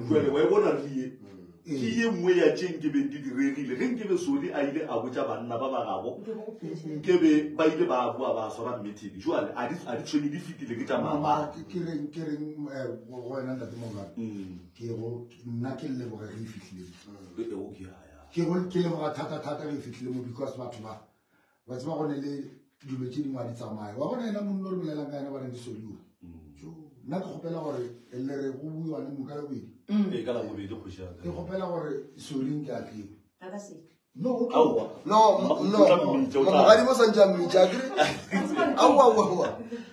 Jwale wa e bona re ye ke ye nngwe ya tše nke beng ke di rerile. Ge nke be Soli a ile a botša banna ba ba gabo, nke be ba ile ba boa ba swara meeting. Jwale a di a di tshwenye di fetile ke tša maabane. Mama ke reng ke reng go wena ntate Mongane. Ke go nna ke leboga ge e fihlile. Ke go ke leboga thata thata ge e fihlile mo because batho ba wa tseba go ne le dilo tše dingwe a di tsamaye. Wa bona ena monna o re bolelang ka yena ba reng ke Soliwa. Nna ke kgopela gore le re go buiwa le mo ka labobedi. Ee, ka labobedi kgoši ya ka. Ke kgopela gore Soling ke a tle. Ga ka se. No, o tlo. No, no, mogadi bo santse a mmitša, akere? Aowa, aowa, aowa.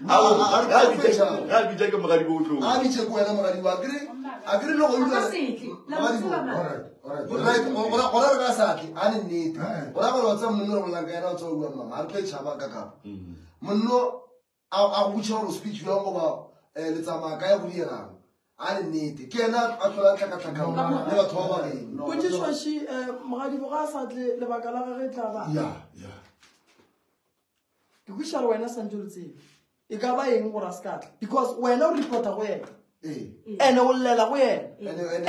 Aowa, ga a bitša ke mogadi bo o tlo. A bitše ke wena mogadi bo, akere? Akere le go utlwa. Mogadi bo. Right, gona re ka sa tle, a ne nnete. Gona gore wa tseba monno re bolelang ka yena, o tseba o bua mama, a re tlo e tšhaba ka kapa. Monno a go botša gore o speech bjang goba le tsamaya kae go diegang. A ne nnete. Ke yena a hlola tlhakatlhakano le batho ba ba geno. Potšišoši, mogadibo ga a sa tle, lebaka la gagwe e tla ba? Ya, ya. Ke kwešiša gore wena santse o le tsebe. E ka ba eng gore a se ka tla? Because wena o reporta go yena. Ene o llela go yena.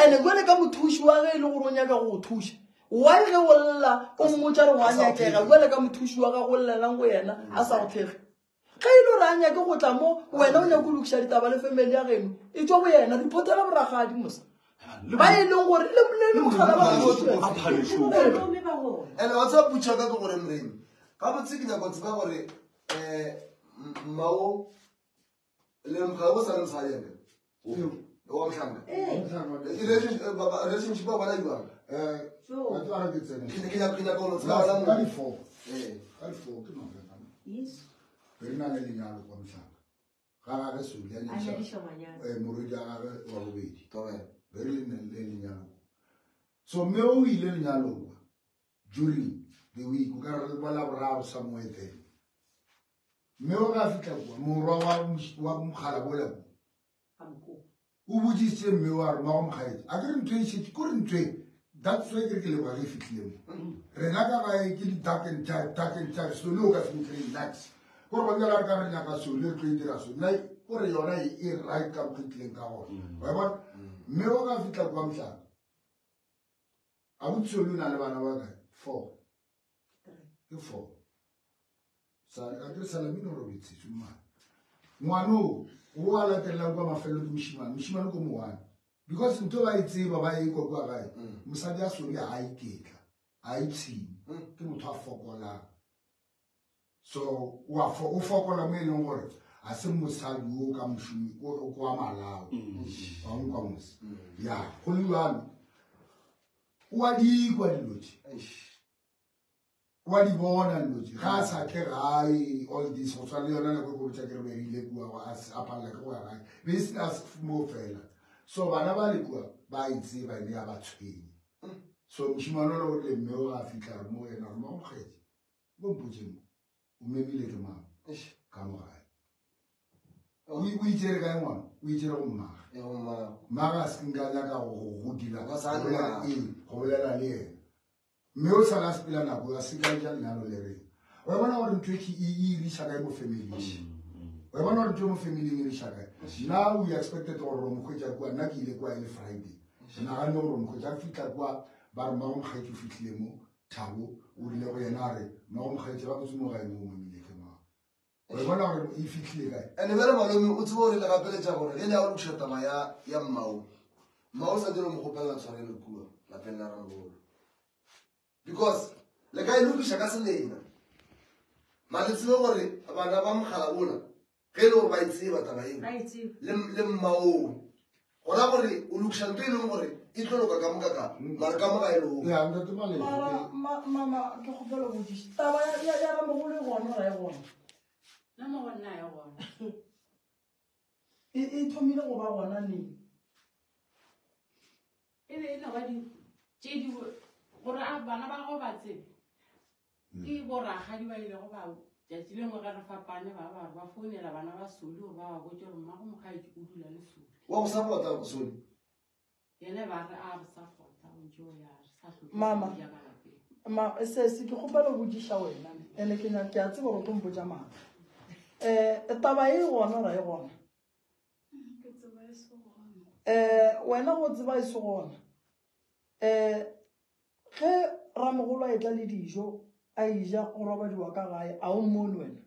Ene jwale ka mothuši wa ge e le gore o nyaka go go thuša. Why ge o lla o mmotša re wa nyakega jwale ka mothuši wa gago o llelang go yena a sa go thekge. Ge e le gore a nyake go tla mo wena o nyaka go lokiša ditaba le family ya geno, e tšwa go yena, reportela boragadi mosa. Ba e leng gore le mogala ba go. Ene wa tseba putša ka ke gore moremi. Gabotse ke nyaka go tseba gore mmao le mogala bo sa le mosadi ene. Wa mohlanka. Relationship ba bona jwang? Wa tseba ga ke tsene. Ke nyaka go tseba ka di 4. Ka di 4 ke November. Yes. Re na le lenyalo kwa mohlanka. Ga gagwe Soli a nyadiša morwedi wa gagwe wa bobedi. Be re le lenyalo. So mme o ile lenyalong kwa during the week, o ka re ba la boraro somewhere there. Mme o ga fihla kwa morwa wa mogala bola kwa. O boditše mme wa re mmago mokgaetši, a ke re ntho e šetše, ko re ntho e, that's why ke re ke leboga ge e fihlile mo. Rena ka gae ke di dark and dark, dark and dark, Soli o ka se mo kry-e nice. Ko re bangela re ka re nyaka Soli, re tlo e dira so. Nna ko re yona e e right ka mokgwa e tlileng ka gona. Wa e bona? Mme o ka fihla kwa mohlala. Abuti Soli o na le bana ba kae? 4. Ke 4. Sa a ke Salamina o robetse mma. Ngwana o o a latellang kwa mafelelo ke moshimane, moshimane ko mo one. Because ntho ba e tseba ba e kwa kwa gae. Mosadi a Soli ha a iketla, ha a ipshine. Ke motho a fokolang. So o a o fokola mo e leng gore a se mosadi o ka mošomi o kwa malao. Wa nkwa mose. Ya, go le jwalo. O a di kwa dilo tše. O a di bona dilo tše. Ga a sa tle gae all this, go tshwana le yona nako e ko botša ke re be re ile kua, a a palela ke go ya gae. Be e se a mo fela. So bana ba le kua ba e tseba ene ya ba tshwenya. So moshimane o le o rile mme o ga a fihla re mo yena re mo go kgethe. Bo mpotše mo. O memile ke mang? Ka mo gae. O itšere kae ngwana? O itšere go mmage. Mmage a se nka nyaka go dira, go bolela le yena. Mme o sala a sepela nako a se ka ja lenyalo le reng. Wa bona gore ntho e e iriša kae mo familing. Wa bona gore ntho e mo familing e iriša kae. Now we expected gore o mo hwetša kua, nna ke ile kua e le Friday. Ke naganne gore o mo hwetša, ke fihla kua ba re mmago mokgaetši o fihlile mo, Thabo o rile go yena a re mmago mokgaetši gabotse mo gae mo o memile ke mang. Wa bona gore e fihlile kae. Ene bjale malome o tseba gore le gapeletša gore ge le ya go lokiša taba ya mmao, mmao o santse le mo kgopelela tshwarelo kua lapeng la ramogolo. Because le ka e lokiša ka selena. Ma le tsebe gore bana ba mogala bola ge e le gore ba e tseba taba eo Ba e tseba. le mmaowe, gona gore o lokiša ntho e leng gore e tlo loka ka moka ka mare ka moka e loka. Ya, ntate Maleshe, Mara, ke- mama, ke kgopela go botšiša. Taba ya ramogolo e gona, ra e gona? Nna mo go nna e gona. e e thomile go ba gona neng? E be e no ba di tše di gore a bana ba gago ba tsebe. Ke borakgadi ba ilego ba tšatši le lengwe ge re fapane ba ba re ba founela bana ba Soli gore ba ba botše gore mmago mokgaetši o dula le Soli. Wa go support-a Soli? Yena ba re a re support-a o ntše o ya re sa hloke Mama. go ja ka lapeng. Ma, sesi ke kgopela go botšiša wena ne ene ke nyaka ke a tseba gore o tlo mpotša maaka. Um taba e gona ra e gona? Ke tseba e se gona. Um wena go tseba e se gona. Um Ge ramogolo a etla le dijo a eja go robadiwa ka gae, a o mmone wena?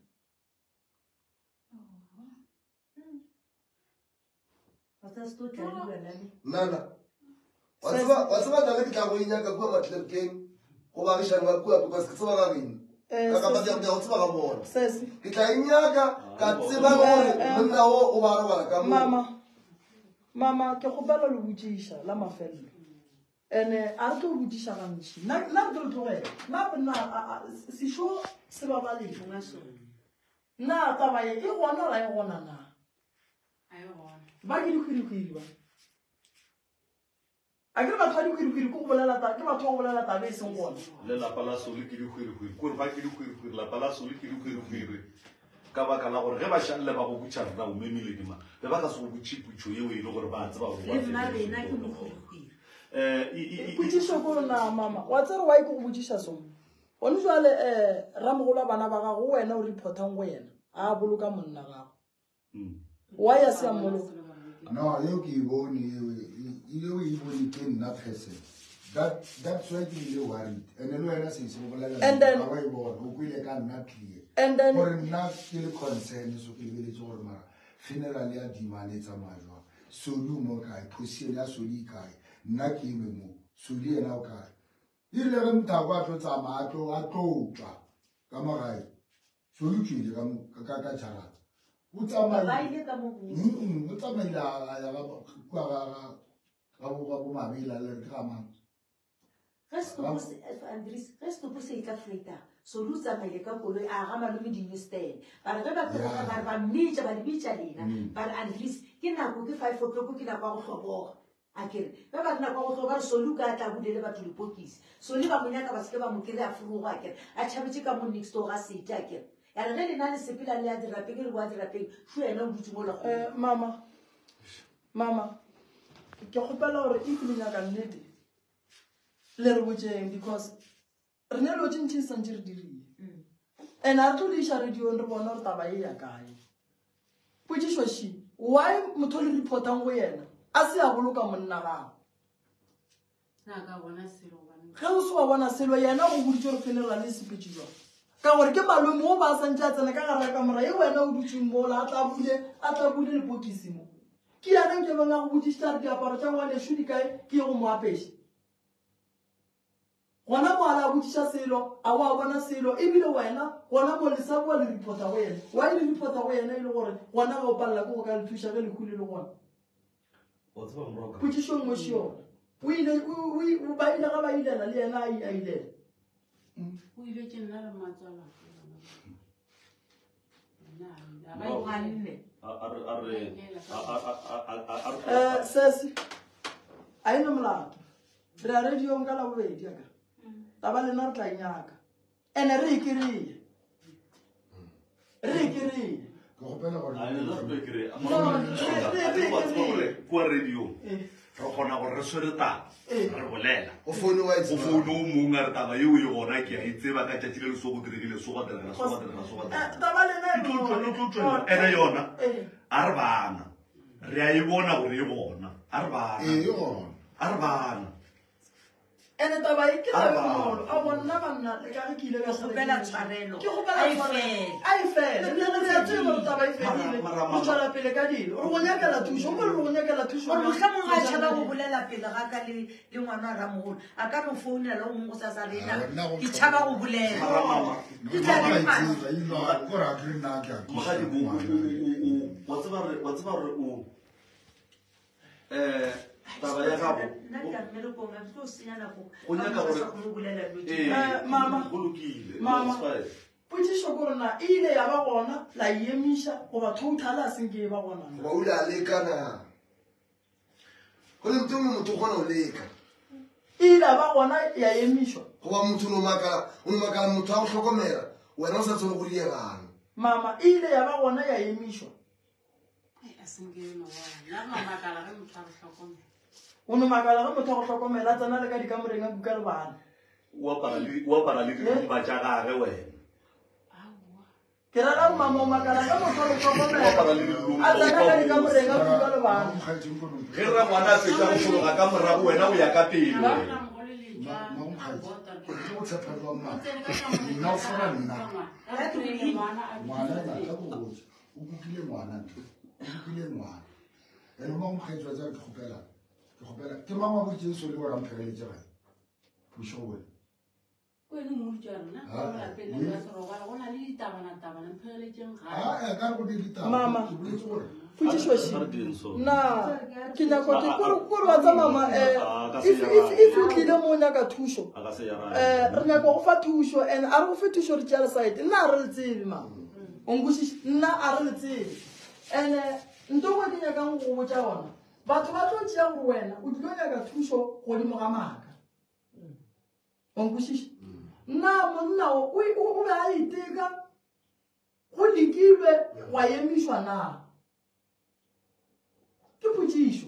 Nana, wa tseba wa tseba nna ke tla go e nyaka kua Matlepkeng go baagišani ba kua because ke tseba ga geno. Eh, Ka kapa sesi. ke a go tseba ga bona. Sesi. Ke tla e nyaka ka tseba gore Eh, eh. monna o o ba robala ka moo. Mama, mama ke kgopela le botšiša la mafelelo. Ene a re tlo botšiša gantši. Nna nna re tlo le tlogela. Nna nna sešo se babaleng. Na taba ye e gona ra e gona na? A e gona. Ba ke dihwirihwiri ba. A ke re batho ba dihwirihwiri ke go bolela taba, ke batho ba go bolela taba e seng gona. Le lapa la Soli ke dihwirihwiri, kore ba ke dihwirihwiri, lapa la Soli ke dihwirihwiri. Ka baka la gore ge ba šalle ba go botša rena o memile ke mang, be ba ka se go botše putšo yeo e le gore ba a tseba gore Le mma rena ke mokhwikhwiri. Eh, Potšišo ko na mama, wa tsere why ke go botšiša so? Gone jwale eh ramogolo wa bana ba gago wena o reportang go yena, a boloka monna gago. Why a se a mmoloka? No, yeo ke e bone eo, yeo e bone ke nna person. That that's why ke bile worried. And le wena sesi go bolela And then ga wa e bona, o kwele ka nna clear. And then Gore nna ke le concern so ke lebeletse gore mara funeral ya Dimane e tsamaya jwang. Soli o mo kae, position ya Soli e kae, nna ke eme mo, Soli yena o kae. E rile ge Mthako a tlo tsamaya a tlo a tlo tswa ka mo gae, Soli o tswile ka mo ka ka jarata. O Ba tsamaile. ile ka mo Mm, o tsamaile a ya ga kwa ga ga ga bo ga bo mabela le re ke ga mang. Ge setopo se Andries, ge setopo se etla Vrydag, Soli o tsamaile ka koloi a ga malome di-newsstand. Ba re ge ba tloga ba re ba mmitša, ba le bitša lena. Ba re Andries, ke nako ke 5 o'clock ke nako ya go hloboga. A ke re, ge ba re nako ya go hloboga ba re Soli o ka tla bulele batho lepokisi. Soli ba mo nyaka ba se ke ba mo kry-a forogo a ke re, a tšhabetše ka mo next door ga Sete a ke re. Ya re ge lena le sepela le ya dirapeng le boa dirapeng, šo yena o dutše mola Eh, mama, mama, ke kgopela gore if le nyaka nnete le re botšeng because re ne dilo tše ntši santše re dirile. And a re tlo di iša radiong re bone gore taba e ya kae. Potšišo ši, why motho o le reportang go yena a se a boloka monna gago? Na ka bona selo gobane Ge o se wa bona selo yena o boditše gore funeral e sepetše jwang. Ka gore ke malome o ba santše a tsena ka gare ga kamora e wena o dutšeng mola a tla bule a tla bule lepokisi mo. Ke yena nke beng a go botšišitše a re diaparo tša ngwanešu di kae ke ye go mo apeša. Gona mo a la botšiša selo a wa bona selo ebile wena gona mo le sa boa le reporta go yena. Why le reporta go yena e le gore gona ga o palela ke go ka le thuša ge lehu le le gona? Wa tseba moroka. Potšišo nngwe še yona. O ile o ba ile ga ba ilela le yena a a ilela. O ile ke nna le mmatswala. O ganne. A re a re a a a a a Eh sesi a ena molato. Re a radiong ka labobedi ya ka. Taba lena re tla e nyaka. Ene re e kry-e. Re e kry-e. Ke kgopela gore A le re tlo kry-a. No, re- re- Wa tseba gore kua radiong Eh. re kgona gore re swere taba Eh. re bolela. O foune wa e O tseba. foune o mongwe a re taba yeo e gona ke a e tseba ka tšatši le le so go diregile so gwa direga so gwa direga so gwa Eh, direga. taba lena E tlo tšwela, e tlo tšwela. Ene yona Eh. a re bana re a e bona gore e gona a re bana Ee, e gona. a re bana Ene taba e ke A taba e ba. bonolo. A bona banna le ka ge ke ile ka Ke kgopela tshwarelo. Ke kgopela A e tshwarelo. fele. A e fele. Re re a tseba gore taba e fedile. Mara- mara- Re tšwela pele ka dilo. Re go nyakela thušo. O re go nyakela thušo. Gore mohlomong ga a tšhaba go bolela pele ga ka le le ngwana wa ramogolo a ka no founela o mongwe go sa sa rena Ah, nna go ke tšhaba go bolela Mara mama Ke tla Mama be a e fase. tseba, e lwa, kore a ke re nna ke a Mogadi bo o- o- o- o- wa tseba re wa tseba re o eh taba ya gago Nna ke ya mmerekong, a ke tlo senya nako. Go nyaka Ka gore- sa kgone go bolela dilo tše. Eh, Eh, mama. go lokile Mama. It's fine. Potšišo ke gore na e ile ya ba gona la e emiša goba total a senke e ba gona? Goba o ile a leka na? Go le motho mongwe motho o kgona go leka. E ile ya ba gona ya emišwa. Goba motho o no makala, o no makala motho a go hlokomela, wena o sa tsebe go diegang. Mama, e ile ya ba gona ya emišwa. O no makala ge motho a go hlokomela, a tsena le ka dikamoreng a kuka le bana. O apara le o apara le dirumba tša gage wena. Ke ra gore mama o makala ge motho a go O hlokomela, apara le dirumba a tsena ka dikamoreng a kuka le bana. Ge rangwana a fetša go fologa ka morago wena o ya ka pele wena. Ke go tshepa jwang mama? Nna o fora nna. Ngwana ena tla ko botse. O kukile ngwana ntho. O kukile ngwana. Ene mang mokgaetsi wa tsare ke kgopela. Ke kgopela. Ke mang wa boditseng sole gore a mphegeletše gae? Bošego bone. Ah, eh, ka re go be ditaba. Mama. Ke boletse gore Potšišo še. A re direng so. Na ke nyako ke kore kore wa tsa mama eh Ah, ka se if if if o tlile mo o nyaka thušo A ka se ya eh re nyaka go fa thušo and a re go fe thušo re tšea lesaete nna a re le tsebe mama o nkwešiše nna a re le tsebe and nto ngwe ke nyakang go go botša gona batho ba tlo tšea gore wena o tlilo nyaka thušo godimo ga maaka o nkwešiše nna monna o o be a iteka go lekilwe gwa emišwa na ke potšišo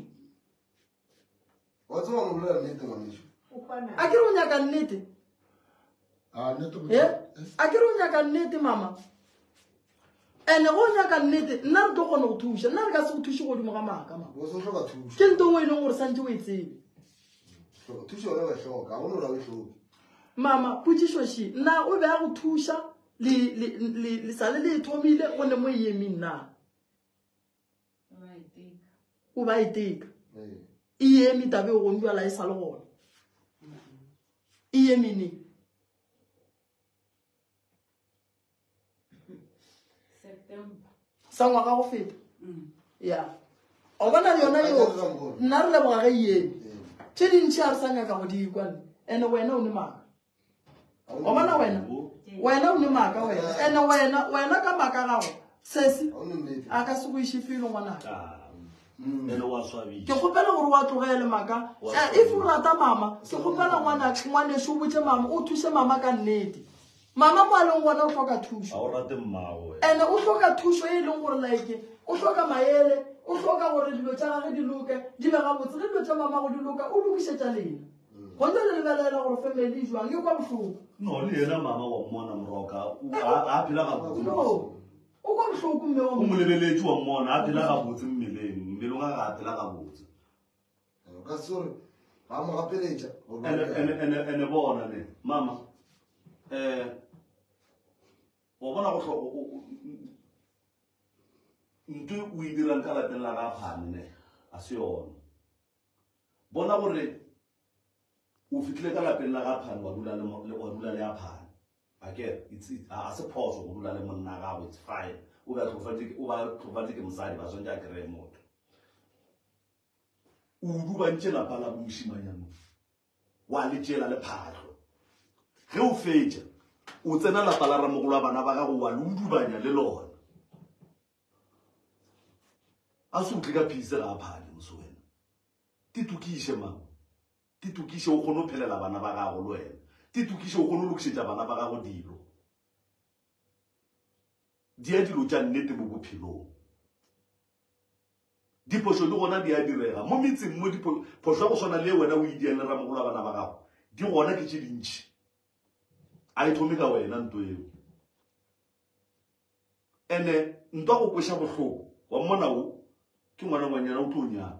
Wa tseba o bolela nnete ngwanešu. A ke re o nyaka nnete? A nnete go Eh? A ke re o nyaka nnete mama? Ene go nyaka nnete nna re tlo kgona go thuša nna re ka se go thuše godimo ga maaka mama. O se hloka thušo. Ke nto nngwe e leng gore santse o e tsebe. Hloka thušo yona wa e hloka, ga go no ra o e hloke. Mama, potšišo še, na o be a go thuša le le le le sale le e thomile go ne mo e emeng na? O ba e teka. E eme tabe o gong jwala e sa le gona. E eme neng? Sa ngwaga go feta. Ya. O bona le yona yo nna re leboga ge e eme. Tše dintši a re sa nyaka go di kwa nne. Ene wena o ne maaka. Wa bona wena? Wena o ne maaka wena. Ene wena wena ka maaka gago sesi a ka se go iše felo ngwanaka. Ene wa swabisa. Ke kgopela gore wa tlogele maaka. If o rata mama, ke kgopela ngwana ngwaneso o botse mama, o thuse mama ka nnete. Mama mo a leng gona o hloka thušo. Ga o rate mmago wena. Ene o hloka thušo e leng gore like o hloka maele, o hloka gore dilo tša gage di loke, di be gabotse. Ge dilo tša mamago di loka, o lokišetša lena. Go ntse le lebelela gore family e jwang, e kwa bohloko. No, le yena mama wa mmona moroka, o a phela gabotse. No, o kwa bohloko mme wa O mo lebeletše wa mmona, a phela gabotse mmeleng, mmeleng wa gage a phela gabotse. O ka se gore ba mo gapeletša gore Ene, ene, ene, ene bona ne, mama, eh, wa bona go hlo, ntho o e dirang ka lapeng la ga Phane ne, a se yona. Bona gore o fihlile ka lapeng la ga Phane wa dula le, wa dula le ya Phane. Akere, it's, it, a se phoso go dula le monna gago, it's fine. O be a hlokofaditše, o ba hlokofaditše ke mosadi, ba swantše a kry-e motho. O dubantše lapa la bomošimanyana, wa le tšeela le phahlo. Ge o fetša, o tsena lapa la ramogolo wa bana ba gago wa le udubanya le lona. A se o tle ka phise ga a phane mose wena. Te tokiše mama. Te tokiše o kgone go phelela bana ba gago le wena. Te tokiše o kgone go lokišetša bana ba gago dilo. Dia dilo tša nnete mo bophelong. Diphošo le gona di a direga mo metseng mo phošo ya go swana le wena o e diang le ramogolo wa bana ba gago di gona ke tše dintši. A e thome ka wena nto eo. Ene ntwa go kweša bohloko wa mmona o ke ngwana ngwanyana o tlo nyala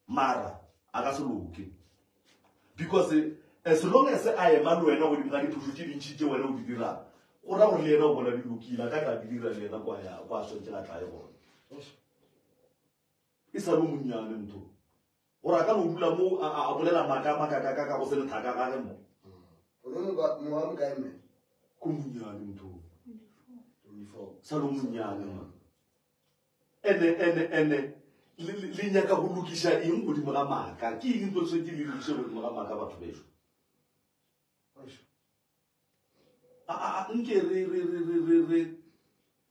mara a ka se loke because as long as a ema le wena godimo ga diphošo tše dintši tše wena o di dirang go ra gore le yena o bona di lokile a ka tla di dira le yena kwa ya kwa swantse a tla e gona e sa le monnyane motho gore a ka no dula mo a bolela maaka makakaka ka go se lethaka gage mo ko monnyane motho sa le monnyane man ene ene ene le nyaka go lokiša eng godimo ga maaka ke eng tlo tshwanetse le lokiše godimo ga maaka batho bešo? A nke re re re re re re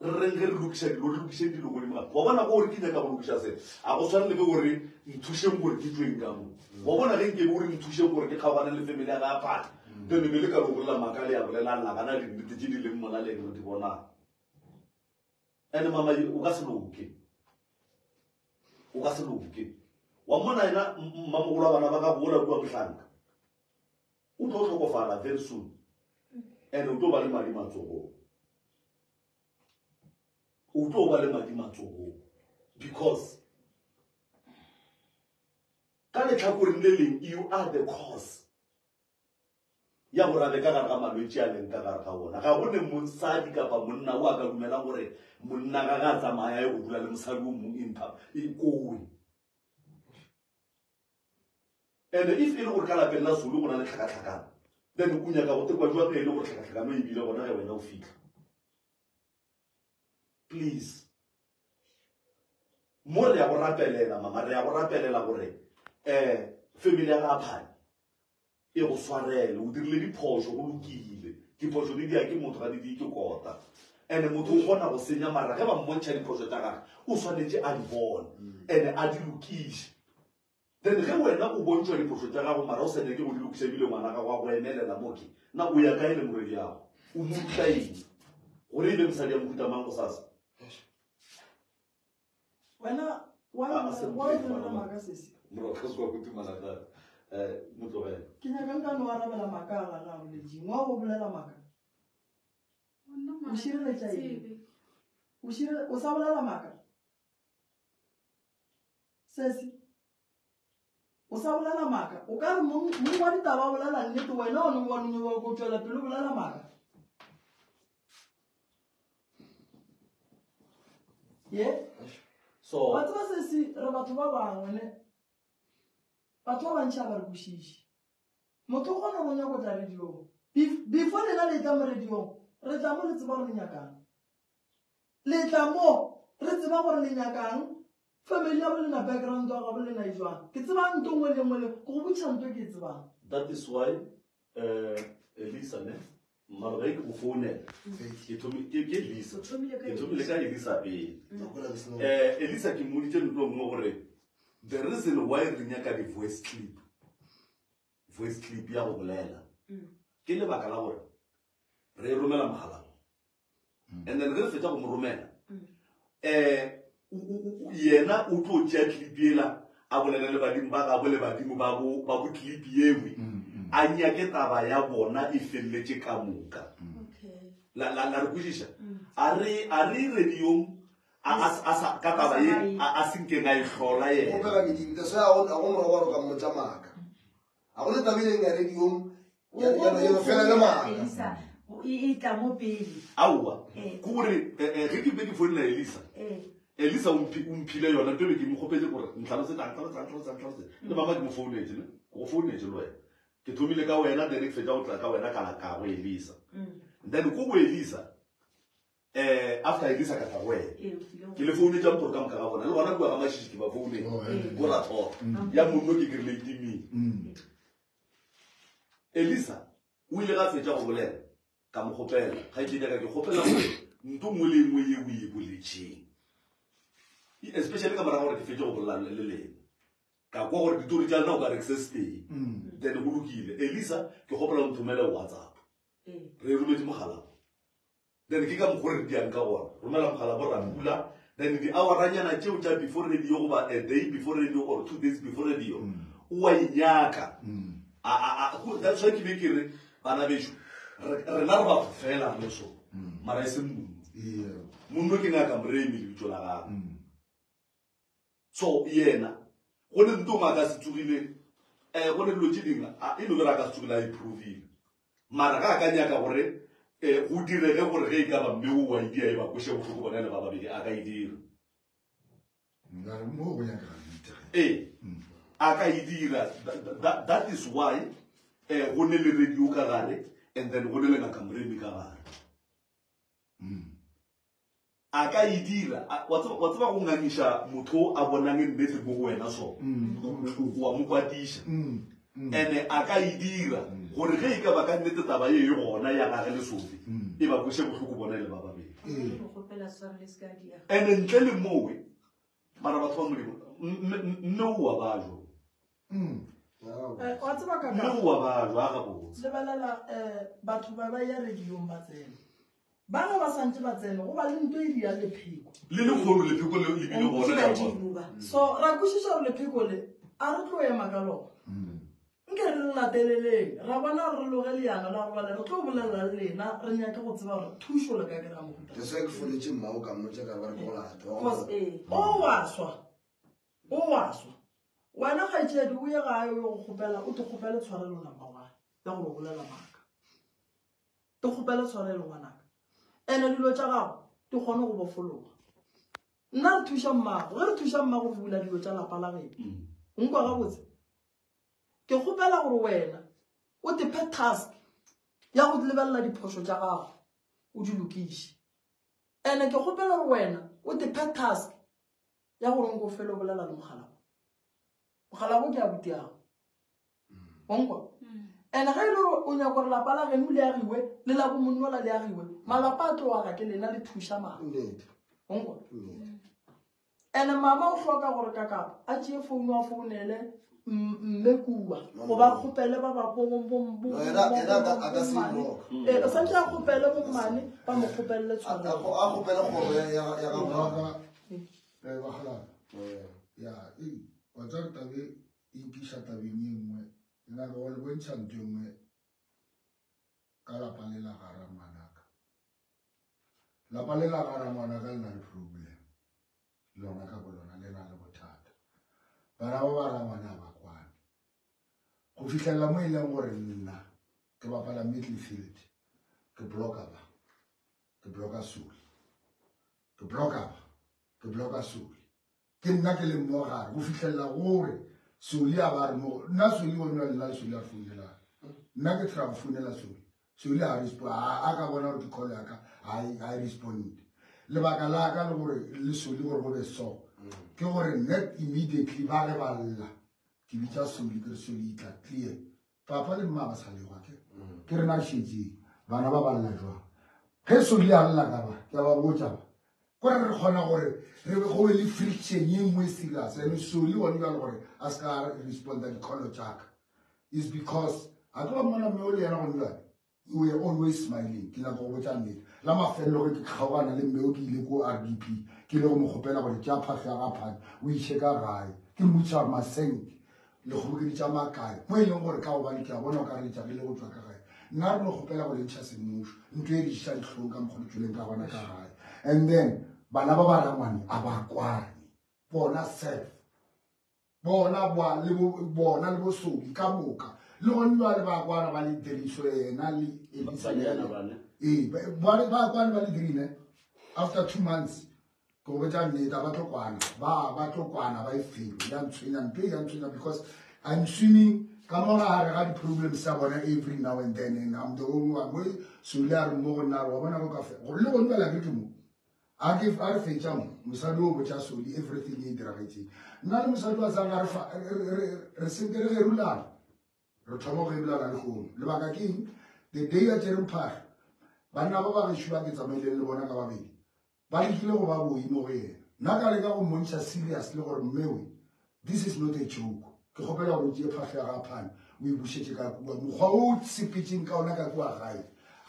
re reng ge re lokiša dilo, re lokišeng dilo godimo ga. Wa bona go re ke nyaka go lokiša se, a go swane le ge o re nthušeng gore ke tšweng ka mo. Wa bona ge nke be o re nthušeng gore ke kgaogane le family ya ga Phata, then be le ka no bolela maaka le ya bolela la gana dinnete tše di leng molaleng re di bonang. And mama o ka se loke. O ka se loke. Wa mmona yena mmamogolo wa bana ba gago ola kua mohlanka. O tlo hlokofala very soon. And o tlo ba le madi matsogong. O tlo ba le madi matsogong. Because ka letlhakoreng le leng you are the cause ya gore a be ka gare ga malwetši a leng ka gare ga ona. Ga go ne mosadi kapa monna o a ka dumelang gore monna ga ga a tsamaya ye go dula le mosadi o mong in e kowe. And if e le gore ka lapeng la Zulu go na le tlhakatlhakano, then o nyaka go tekwa jwang ge e le gore tlhakatlhakano e bile gona ge wena o fitlha? Please. Mo re ya go rapelela, mama, re ya go rapelela gore um family ya ga Phane e go swarele. O dirile diphošo, go lokile. Diphošo di dia ke motho, ga di die ke kota. And motho o kgona go senya, mara ge ba mmontšha diphošo tša gage, o swanetše a di bone and a di lokiše. Then ge wena o bontšhwa diphošo tša gago mara o sa nyake go di lokiša ebile ngwana gago a go emelela mo ke na o ya kae le morwedi yago? O mo ruta eng? Gore e be mosadi ya mohuta mang gosasa? Wena wa Ah, a se wa mpe, bolela ngwana maaka sesi. Morwa ka se kwa kutumana thata. Eh, mo tlogele. Ke nyaka nka no arabela maaka a gagwe a boletšeng. Wa go bolela maaka. Nna O mara ke šireletša sa eng? tsebe. O šire o sa bolela maaka. Sesi. O sa bolela maaka. O ka re mong mong wa ditaba o bolela nnete wena o ne wa no go tšwela pele o bolela maaka. Ye? So Wa tseba sesi re batho ba bangwe ne. Batho ba bantši ga ba re kwešiše. Motho o kgona go nyaka go tla radiong. Before lena le tla mo radiong, re tla mo le tseba gore le nyakang. Le tla mo re tseba gore le nyakang. Family ya bo lena background ya gabo lena e jwang. Ke tseba nto nngwe le nngwe le ke go botšiša nto ke e tsebang. That is why Elisa ne maloba e ke go founela ke thomi ke ke Elisa. O thomile ka Ke thomile ka Elisa pele. Mm. Elisa ke mmoditše ntlo nngwe gore the reason why re nyaka di voice clip, voice clip ya go bolela ke lebaka la gore re e romela mogala. And then ge re fetša go mo romela, yena o tlo tšea clip ela a bolele le badimo ba gabo le badimo ba bo ba bo clip yewe a nyake taba ya bona e felletše ka moka. La la la re kwešiša? A re a re radiong a a a sa ka taba ye a a senkeng a e hlola yena. Go pega medimo, that's why a go a go morago wa re ka mmotša maaka. A go le taba e leng ya radiong ya no fela le maaka. Elisa, e tla mo pele. Aowa, ke gore ge ke be ke founela Elisa, Elisa o mphile yona ntho e be ke mo kgopetse gore ntlhalosetse, a ntlhalosetse, a ntlhalosetse, a ntlhalosetse. Le mama ke mo founetse ne, ke go founetse le wena. Ke thomile ka wena, then ke fetša go tla ka wena ka la ka go Elisa. Then ko go Elisa, after Elisa ka tla go wena. Ke le founetse gore ka moka ga bona, le gona kua ga Mashishi ke ba founetse, ko ra thoma. Ya monno ke kry-ile e timile. Elisa o ile ga fetša go bolela, ka mo kgopela, kgaetšedi ya ka, ke kgopela gore nto nngwe le nngwe ye o e boletšeng, especially ka morago gore ke fetše go bolela le lena, ka kwa gore ditori tša lena o ka re ke se setee, then go lokile. Elisa, ke kgopela o nthomele WhatsApp. Re rometše mogala. Then ke ka mokgwa re diang ka gona. Romela mogala bo ra pula. Then di-houranyana tšeo tša before radio goba a day before radio or 2 days before radio, o a e nyaka. That's why ke be ke re bana bešo, rena re batho fela re le so, mara e seng monno. Monno ke ngaka Moremi lebitso la gagwe. So yena go ne nto ngaka se tsogile, go ne dilo tše dingwe, e no be ra ka se tsogile a improvile. Mara ga a ka nyaka gore go direge gore ge e ka ba mme o wa idea e ba kweše bohloko bona le ba babedi, a ka e dira. Nna, mo go nyakega nnete ge. Ee, a ka e dira. That is why go ne le radio ka gare and then go ne le ngaka Moremi ka gare. A ka e dira. Wa tseba go ngangiša motho a bonang nnete mo go wena so. Wa mo kwatiša. Ene a ka e dira gore ge e ka ba ka nnete taba ye e gona ya gage le Sofi e ba kweše bohloko bona e le ba babedi. Ene ntle le mowe mara batho ba Modimo mme o wa bajwa. Eh, wa tseba ka Mme o wa bajwa a gabotse. Lebelela eh batho ba ba ya radiong ba tsena. Ba ge ba santse ba tsene go ba le nto e diang lepheko. Le lekgolo lepheko le le bile gona le a bona. So ra kwešiša gore lepheko le a re tlo ema ka lona. Nke re le lateleleng ra bona gore re loge leano la gore bale re tlo bolelela le lena re nyake go tseba gore thušo le ka kry-a mohuta. That's why ke founetše mmao ka mmotša ka re ba re ke go lata. Wa Cause o wa swa o wa swa wena kgaetšedi o ye gae o ye go kgopela o te kgopele tshwarelo number one ya gore o bolela maaka. Ke kgopele tshwarelo ngwanaka. Ene dilo tša gago di kgone go bofologa. Nna re thuša mmago, ge re thuša mmago re bula dilo tša lapa la geno. Mm. O nkwa gabotse? Ke kgopela gore wena o te phe task ya go lebelela diphošo tša gago o di lokiše. Ene ke kgopela gore wena o te phe task ya gore nko fele o bolela le mogalabo. Mogalabo ke abuti yago. Onkwa? And ge e le gore o nyaka gore lapa la geno le agiwe le la bomonnola le agiwe, malapa a tlo aga ke lena le thuša mama. Onkwa? And mama o hloka gore kakapa a tšee founu a founele mme kua goba kgopele ba ba o santse a kgopele bommane ba mo kgopelele tshwarelo. A kgopele kgoro ya ya ga Ya, wa tseba tabe e nkiša tabeng ye nngwe, ke nyaka go le bontšha ntho e nngwe ka lapa le la ga rangwanaka. Lapa le la ga rangwanaka le na le problem, lona ka bolona le na le bothata. Bana ba ba rangwane ga ba kwane go fihlelela mo e leng gore nna ke bapala middle field, ke blocka ba, ke blocka Suli, ke blocka ba, ke blocka Suli. Ke nna ke leng mo gare go fihlelela gore Soli a ba re mo nna Soli o nna le nna le Soli a re founelana. Nna ke try go founela Soli. Soli a respond a ka bona gore ke call ya ka a e respond. Lebaka la ka le gore le Soli gore go be so ke gore net immediately ba ge ba lla ke bitša Soli ke re Soli itla clear. Papa le mma ba sa legwa ke ke rena re šetšeng bana ba ba lla jwang. Ge Soli a lla ka ba ke a ba botša ba kore re kgona gore re be go be le friction ye nngwe serious and Soli gone bjale gore a se ka responda di-call tšaka is because a ke ba mmona mme o le yena gone bjale we were always smiling. Ke nyaka go botša nnete la mafelelo ge ke kgaogana le mme o ke ile ko R D P ke ile go mo kgopela gore tšea phahlo ya ga phane o iše ka gae ke mmotšiša gore masenke le kgobokeditša makae mo e leng gore ka gobane ke a bona o ka re letšagile go tšwa ka gae nna re no kgopela go le ntšha semmušo ntho e re iša dihlong ka mokgwa le tšweleng ka gona ka gae. And then bana ba ba rangwane a ba kwane bona self bona ba le bona le bosodi ka moka le gone jwale ba kwana ba le diriso yena le Elisa le yena. Ee, ba ba kwana ba le dirine after 2 months ke go botša nnete ba tlo kwana ba ba tlo kwana ba e felo ya ntshwenya ntho e ya ntshwenya because I'm swimming ka mo gare ga di-problems tsa bona every now and then and I'm the only one mo Soli a re mo go nna re wa bona go ka fe gore le gone jwale a ke ke mo a ke a re fetša mo mosadi o botša Soli everything e diragetseng nna le mosadi wa tsanga re fa re senke re gerulana re thoma go ebelana le kgono lebaka ke eng the day ya tšereng phahlo banna ba ba gešo ba ke tsamaileng le bona ka babedi ba lekile go ba boi mo go yena nna ka leka go mmontšha serious le gore mmewe this is not a joke ke kgopela gore o tšee phahlo ya ga phane o e bušetše ka kua mokgwa o sepetseng ka ona ka kua gae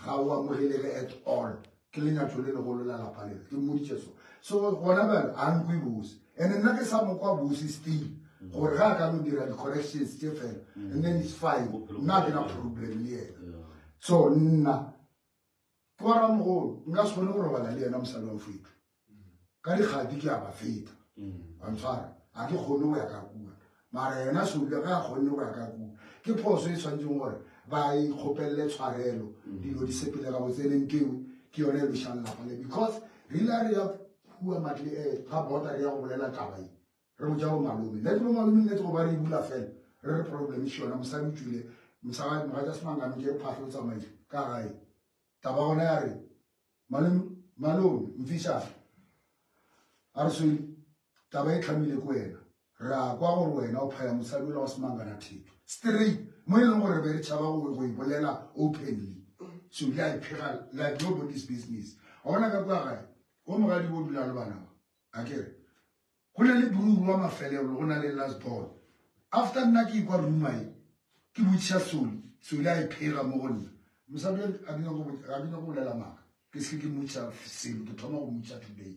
ga o amogelege at all ke lenyatšo le legolo la lapa lela ke mmoditše so so gona bjale a nkwe bose and nna ke sa mokwa bose still gore ga a ka no dira di-corrections tše fela and then it's fine nna ke na problem le yena so nna ke wa ramogolo nka se kgone go robala le yena mosadi wa mfetho ka dikgadi ke a ba feta wa ntshwara a ke kgone go ya ka kua mara yena Soli ge a kgonne go ya ka kua ke phoso e tshwanetseng gore ba ikgopelele tshwarelo dilo di sepele gabotse ene nteo ke yone e lošang lapa le because re ile re ya kua matle ga bota re ya go bolela taba e re botša bo malome nna ke bo malome nnete go ba re e bula fela re re problem še yona mosadi o tswile mogatša semangano ke re phahlo o tsamaile ka gae taba gona ya re malome malome mfišana a re Soli taba e tlhamile ko wena. Ra kwa gore wena o phaya mosadi ola wa semangana theto straight mo e leng gore re be re tšhaba go e bolela openly. So ile a iphega like nobody's business. Wa bona ka kua gae o mogadi bo dula le bana ba a kere go na le bruru wa mafelelo, go na le last born. After nna ke ikwa ruma e ke botšiša Soli, Soli a iphega mo go nna. Mosadi a ke nyako go bolela maaka, ke se ke mmotšiša selo, ke thoma go mmotšiša today.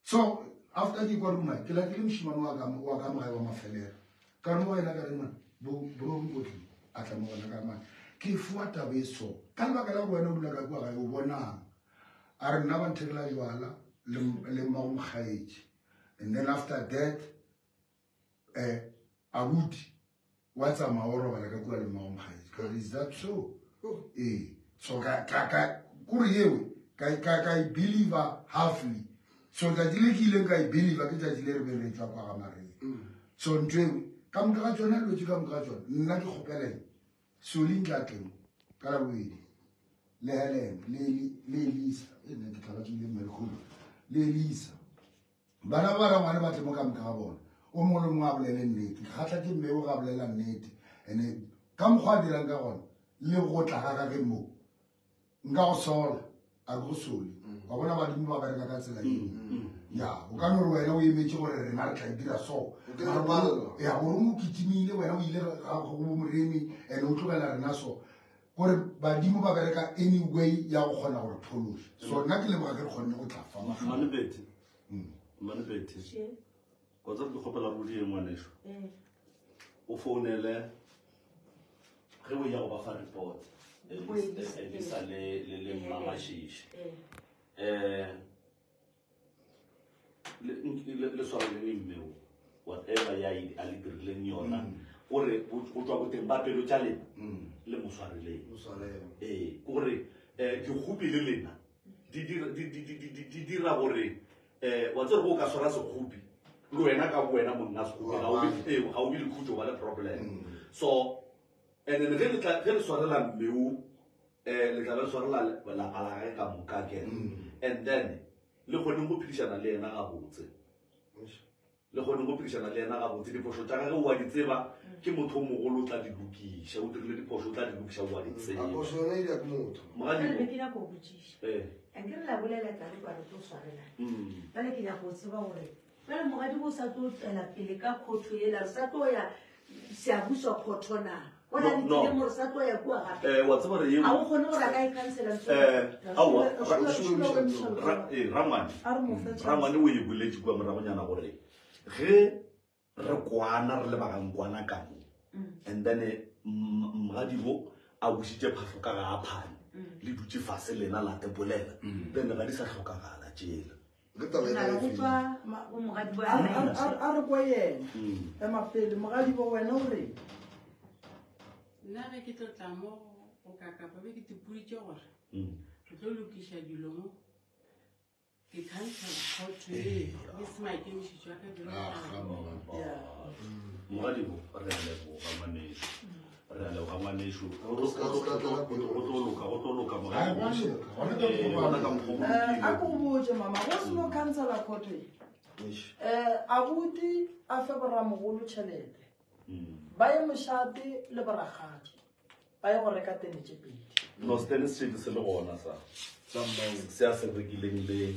So after ke kwa ruma ke latile mošemane wa ka wa ka mogae wa mafelelo, ka re mo go yena ka re man bo bro o tlile a tla mo gona ka man ke foa taba e so ka lebaka la gore wena o dula ka kua gae o bonang. A re nna ba nthekela jwala le mmago mokgaetši, and then after that abuti wa tsamaya o robala ka kua le mmago mokgaetši. Ka re is that so? Ee. So ka ka ka kore yewe ka ka ka e believer halfly. So tsatsi le ke ileng ka e believer ke tsatsi le re be re tswa kwa ga Maria. So ntho eo ka moka ga tsona dilo tse ka moka ga tsona nna ke kgopela eng Soli ntla tleng ka la bobedi le Helen le Elisa e nna ke tla ba ke ile mmerekong le Elisa bana ba rangwane ba tle mo ka moka ga bona o mongwe le mongwe a bolele nnete. Ke kgatlha ke mme o ga bolela nnete ene ka mokgwa a dirang ka gona le go tla ga gage mo nka go sola a ke go sole. Wa bona badimo ba bereka ka tsela eo. Ya o ka no re wena o emetse gore rena re tla e dira so ya gore o kitimile wena o ile ga go bo moremi and o tlogela rena so gore badimo ba bereka anyway ya go kgona gore phološa. So nna ke leboga ke re kgonne go tla fa Manebete Manebete wa tseba ke kgopela ruri e ngwaneso o founele ge o ya go ba fa report Elisa le le le Mmamashishi le swareleng mmeo whatever ya a le dirileng yona gore go tswa boteng ba pelo tša lena le mo swareleng. Ee, ke gore dikgopi le lena di dira gore wa tsere go ka swara sekgopi le wena ka bo wena monna sekgopi ga o be le khutso ba le problem. So and then ge le swarela mmeo le tla be le swarela lapa la gage ka moka ke and then le kgone go phedišana le yena gabotse, le kgone go phedišana le yena gabotse. Diphošo tša gage o a di tseba, ke motho o mogolo o tla di lokiša, o dirile diphošo o tla di lokiša, o a di tseba. Mogadibo ke nyako go botšiša a ke re la bolela tla re kwa re tlo swarelana jale ke nyako go tseba gore jale mogadibo o sa tlo tswela pele ka khotho ela re sa tlo ya seabuswa khotho na o na le tile mo re sa tlo ya kua gape wa tseba re a o kgone gore a ka e cancela aowa rangwane rangwane o e boletše kua moragonyana gore ge re kwana re le bagankwana ka mo and then mogadibo a bušitše phahlo ka ga a phane le dutše fase lena la te bolela then ga di sa hlokagala tšela. A re kwa yena ema pele mogadibo wena o reng? Nna ge ke tlo tla mo go kakapa be ke tipoditše gore re tlo lokiša dilo mo ke cancela khotho e ke se maikemišetšo a ka Mogadibo re a leboga ngwaneso, re a leboga ngwaneso, go tlo loka, go tlo loka mogadibo gona ka mokgwa o A ko botse mama go seno cancela khotho e abuti a fe boramogolo tšhelete ba ye mošate le borakgadi ba ye go reka tene tše pedi. No stene se se le gona sa se a se rekileng le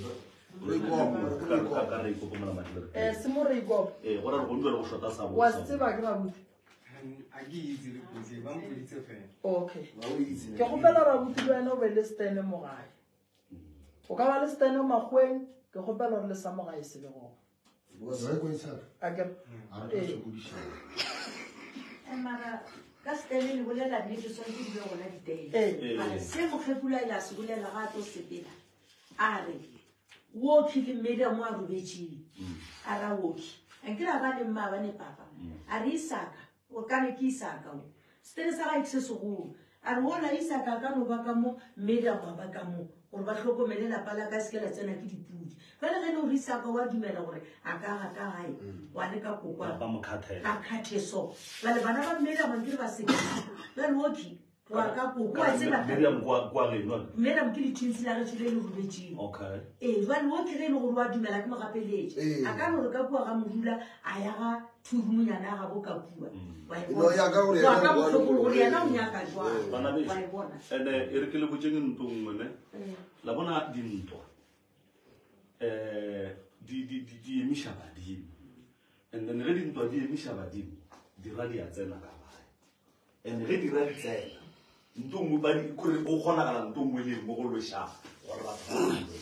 ka re ikokomela madi le se mo re ikopa go ra re go ntse go shota sa wa tseba ke babuti a ke itse le kotsi ba mpoditse fela. Okay, ke kgopela rabuti le wena o be le stene mo gae, o ka ba le stene makgweng, ke kgopela gore le sa mo gae se le gona. A ke mara ka stene le bolela nnete tshwanetse di be gona ditele se mokgekula ile a se bolela ga a tlo sepela a re woki le mmedi a mo a robetšeng a ra woki ankere a ba le mma ba ne papa a re isaka o ka re ke isaka o setene sa gae ke se segolo a re ola isaka a ka no ba ka mo mmedi a mo a ba ka mo gore ba hlokomele lapa la ka se ke la tsena ke dipudi jale ge e le gore isaka wa dumela gore a ka ga ka gae wa le ka kokwa a kgathe so jale bana ba mmedi a bankere ba seke jale oki wa ka koko wa tseba Miriam ke di-twins la gešo le le robetšeng ee jale o ke ge e le gore wa dumela ke mo gapeletše a ka no re ka kua ga modula a ya ga Thurumonyana ya gabo ka kua. Wa e No, bona? ya ka gore Go ya yena ka o bona bohloko gore gore- yena o nyaka jwang. Bana bešo. Wa e bona? And e re ke le botseng ntho nngwe ne. La bona dintwa. Di di di di emiša badimo. And then ge dintwa di emiša badimo, dira di a tsena ka gae. And ge dira di tsena, ntho nngwe ba di kore go kgonagala ntho nngwe le nngwe go lweša gore batho ba lwe.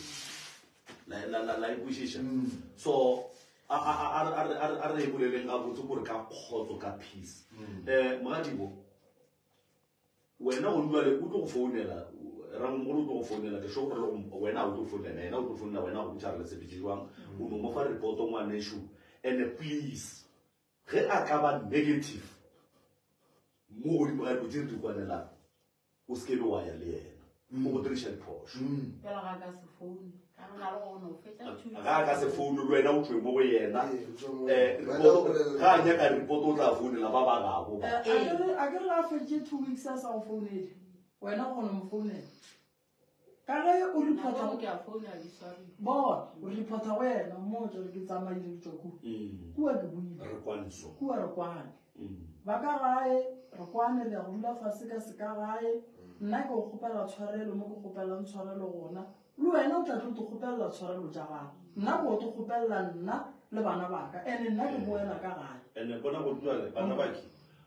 La la la la e kwešiša. So a a a a re a re a re e boleleng gabotse gore ka kgotso ka peace. Mogadibo, wena go dula le o tlo go founela rangomogolo o tlo go founela ke sure gore le go wena o tlo founela yena o tlo founela wena go botša re le sepetse jwang o no mo fa reporto ngwanešu. And please ge a ka ba negative mo godimo ga dilo tse re di kwanelang o se ke be wa ya le yena o go diriša diphošo. Bjalo ga ka se foune ka re na le go no fetša two Ga a ka se foune le wena o tswe mo go yena. Ee, o tswe mo- Wena o bolele- ga a nyaka report o tla founela ba ba gabo ba. A ke re ga a feditše 2 weeks a sa go founele, wena o kgona mo founela. Ka ge o reporta Nako ke a founa di swarile. Bona, o reporta go yena, mmotse gore ke tsamaile ke tswa kua. Kua ke buile. Re kwane so. Kua re kwane. Ba ka gae, re kwane, re ya go dula fase ka se ka gae. Nna ke go kgopela tshwarelo mo ke kgopelang tshwarelo gona. Le wena o tla tlo te kgopelela tshwarelo tša gago. Nna ke o te kgopelela nna le bana ba ka. Ene nna ke boela ka gae. Ene bona go dula le bana ba ke.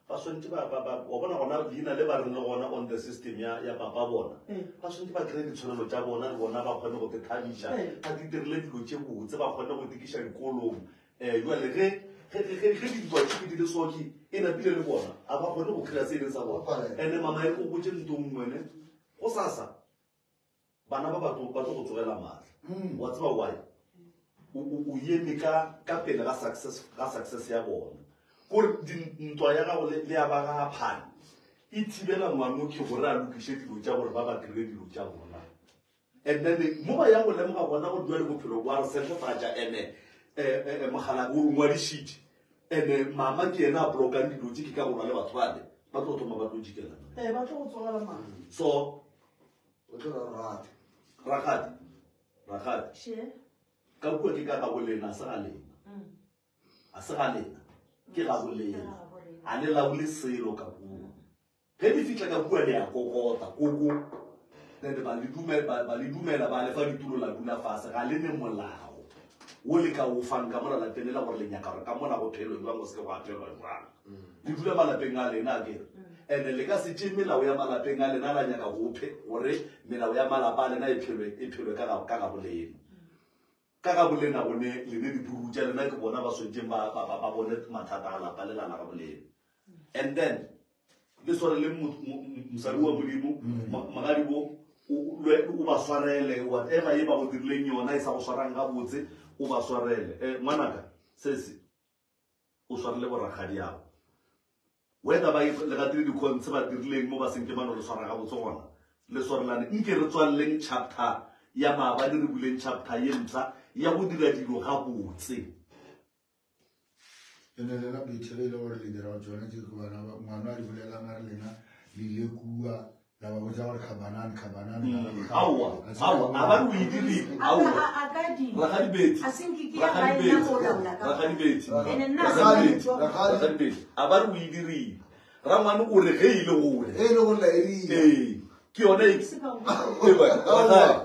Ba swantse ba, ba, ba, wa bona gona leina le ba reng le gona on the system ya, ya papa bona. Ba swantse ba kry-e ditshwanelo tša bona le bona ba kgone go te thabiša. Ba di dirile dilo tše botse, ba kgone go tikiša dikolong. Jwale ge, ge, ge, ge, ge dintwa tše di le so ke, e napile le bona, a ba kgone go kry-a se e leng sa bona. Ene mama e re go botse ntho nngwe ne, go sasa, bana ba batho ba tlo go tsogela maatla. Wa tseba why? O, o, o eme ka, ka pele ga success, ga success ya bona. Kore ntwa ya gago le, le ya ba ga Phane, e thibela ngwanoki gore a lokiše dilo tša gore ba ba dire dilo tša bona. And then mo ba yang go lemoga bona go dula le bophelo bo a re setlhefatša, ene, mogala o re ngwadišitše. Ene mama ke yena a blokang dilo tše ke ka go lwa le batho bale, ba tlo thoma ba tlo jikela. Ee, ba tlo go tsogela maatla. So, O tlo ra rata. Rakgadi, rakgadi. She. Ka kua ke ka ga bolena, a se ga lena. A se ga lena, ke ga bolena. A le laole selo ka kua. Ge le fihla ka kua le a kokota, koko. Then ba le dumela, ba, ba le dumela, ba le fa ditulo la dula fase, ga le ne molao. Wo le ka o fang ka mola lapeng lela gore le nyaka gore ka mola go phelwe jwang, go se ke gwa phelwa jwang. Le dula malapeng a lena, a kere. Ene le ka se tšee melao ya malapeng a lena la nyaka go phe, gore melao ya malapa a lena e phelwe, e phelwe ka ga, ka ga bolena. Ka ga bolena go ne, le ne diburu tša lena ke bona ba swanetšeng ba, ba, ba, ba bone mathata a lapa lela la ga bolena. And then, le swarele mosadi wa Modimo, mogadibo, o ba swarele, whatever e ba go dirileng yona e sa go swarang gabotse, o ba swarele. Ngwanaka, sesi, o swarele borakgadiago. Whether ba le gatile dikhontshe ba dirileng mo ba senke ba no le swara gabotse gona, le swarelane. Nke re tswaleleng chapter ya maabane, re buleng chapter ye mpsha ya go dira dilo gabotse. Ene lena bethe ge e le gore le dira tsone tse ke bana ba ngwana a di bolelang a re lena le ile kua la ba botsa gore khabanane, khabanane, khabanane. Aowa, A se aowa, ka a ba re o e dirile, aowa. A ka di. Rakgadi Betty. A se nke ke ya Rakgadi gae nna Betty. go laola ka Rakgadi Betty. Ene nna a se Rakgadi ke Betty. tswa. Rakgadi. Rakgadi Betty. A ba re o e dirile. Rangwane o re ge e le gore. Ge e le gore la e dira. Ee, ke yone e. Se ka go. Ee, ba, rakgadi.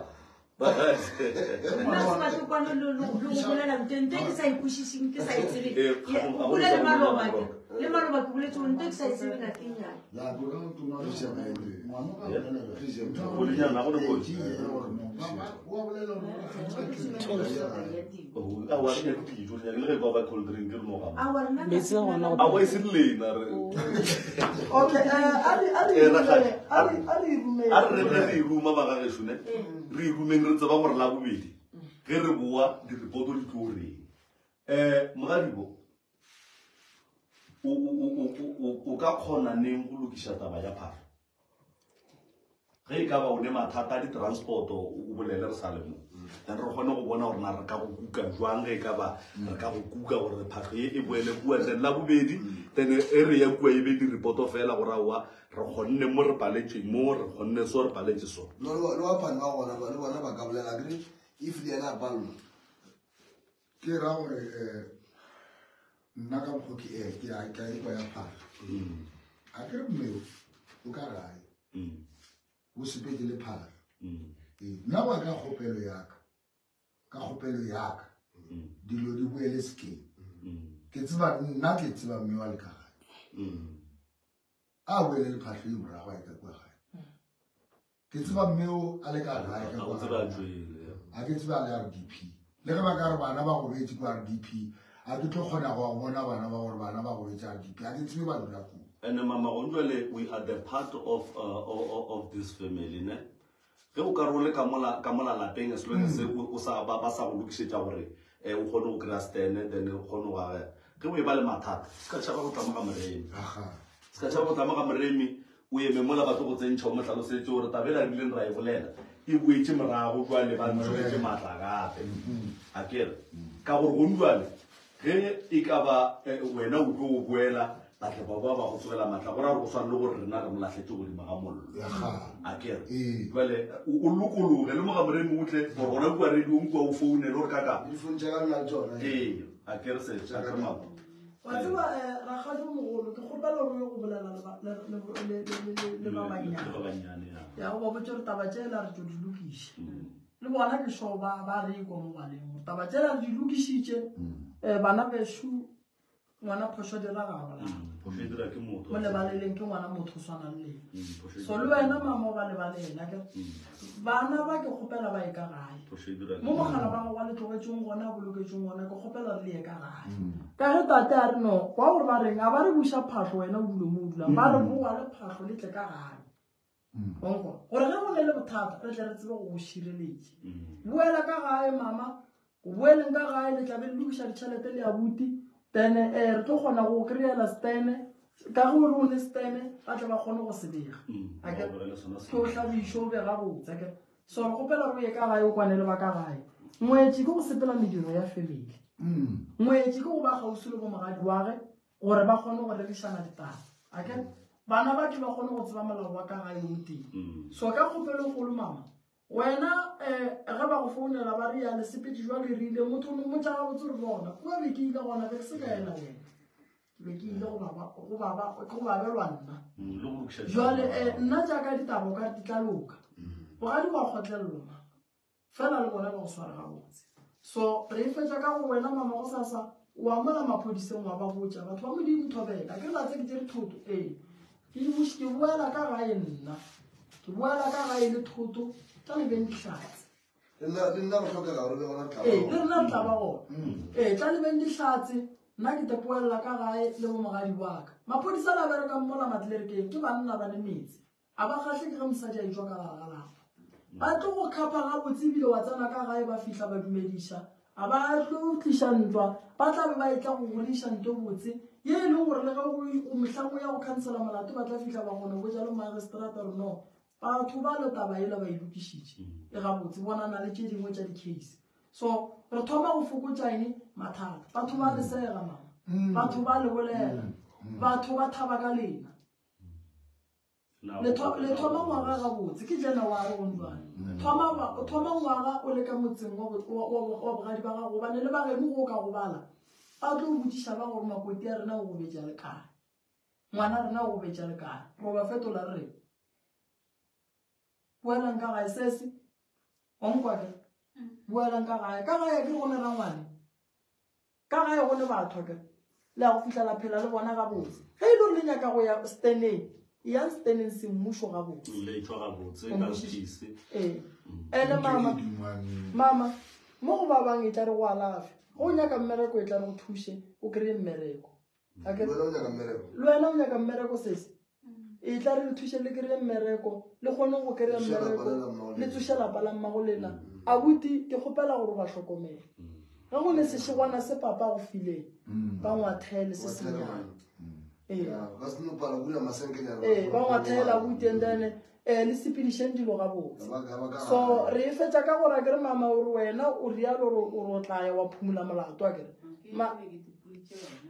Nna se batle kwano le go bolela ntho e ke sa e kwešišeng, ke sa e tsebeng. Ee, Ye, ga o go bolela sa maloba bolela ke. Le maloba ke boletse gore ntho e ke sa e tsebeng a ke nyane. Ya, ke bona motho wa Christian ngwana Bale. ka bolela bjalo. Christian Motho wa Bale. Bolinyana, ga go ne kotsi. Ee, gore no, ba, ba, o a bolela gore o kgantšha ke Oh, aowa, re nyake dijo, re nyake le ge e ka ba cold drink, re no gama. Aowa, rena Metsi a gona go Aowa, e se lena, re. Okay, a re, a re Eh, rakgadi. rumele, a re, a re rumele. A re re re ruma ba gagešo, ne? Re rumeng re tseba gore la bobedi, ge re boa, diripoto di tlo reng. Mogadibo, o ka kgona neng go lokiša taba ya phahlo? Ge e ka ba o ne mathata a di-transport-o, o bolele re sa le mo. Then re kgone go bona gore na re ka go kuka jwang, ge e ka ba re ka go kuka gore phahlo e e boele kua. Then la bobedi, then e re ya kua e be diripoto fela gore aowa, re kgonne mo re paletše mo, re kgonne so, re paletše so. No, le ba phane ba gona, le bona ba ka bolela, akere if le yena a palelwa. Ke ra gore, Nna ka mokgo ke ee ke a ke a ekwa ya phahlo. A ke re mmeo o ka gae. O sepetse le phahlo. Ee, nna go ya ka kgopelo yaka, ka kgopelo yaka, dilo di boele sekeng. Ke tseba nna ke tseba mme wa le ka gae. A boele le phahlo e morago a e ka kua gae. Ke tseba mme o a le ka gae ka kwa A ke tseba le RDP. Le ge ba ka re bana ba gobetše kwa RDP, a ke tlo kgona go bona bana ba gore bana ba gobetše RDP. A ke tsebe ba dula koo. And mama Gonjwale, we are the part of, uh, of, of this family, ne? Ge o ka re o le ka mola ka mola lapeng as long as o sa ba ba sa go lokišetša gore eh, o kgone go kry-a stene then o kgone go agela. Ge o e ba le mathata, se ka tšhaba go tla mo ga Moremi. Se ka tšhaba go tla mo ga Moremi, o eme mola ba tlo go tsentšha o mo hlalosetše gore taba ela re bileng ra e bolela e boetše morago jwale ba ntšholetše maatla gape. A ke re ka gore gong jwale ge e ka ba eh, wena o tlo o boela batle ba ba ba go tsogela maatla go ra gore go swana le gore rena re mo lahletše godimo ga mollo. A ke re jwale o o lokologe le mo ga Moremi o tle gore gona kua radiong kua o founele gore kaka Difounu tša ka nna le tšona. ee a ke re se a ke re mama. Wa tseba um rakgadi o mogolo ke kgopela gore o ye go bolela le ba- le- le- le- le- le- le ba Le bannyane ba bannyane ya. ya go ba botse gore taba tšela re tlo di lokiša le bona ke sure ba ba re kwa mo baleng gore taba tšela re di lokišitše um bana bešo ngwana phošo dira ga bola Phošo e dira ke motho. mo lebaleleng ke ngwana motho o swanang le ena. Phošo e So le dira ke wena mama o ba lebalela ke bana ba ke kgopela ba ye ka gae. Phošo e dira ke Mo mogala ba gago wa le tlogetšeng gona a boloketšeng gona ke kgopela re le ye ka gae. Ka ge tate a re no kwa gore ba reng a ba re buša phahlo wena o dule mo o dulang ba re boa le phahlo le tle ka gae. Wankwa gore ge go ne le bothata re tle re tsebe go go šireletša. Boela ka gae mama go boeleng ka gae le tlabe le lokiša ditšhelete le abuti then um re tlo kgona go kry-ela stene ka ge o re o ne stene ba tle ba kgone go se bega Ba Akere go begele sona ke o hlabišo o be gabotse akere so re kgopela re o ye ka gae o kwane le ba ka gae ngwetši ke go sepela mediro ya family ngwetši ke go ba kgauswi le bomogadi wage gore ba kgone go rerišana ditaba akere bana ba ke ba kgone go tseba molao wa ka gae o tee so ka kgopelo e kgolo mama wena um ge ba go founela ba re ya lesepedi jwa le rile motho o mmotša gabotse gore bona kua be ke ile gona be ke se ka ela wena ke be ke ile go baba go baba go babelwa nna Le go lokiša ditaba. jwale um nna jaaka ditaba o ka re di tla loka bogadi wa kgotlelelo ma fela le bona ba go sware gabotse so re e fetša ka go wena mama go sasa o amola maphodiseng wa ba botša batho ba modimo thobela ke re batse ke tšere thoto ee ke buš- ke boela ka gae nna ke boela ka gae le thoto tla le beng dihlatse Le nna le nna go tlhokega gore be gona re tla ba ee le gona. rena re tla ba gona ee tla le beng dihlatse nna ke tepoelela ka gae le bomogadi wa ka maphodisa la berekang mola matlerekeng ke banna ba le metsi a ba kgahle ke ge mosadi a etšwa ka gare ga lapa ba tlo go khapa gabotse ebile wa tsena ka gae ba fihla ba dumediša a ba tlo tliša ntwa ba tla be ba etla go godiša nto botse ye e leng gore le ge o mohlang o ya go khansela molato ba tla fihla ba kgona go botša le magistrata gore no batho ba le taba ela ba e lokišitše e gabotse bonana le tše dingwe tša di-case so re thoma go fokotša eng mathata batho ba le sega mama batho ba le bolela batho ba thaba ka lena le thoma ngwaga gabotse ke January gone jwale thoma o thoma ngwaga o le ka motseng wa bogadi ba gago gobane le ba geno go ka gobala ba tlo o botšiša ba gore makoti a rena o gobetša le kae ngwana rena o gobetša le kae ro ba fetola re re boelang ka gae sese wa nkwa ke boelang ka gae ka gae ke gone rangwane ka gae go le batho ke le ya go fihla la phela le bona gabotse ge e le gore le nyaka go ya steneng yang steneng semmušo gabotse Le tšwa gabotse ka peace. ee ene mama mama mo go ba bang e tla re go alafe ge o nyaka mmereko e tla re go thuše o kry-e mmereko Akere? Le wena o nyaka mmereko? Le wena o nyaka mmereko sese e tla re le thuše le kry-e mmereko le kgone go kry-a Tsoša lapa mmereko le la mmago le lena. tsoše lapa la mmago lena abuti ke kgopela gore ba hlokomele ge go ne sešegwana se papa go fileng ba ngwathele se Ngwathele senyane ngwana. Ee. Ya, ba se no pala kula masenkenyana. ee ba ngwathele abuti and then um le sepedišeng dilo gabotse Ba ka- ba ka so gae. re e fetša ka gore akere mama o re wena o rialo o re o tla ya wa phumula molato akere Ma-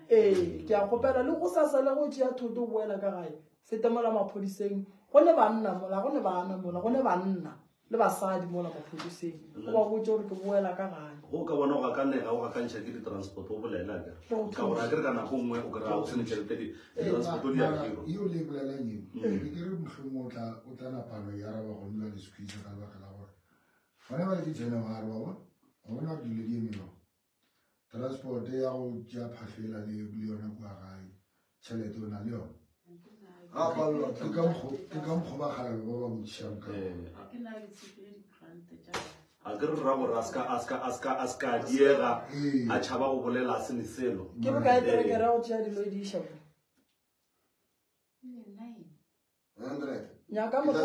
ee ke a kgopela le go sasa le go tšea thoto o boela ka gae fete mola maphodiseng go ne banna mola go ne bana mola go ne banna le basadi mola maphodiseng o ba botse gore ke boela ka gae. Go ka bona o gakanega o gakantšha ke di-transport o bolela akere ka gore akere ka nako nngwe o kry-a o sene tšhelete di-transport di a hirwa. Yeo le e bolelang eo ke ke re mohlomongwe o tla napano e araba go nna le squeeze ka lebaka la gore gona bale ke January wa bona wa bona gore dilo di eme jwang. Transport ya go tšea phahlo ela le yona kua gae tšhelete o na le yona. Ke ka mokgwa ba kgalabo ba ba botšišang ka A ke re ra gore a ska a ska a ska a ska diega a tšhaba go bolela a se ne selo. Ke bokae terekere ya go tšea dilo e di iša ko? Nyaka motho.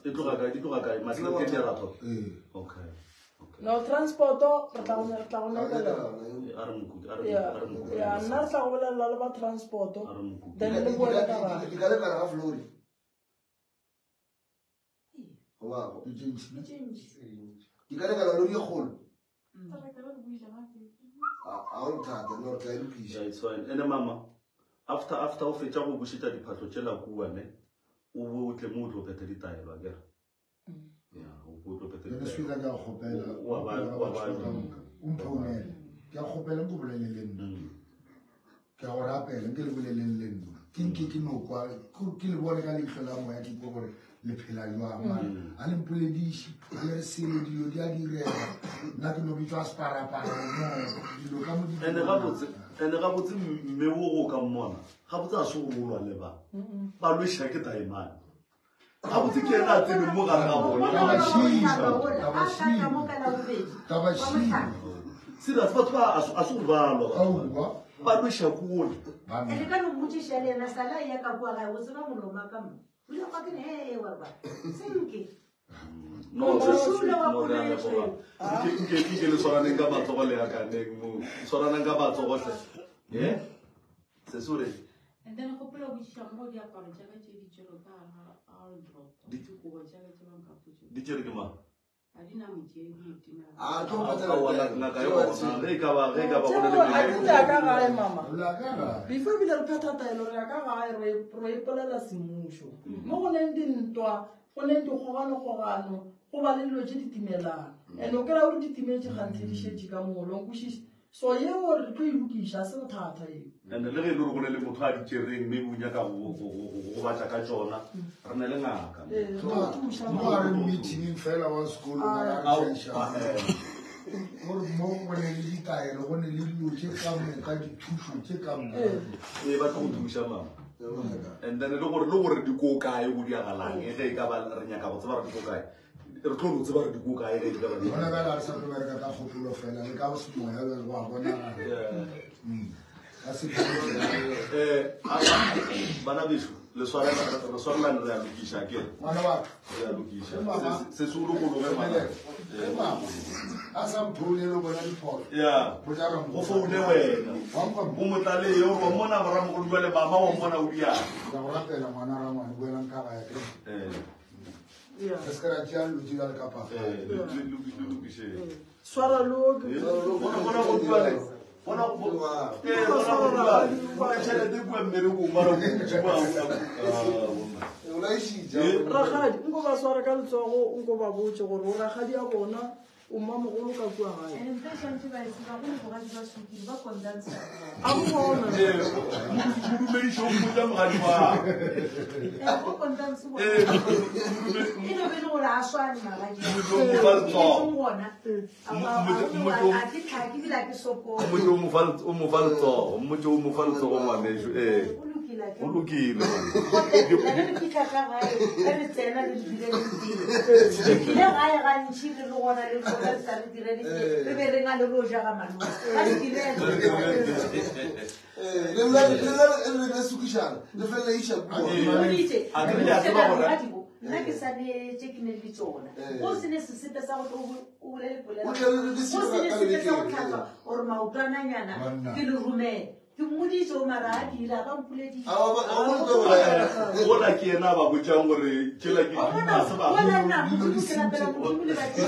E tloga kae? Di tloga kae? Matlere ke diratho. Okay. No transporto re tla go re tla go nyakela. A re mokuke, a re a re mokuke. Ya nna re tla go bolelela le ba transporto. A re mokuke. Then le boele ka gae. Di ka lekana ga flori. Goba di ka lekana lori e kgolo. A o thata no re tla e lokiša. Yeah, it's fine. Ene mama, after after o fetša go bušetša diphahlo tšela kua ne, o boe o tle mo o tlo phetha ditaelo akere. Ya, o boe o tlo phetha Bjale ditaelo. Swika ke a kgopela Wa ba- kgopela wa batho ba- ba ka moka o mphounele ke a kgopela nko bolele le nna ke a go rapela nke le boleleng le nna ke nke ke no kwa ke le bone ka leihlo la moya ke kwe gore le phela jwang mara a le mpolediše a le re selo dilo di a direga nna ke no bitswa separapara mo dilo ka mo di Ene gabotse, ene gabotse mme wo go ka mmona, gabotse a se gore o lwa le ba. Ba lweša ke taemane. Gabotse ke ena a tseneng mo gare ga bona. Serious, batho ba a se gore ba lwa batho ba. Ba lweša kole. Ene ka no mmotšiša le yena sala ya ka kua gae o tseba molomo wa ka mo. O ile kwa ke ne he wa ba. Senke. No, Mošula wa no, re a leboga. Nke ke ke le swaraneng ka matsogo le akaneng mo. Swaranang ka matsogo hle. Eh? Se se o reng? And then gopola go botšiša mo go diaparo tša ka tše di tšerwe ka gare ga wardrobe. Dikobo tša ka tše ba nkapotšego. Di tšere ke mang? Ga di na motšedi, di na. A tlo go patela Aowa, ditaelo. ngaka e gona. Ge e ka ba ge e ka ba go na le A ke re ya ka gae mama. La ka gae. Before ebile re phetha taelo re ya ka gae re re ipolela semmušo. Mo go neng dintwa, go neng dikgoganokgogano, go ba le dilo tše di timelang. And o kry-a gore di timetše kganthe di šetše ka moo, lo nkwešiša? So yeo re tlo e lokiša, ha se bothata eo. And le ge e le gore go na le motho a di tšereng maybe o nyaka go go go go gobatša ka tšona, re na le ngaka. Ee, re tlo thuša Mo a re meetingeng fela wa sekolo ba re Ao, tšhaišana. Gore mo go ne le ditaelo go ne le dilo tše ka moka dithušo tše ka moka. Ee, ba tlo go thuša mama. And then le gore le gore di ko kae go diagalang ge e ka ba re nyaka go tseba gore di ko kae. Re tlo no tseba gore di ko kae ge di ka ba di. Gona bjale ga re sa tlo bereka ka kgopolo fela le ka semoya bjale go a bonagala. Ka semoya. Bana bešo, le swarela re swarelane re a lokiša ke. Ngwana wa ka. Re a lokiša. Ge mama- Se se o lokologe ngwana. Ge mama a sa mphounele o bona diphoso. Ya. Botša re Go foune wena. Wa nkwa mo? O motlale yo wa mmona moramogolo jwale mama wa mmona o diang. Ke a go rapela ngwana rangwane boelang ka gae. Re se ke ra tšea dilo tše bjalo ka papadi. Le lokišeng. Swara lo ke. Bona bona go bua le. Bona go bona go bua. Bona tšhelete kua mmerekong ba re go bua. O laišitše. Rakgadi, nko ba sware ka letsogo, nko ba botše gore o rakgadi a bona o mmamogolo ka kua gae. Ene ntho e tshwanetse ba e tseba, go le bogadi ba sukiri, ba condensa. A bo bona. Mo dumediše o mmotša mogadi wa. Go condense bona. E no be le gore a swane magadi. Mmotše o mo fa letsogo. Gona. A ke tlhake ebile a ke sokole. Mmotše o mo fa o mo fa letsogo, mmotše o mo fa letsogo ngwanešu. Ee. Go lokile akere? Go lokile. Ge re fitlha ka gae, ge re tsena re dule re tlile. Re tlile gae gantši re le gona le rona re sa re direle re be re nga le ro ja ga malome. Ba re direle. Le nna le nna le re sukišana le felela iša kua. Boditše. A ke re le a tseba gore- Mogadibo, nna ke sa ne tše ke ne le tsona. Go se ne sesepe sa go tlo o bolele polelo. O tle le- le Go se ne ka sepe sa go lebekeng. tlhatswa gore maotwananyana Banna. ke le romele. Ke mmoditše o mara a dira, ba mpoleditše. A ba- a ba utlwe gore- Ola ke yena a ba botšang gore tšela ke Wa bona, ga se ba. ola nna, Modimo ke rapela Modimo le badimo.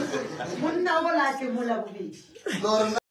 Monna ola a tle mola bobedi. No, re